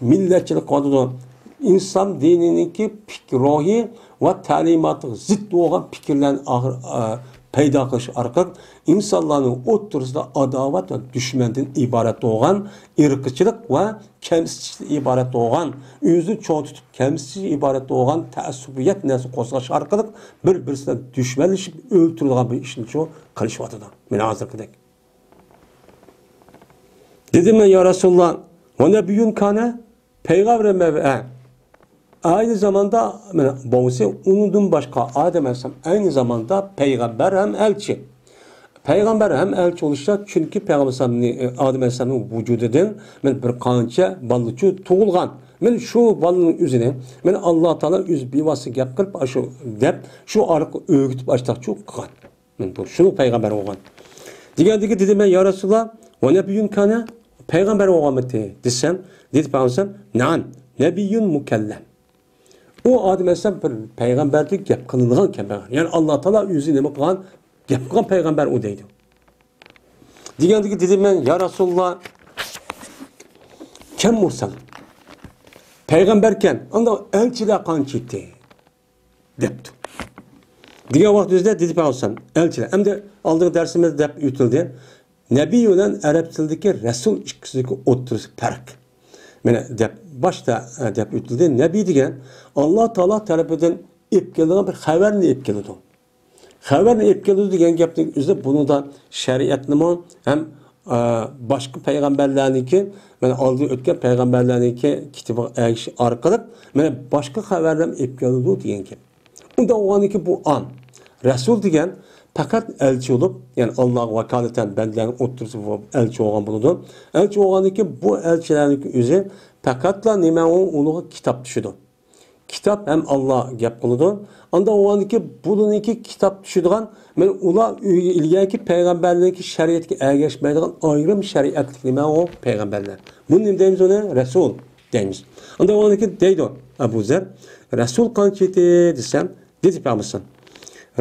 مىللەتچىلىك قىلىۋاتىدۇ. ئىسلام دىنىنىڭكى پىك-، روھى ۋە تەلىماتىغا زىت بولغان پىكىرلەرنى ئاخىر، ئا، پەيدا قىلىش ئارقىلىق ئىنسانلارنىڭ ئوتتۇرىسىدا ئاداۋەت ۋە دۈشمەندىن ئىبارەت بولغان ئىرقچىلىق ۋە كەمسىتىشتىن ئىبارەت بولغان، ئۆزىنى چوڭ تۇتۇپ كەمسىتىشتىن ئىبارەت بولغان تەئەسسۇبىيەت نەرسە قوزغاش ئارقىلىق بىر-بىرسى بىلەن دۈشمەنلىشىپ ئۆلتۈرىدىغان بىر ئىشنى شۇ قىلىشىۋاتىدۇ. مانا ھازىرقىدەك. دېدىم مەن، يا رەسۇلاللا، ۋە نەبىييۇن كانە، پەيغەمبەر ۋە ئەينى زاماندا، مانا، بولسا ئۇنىڭدىن باشقا ئادەم ئەلەيھىسسالام ئەينى زاماندا پەيغەمبەر ھەم ئەلچى. پەيغەمبەر ھەم ئەلچى بولۇشتا، چۈنكى پەيغەمبەر ئەلەيھىسسالامنى، ئادەم ئەلەيھىسسالامنىڭ ۋۇجۇدىدىن مانا بىر قانچە بالىچۇ تۇغۇلغان. مانا شۇ بالىنىڭ ئۆزىنى مانا ئاللا تائالا ئۆزى بىۋاسىتە گەپ قىلىپ، ئاشۇ دەپ، شۇ ئارقىلىق ئۆگىتىپ، ئاشتاقچۇ قىلغان. مانا بۇ شۇ پەيغەمبەر بولغان. دېگەندىكى دېدىم مەن، يا رەسۇلاللا، ۋە نەبىييۇن كانە، پەيغەمبەر بولغانمىتى دېسەم، دېدى پەيغەمبەر، نەئەم، نەبىييۇن مۇكەللەم. ئۇ ئادەم ئەلەيھىسسالام بىر پەيغەمبەردەك گەپ قىلىنىدىغان پەيغەمبەر. يەنى ئاللا تائالا ئۆزى نېمە قىلغان، گەپ قىلغان پەيغەمبەر ئۇ دەيدۇ. دېگەندىكى دېدىم مەن، يا رەسۇلاللا، كەم مۇرسەل. پەيغەمبەركەن، ئانداق ئەلچىلەر قانچىتى؟ دەپتۇ. دېگەن ۋاقتىمىزدا دېدى پەيغەمبەر ئەلچىلەر. ئەمدى ئالدىنقى دەرسىمىزدە دەپ ئۆتۈلدى. نەبىي بىلەن ئەرەب تىلىدىكى رەسۇل ئىككىسىدىكى ئوتتۇرىسى پەرق. مانا دەپ باشتا، ئە، دەپ ئۆتۈلدى. نەبىي دېگەن ئاللا تائالا تەرىپىدىن ئېلىپ كېلىدىغان بىر خەۋەرنى ئېلىپ كېلىدۇ. خەۋەرنى ئېلىپ كېلىدۇ دېگەن گەپنىڭ ئۆزى بۇنىڭدا شەرىئەتنىمۇ ھەم، ئە، باشقا پەيغەمبەرلەرنىڭكى، مانا ئالدىن ئۆتكەن پەيغەمبەرلەرنىڭكى كىتابىغا ئەگىشىش ئارقىلىق مانا باشقا خەۋەرلەرنى ئېلىپ كېلىدۇ دېگەن گەپ. ئۇنداق بولغاندىكىن بۇ ئام. رەسۇل دېگەن پەقەت ئەلچى بولۇپ، يەنى ئاللاغا ۋاكالىتەن بەندىلەرنىڭ ئوتتۇرىسىدا ئەلچى بولغان بولىدۇ. ئەلچى بولغاندىكىن بۇ ئەلچىلەرنىڭكى ئۆزى پەقەتلا نېمە ئۇ، ئۇنىڭغا كىتاب چۈشىدۇ. كىتاب ھەم ئاللا گەپ قىلىدۇ. ئانداق بولغاندىكىن بۇنىڭكى كىتاب چۈشىدىغان، مانا ئۇلار ئىلگەركى پەيغەمبەرلەرنىڭكى شەرىئەتكە ئەگەشمەيدىغان ئايرىم شەرىئەتلىك نېمە ئۇ پەيغەمبەرلەر. بۇنى نېمە دەيمىز ئۇنى؟ رەسۇل دەيمىز. ئانداق بولغاندىكىن دەيدۇ ئەبۇ زەر، رەسۇل قانچىتى دېسەم، دېدى پەيغەمبەر،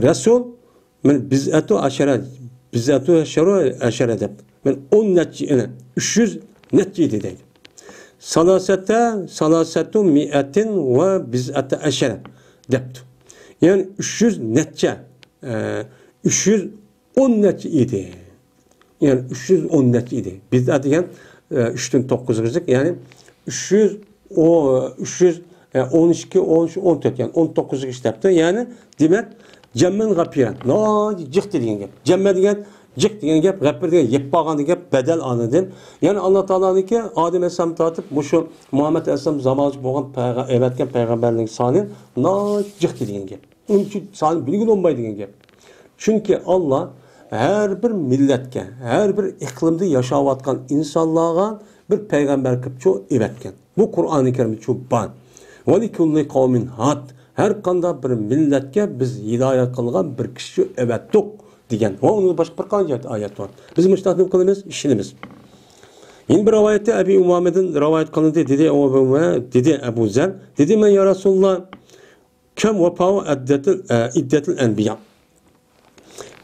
رەسۇل مانا بىزئەتۇ ئەشەرە، بىزئەتۇ ئەشەرۇ ئەشەرە دەپ. مانا ئون نەچچە، يەنى ئۈچ يۈز نەچچە ئىدى دەيدۇ. سالاسەتە، سالاسەتۇ مىئەتىن ۋە بىزئەتە ئەشەرە دەپتۇ. يەنى ئۈچ يۈز نەچچە، ئە، ئۈچ يۈز ئون نەچچە ئىدى. يەنى ئۈچ يۈز ئون نەچچە ئىدى. بىزئە دېگەن، ئە، ئۈچتىن توققۇزغىچىلىك، يەنى ئۈچ يۈز، ئۇ، ئۈچ يۈز، ئە، ئون ئىككى، ئون ئۈچ، ئون تۆت، يەنى ئون توققۇزغىچە دەپتۇ. يەنى دېمەك، جەممەن غەپىرەن. ناھايىتى جىق دېگەن گەپ. جەممە دېگەن جىق دېگەن گەپ، غەپىر دېگەن يەپ بارغان دېگەن گەپ، بەدەل ئاندىن. يەنى ئاللا تائالانىڭكى ئادەم ئەلەيھىسسالام تارتىپ مۇشۇ مۇھەممەد ئەلەيھىسسالام زامانىغىچە بولغان پەيغە-، ئەۋەتكەن پەيغەمبەرلەرنىڭ سانى ناھايىتى جىق دېگەن گەپ. ئۇنىڭ ئۈچۈن سانى بىلگىلى بولمايدۇ دېگەن گەپ. چۈنكى ئاللا ھەر بىر مىللەتكە، ھەر بىر ئىقلىمدا ياشاۋاتقان ئىنسانلارغا بىر پەيغەمبەر قىلىپچۇ ئەۋەتكەن. بۇ قۇرئانى كەرىمدىچۇ بار. ۋەلىكۇللى قەۋمىن ھاد. ھەر قانداق بىر مىللەتكە بىز ھىدايەت قىلغان بىر كىشىچۇ ئەۋەتتۇق دېگەن. ۋە ئۇنىڭدىن باشقا بىر قانچە ئايەت بار. بىز مۇشۇنداق نېمە قىلىمىز؟ ئىشىنىمىز. يەنە بىر رىۋايەتتە ئەبى ئۇمامىدىن رىۋايەت قىلىندى. دېدى ئۇ، دېدى ئەبۇ زەر. دېدى مەن، يا رەسۇلاللا، كەم ۋەپاۋۇ ئەددەتىل، ئە، ئىددەتىل ئەنبىيا.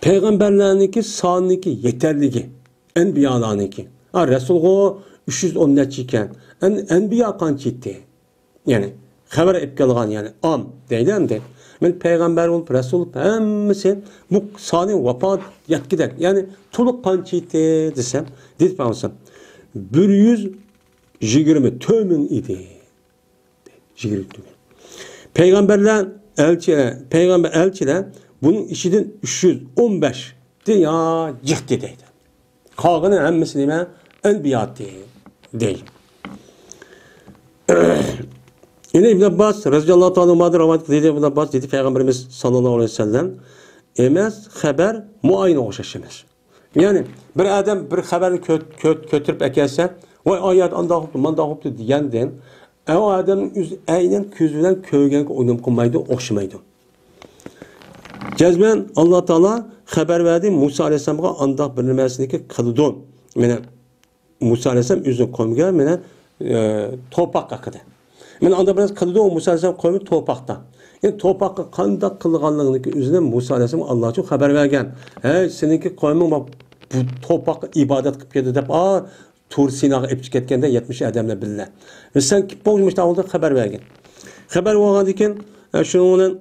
پەيغەمبەرلەرنىڭكى سانىنىڭكى يېتەرلىكى، ئەنبىيالارنىڭكى. ھا، رەسۇلغۇ ئۈچ يۈز ئون نەچچە ئىكەن. ئەن-، ئەنبىيا قانچە ئىدى؟ يەنى خەۋەر ئېلىپ كەلگەن، يەنى ئام دەيدۇ ئەمدى. مەن پەيغەمبەر بولۇپ، رەسۇل بولۇپ، ھەممىسى بۇ سانى ۋاپات يەتكۈدەك. يەنى تولۇق قانچە ئىدى دېسەم، دېدى پەيغەمبەر، بىر يۈز يىگىرمە تۆت مىڭ ئىدى. يىگىرمە تۆت. پەيغەمبەرلەر، ئەلچىلەر، پەيغەمبەر، ئەلچىلەر بۇنىڭ ئىچىدىن ئۈچ يۈز ئون بەش دە يا جىقتى دەيدۇ. قالغىنى ھەممىسى نېمە؟ ئەنبىياتى دەيدۇ. يەنە ئىبن ئابباس رەزىياللاھۇ تائالا ئەنھۇدىن رىۋايەت قىلدى، ئىبن ئابباس دېدى، پەيغەمبىرىمىز ساللاللاھۇ ئەلەيھى ۋەسەللەم، ئەمەس، خەبەر مۇئاينە ئوخشاش ئەمەس. يەنى بىر ئادەم بىر خەۋەرنى كۆ-، كۆ-، كۆتۈرۈپ ئەكەلسە، ۋاي، ئايەت ئانداق بوپتۇ، مانداق بوپتۇ دېگەندىن، ئۇ ئادەمنىڭ ئۆزى ئەينەن كۆزى بىلەن كۆرگەنگە ئۇنىمى قىلمايدۇ، ئوخشىمايدۇ. جەزمەن ئاللا تائالا خەۋەر بەردى، مۇسا ئەلەيھىسسالامغا ئانداق بىر نېمىسىنىكى قىلىدۇ. مانا مۇسا ئەلەيھىسسالام ئۆزىنىڭ قومىغا مانا، ئە، توپاق ھەققىدە. مانا ئانداق بىر نەرسە قىلىدۇ، مۇسا ئەلەيھىسسالام قومى توپاقتا. يەنى توپاققا قانداق قىلغانلىقىنىڭكى ئۆزىنى مۇسا ئەلەيھىسسالامغا ئاللا چوڭ خەۋەر بەرگەن. ھەي، سېنىڭكى قومۇڭ بۇ، بۇ توپاققا ئىبادەت قىلىپ كەتتى دەپ، ئا، تۇر سىناغا ئېلىپ چىقىپ كەتكەندە يەتمىش ئادەملەر بىللە. ۋە سەن كېلىپ بولمۇش ئەھۋالدا خەۋەر بەرگەن. خەۋەر بولغاندىن كېيىن، ئە، شۇنىڭ بىلەن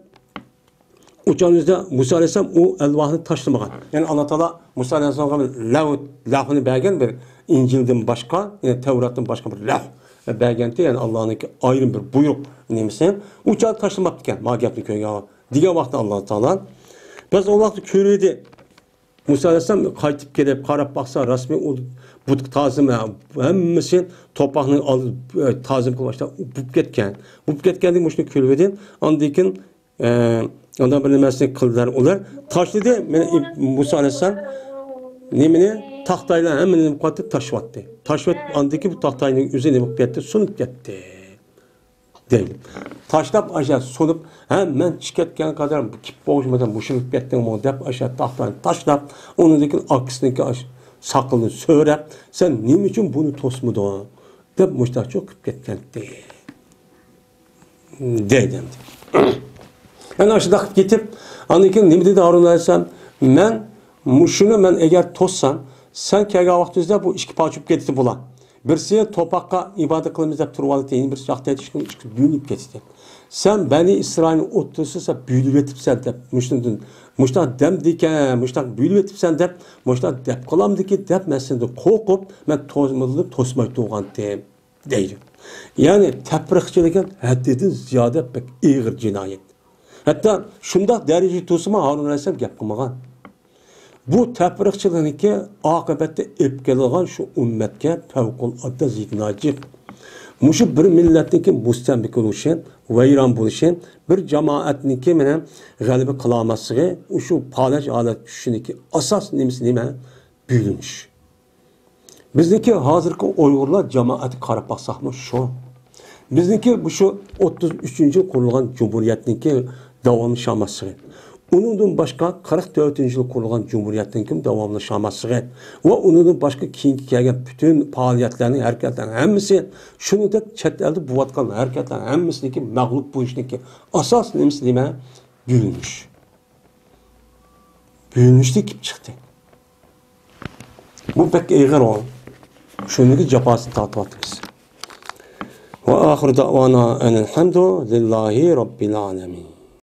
ئۇ چاغنىڭ ئۆزىدە مۇسا ئەلەيھىسسالام ئۇ ئەلۋاھنى تاشلىمىغان. يەنى ئاللا تائالا مۇسا ئەلەيھىسسالامغا بىر لەۋھ، لەۋھنى بەرگەن، بىر ئىنجىلدىن باشقا، يەنى تەۋراتتىن باشقا بىر لەۋھ بەرگەنتى، يەنى ئاللانىڭكى ئايرىم بىر بۇيرۇق نېمىسى. ئۇ چاغدا تاشلىماپتىكەن، ما گەپنى كۆرگەن دېگەن ۋاقىتتا ئاللا تائالا. بەس ئۇ ۋاقىتتا كۆرۈۋىدى. مۇسا ئەلەيھىسسالام قايتىپ كېلىپ قاراپ باقسا، رەسمىي ئۇ بۇتقا تازىم، ھەممىسى توپاقنىڭ ئالدى، تازىم قىلىپ باشلاپ بۇپ كەتكەن. بۇپ كەتكەندىن مۇشۇنى كۆرۈۋىدى. ئاندىن كېيىن، ئە، ئانداق بىر نېمىسىنى قىلدىلار ئۇلار. تاشلىدى. مانا ئىب-، مۇسا ئەلەيھىسسالام نېمىنى، تاختايلار ھەممىنى نېمە قىلىۋەتتى، تاشلىۋەتتى. تاشلىۋەتتى. ئاندىن كېيىن بۇ تاختاينىڭ ئۆزى نېمە قىلىپ كەتتى، سۇنۇپ كەتتى. دەيدۇ. تاشلاپ ئاشۇ سۇنۇپ، ھە، مەن چىقىۋەتكەن قەدەر كىپ بوغۇشمىدىم، مۇشۇ بولۇپ كەتتىڭمۇ دەپ ئاشۇ تاختانى تاشلاپ، ئۇنىڭدىن كېيىن ئاكىسىنىڭكى ئاشۇ ساقىلىنى سۆرەپ، سەن نېمە ئۈچۈن بۇنى توسمىدىڭ؟ دەپ مۇشۇنداق چوقۇپ كەتكەنتى. دەيدۇ ئەمدى. يەنە ئاشۇنداق قىلىپ كېتىپ، ئاندىن كېيىن نېمە دېدى ھارۇن ئەلەيھىسسالام؟ مەن مۇشۇنى مەن ئەگەر توسسام، سەن كەلگەن ۋاقتىڭىزدا بۇ ئىككى پارچە بولۇپ كېتىدۇ بۇلار. بىرسى توپاققا ئىبادەت قىلىمىز دەپ تۇرۇۋالىدۇ، يەنە بىرسى ياقتا يېتىشكىن ئىككى بۆلۈنۈپ كېتىدۇ. سەن بەنى ئىسرائىلنى ئوتتۇرىسىدا سەن بۆلۈۋېتىپسەن دەپ، مۇشۇندىن، مۇشۇنداق دەمدىكەن، مۇشۇنداق بۆلۈۋېتىپسەن دەپ، مۇشۇنداق دەپ قالامدىكى دەپ مەن سەندىن قورقۇپ، مەن توسمىدىم، توسماي تۇرغانتىم. دەيدۇ. يەنى تەپرىقىچىلىك ھەددىدىن زىيادە بەك ئېغىر جىنايەت. ھەتتا شۇنداق دەرىجىدە تۇرسىمۇ ھارۇن ئەلەيھىسسالام گەپ قىلمىغان. بۇ تەپرىقىچىلىكنىڭكى ئاقىۋەتتە ئېلىپ كېلىدىغان شۇ ئۈممەتكە پەۋقۇلئاددە زىيىنى جىق. مۇشۇ بىر مىللەتنىڭكى مۇستەملىكە بولۇشى، ۋەيران بولۇشى، بىر جامائەتنىڭكى مانا غەلىبە قىلالماسلىقى، شۇ پالەچ ھالەتكە چۈشۈشىنىڭكى ئاساس نېمىسى نېمە؟ بۆلۈنۈش. بىزنىڭكى ھازىرقى ئۇيغۇرلار جامائەتكە قاراپ باقساقمۇ شۇ. بىزنىڭكى مۇشۇ ئوتتۇز ئۈچىنچى يىل قۇرۇلغان جۇمھۇرىيەتنىڭكى داۋاملىشالماسلىقى. ئۇنىڭدىن باشقا قىرىق تۆتىنچى يىل قۇرۇلغان جۇمھۇرىيەتنىڭكى داۋاملىشالماسلىقى ۋە ئۇنىڭدىن باشقا كېيىنكى كەلگەن پۈتۈن پائالىيەتلەرنىڭ، ھەرىكەتلەرنىڭ ھەممىسى شۇنىڭدەك چەت ئەلدە بولۇۋاتقان ھەرىكەتلەر ھەممىسىنىڭكى مەغلۇپ بولۇشنىڭكى ئاساس نېمىسى نېمە؟ بۆلۈنۈش. بۆلۈنۈشتىن كېلىپ چىقتى. بۇ بەك ئېغىر ئۇ. شۇنىڭكى جاپاسىنى تارتىۋاتىمىز. ۋە ئاخىر دەۋانا ئەنىل ھەمدۇ لىللاھى رەببىل ئالەمىن.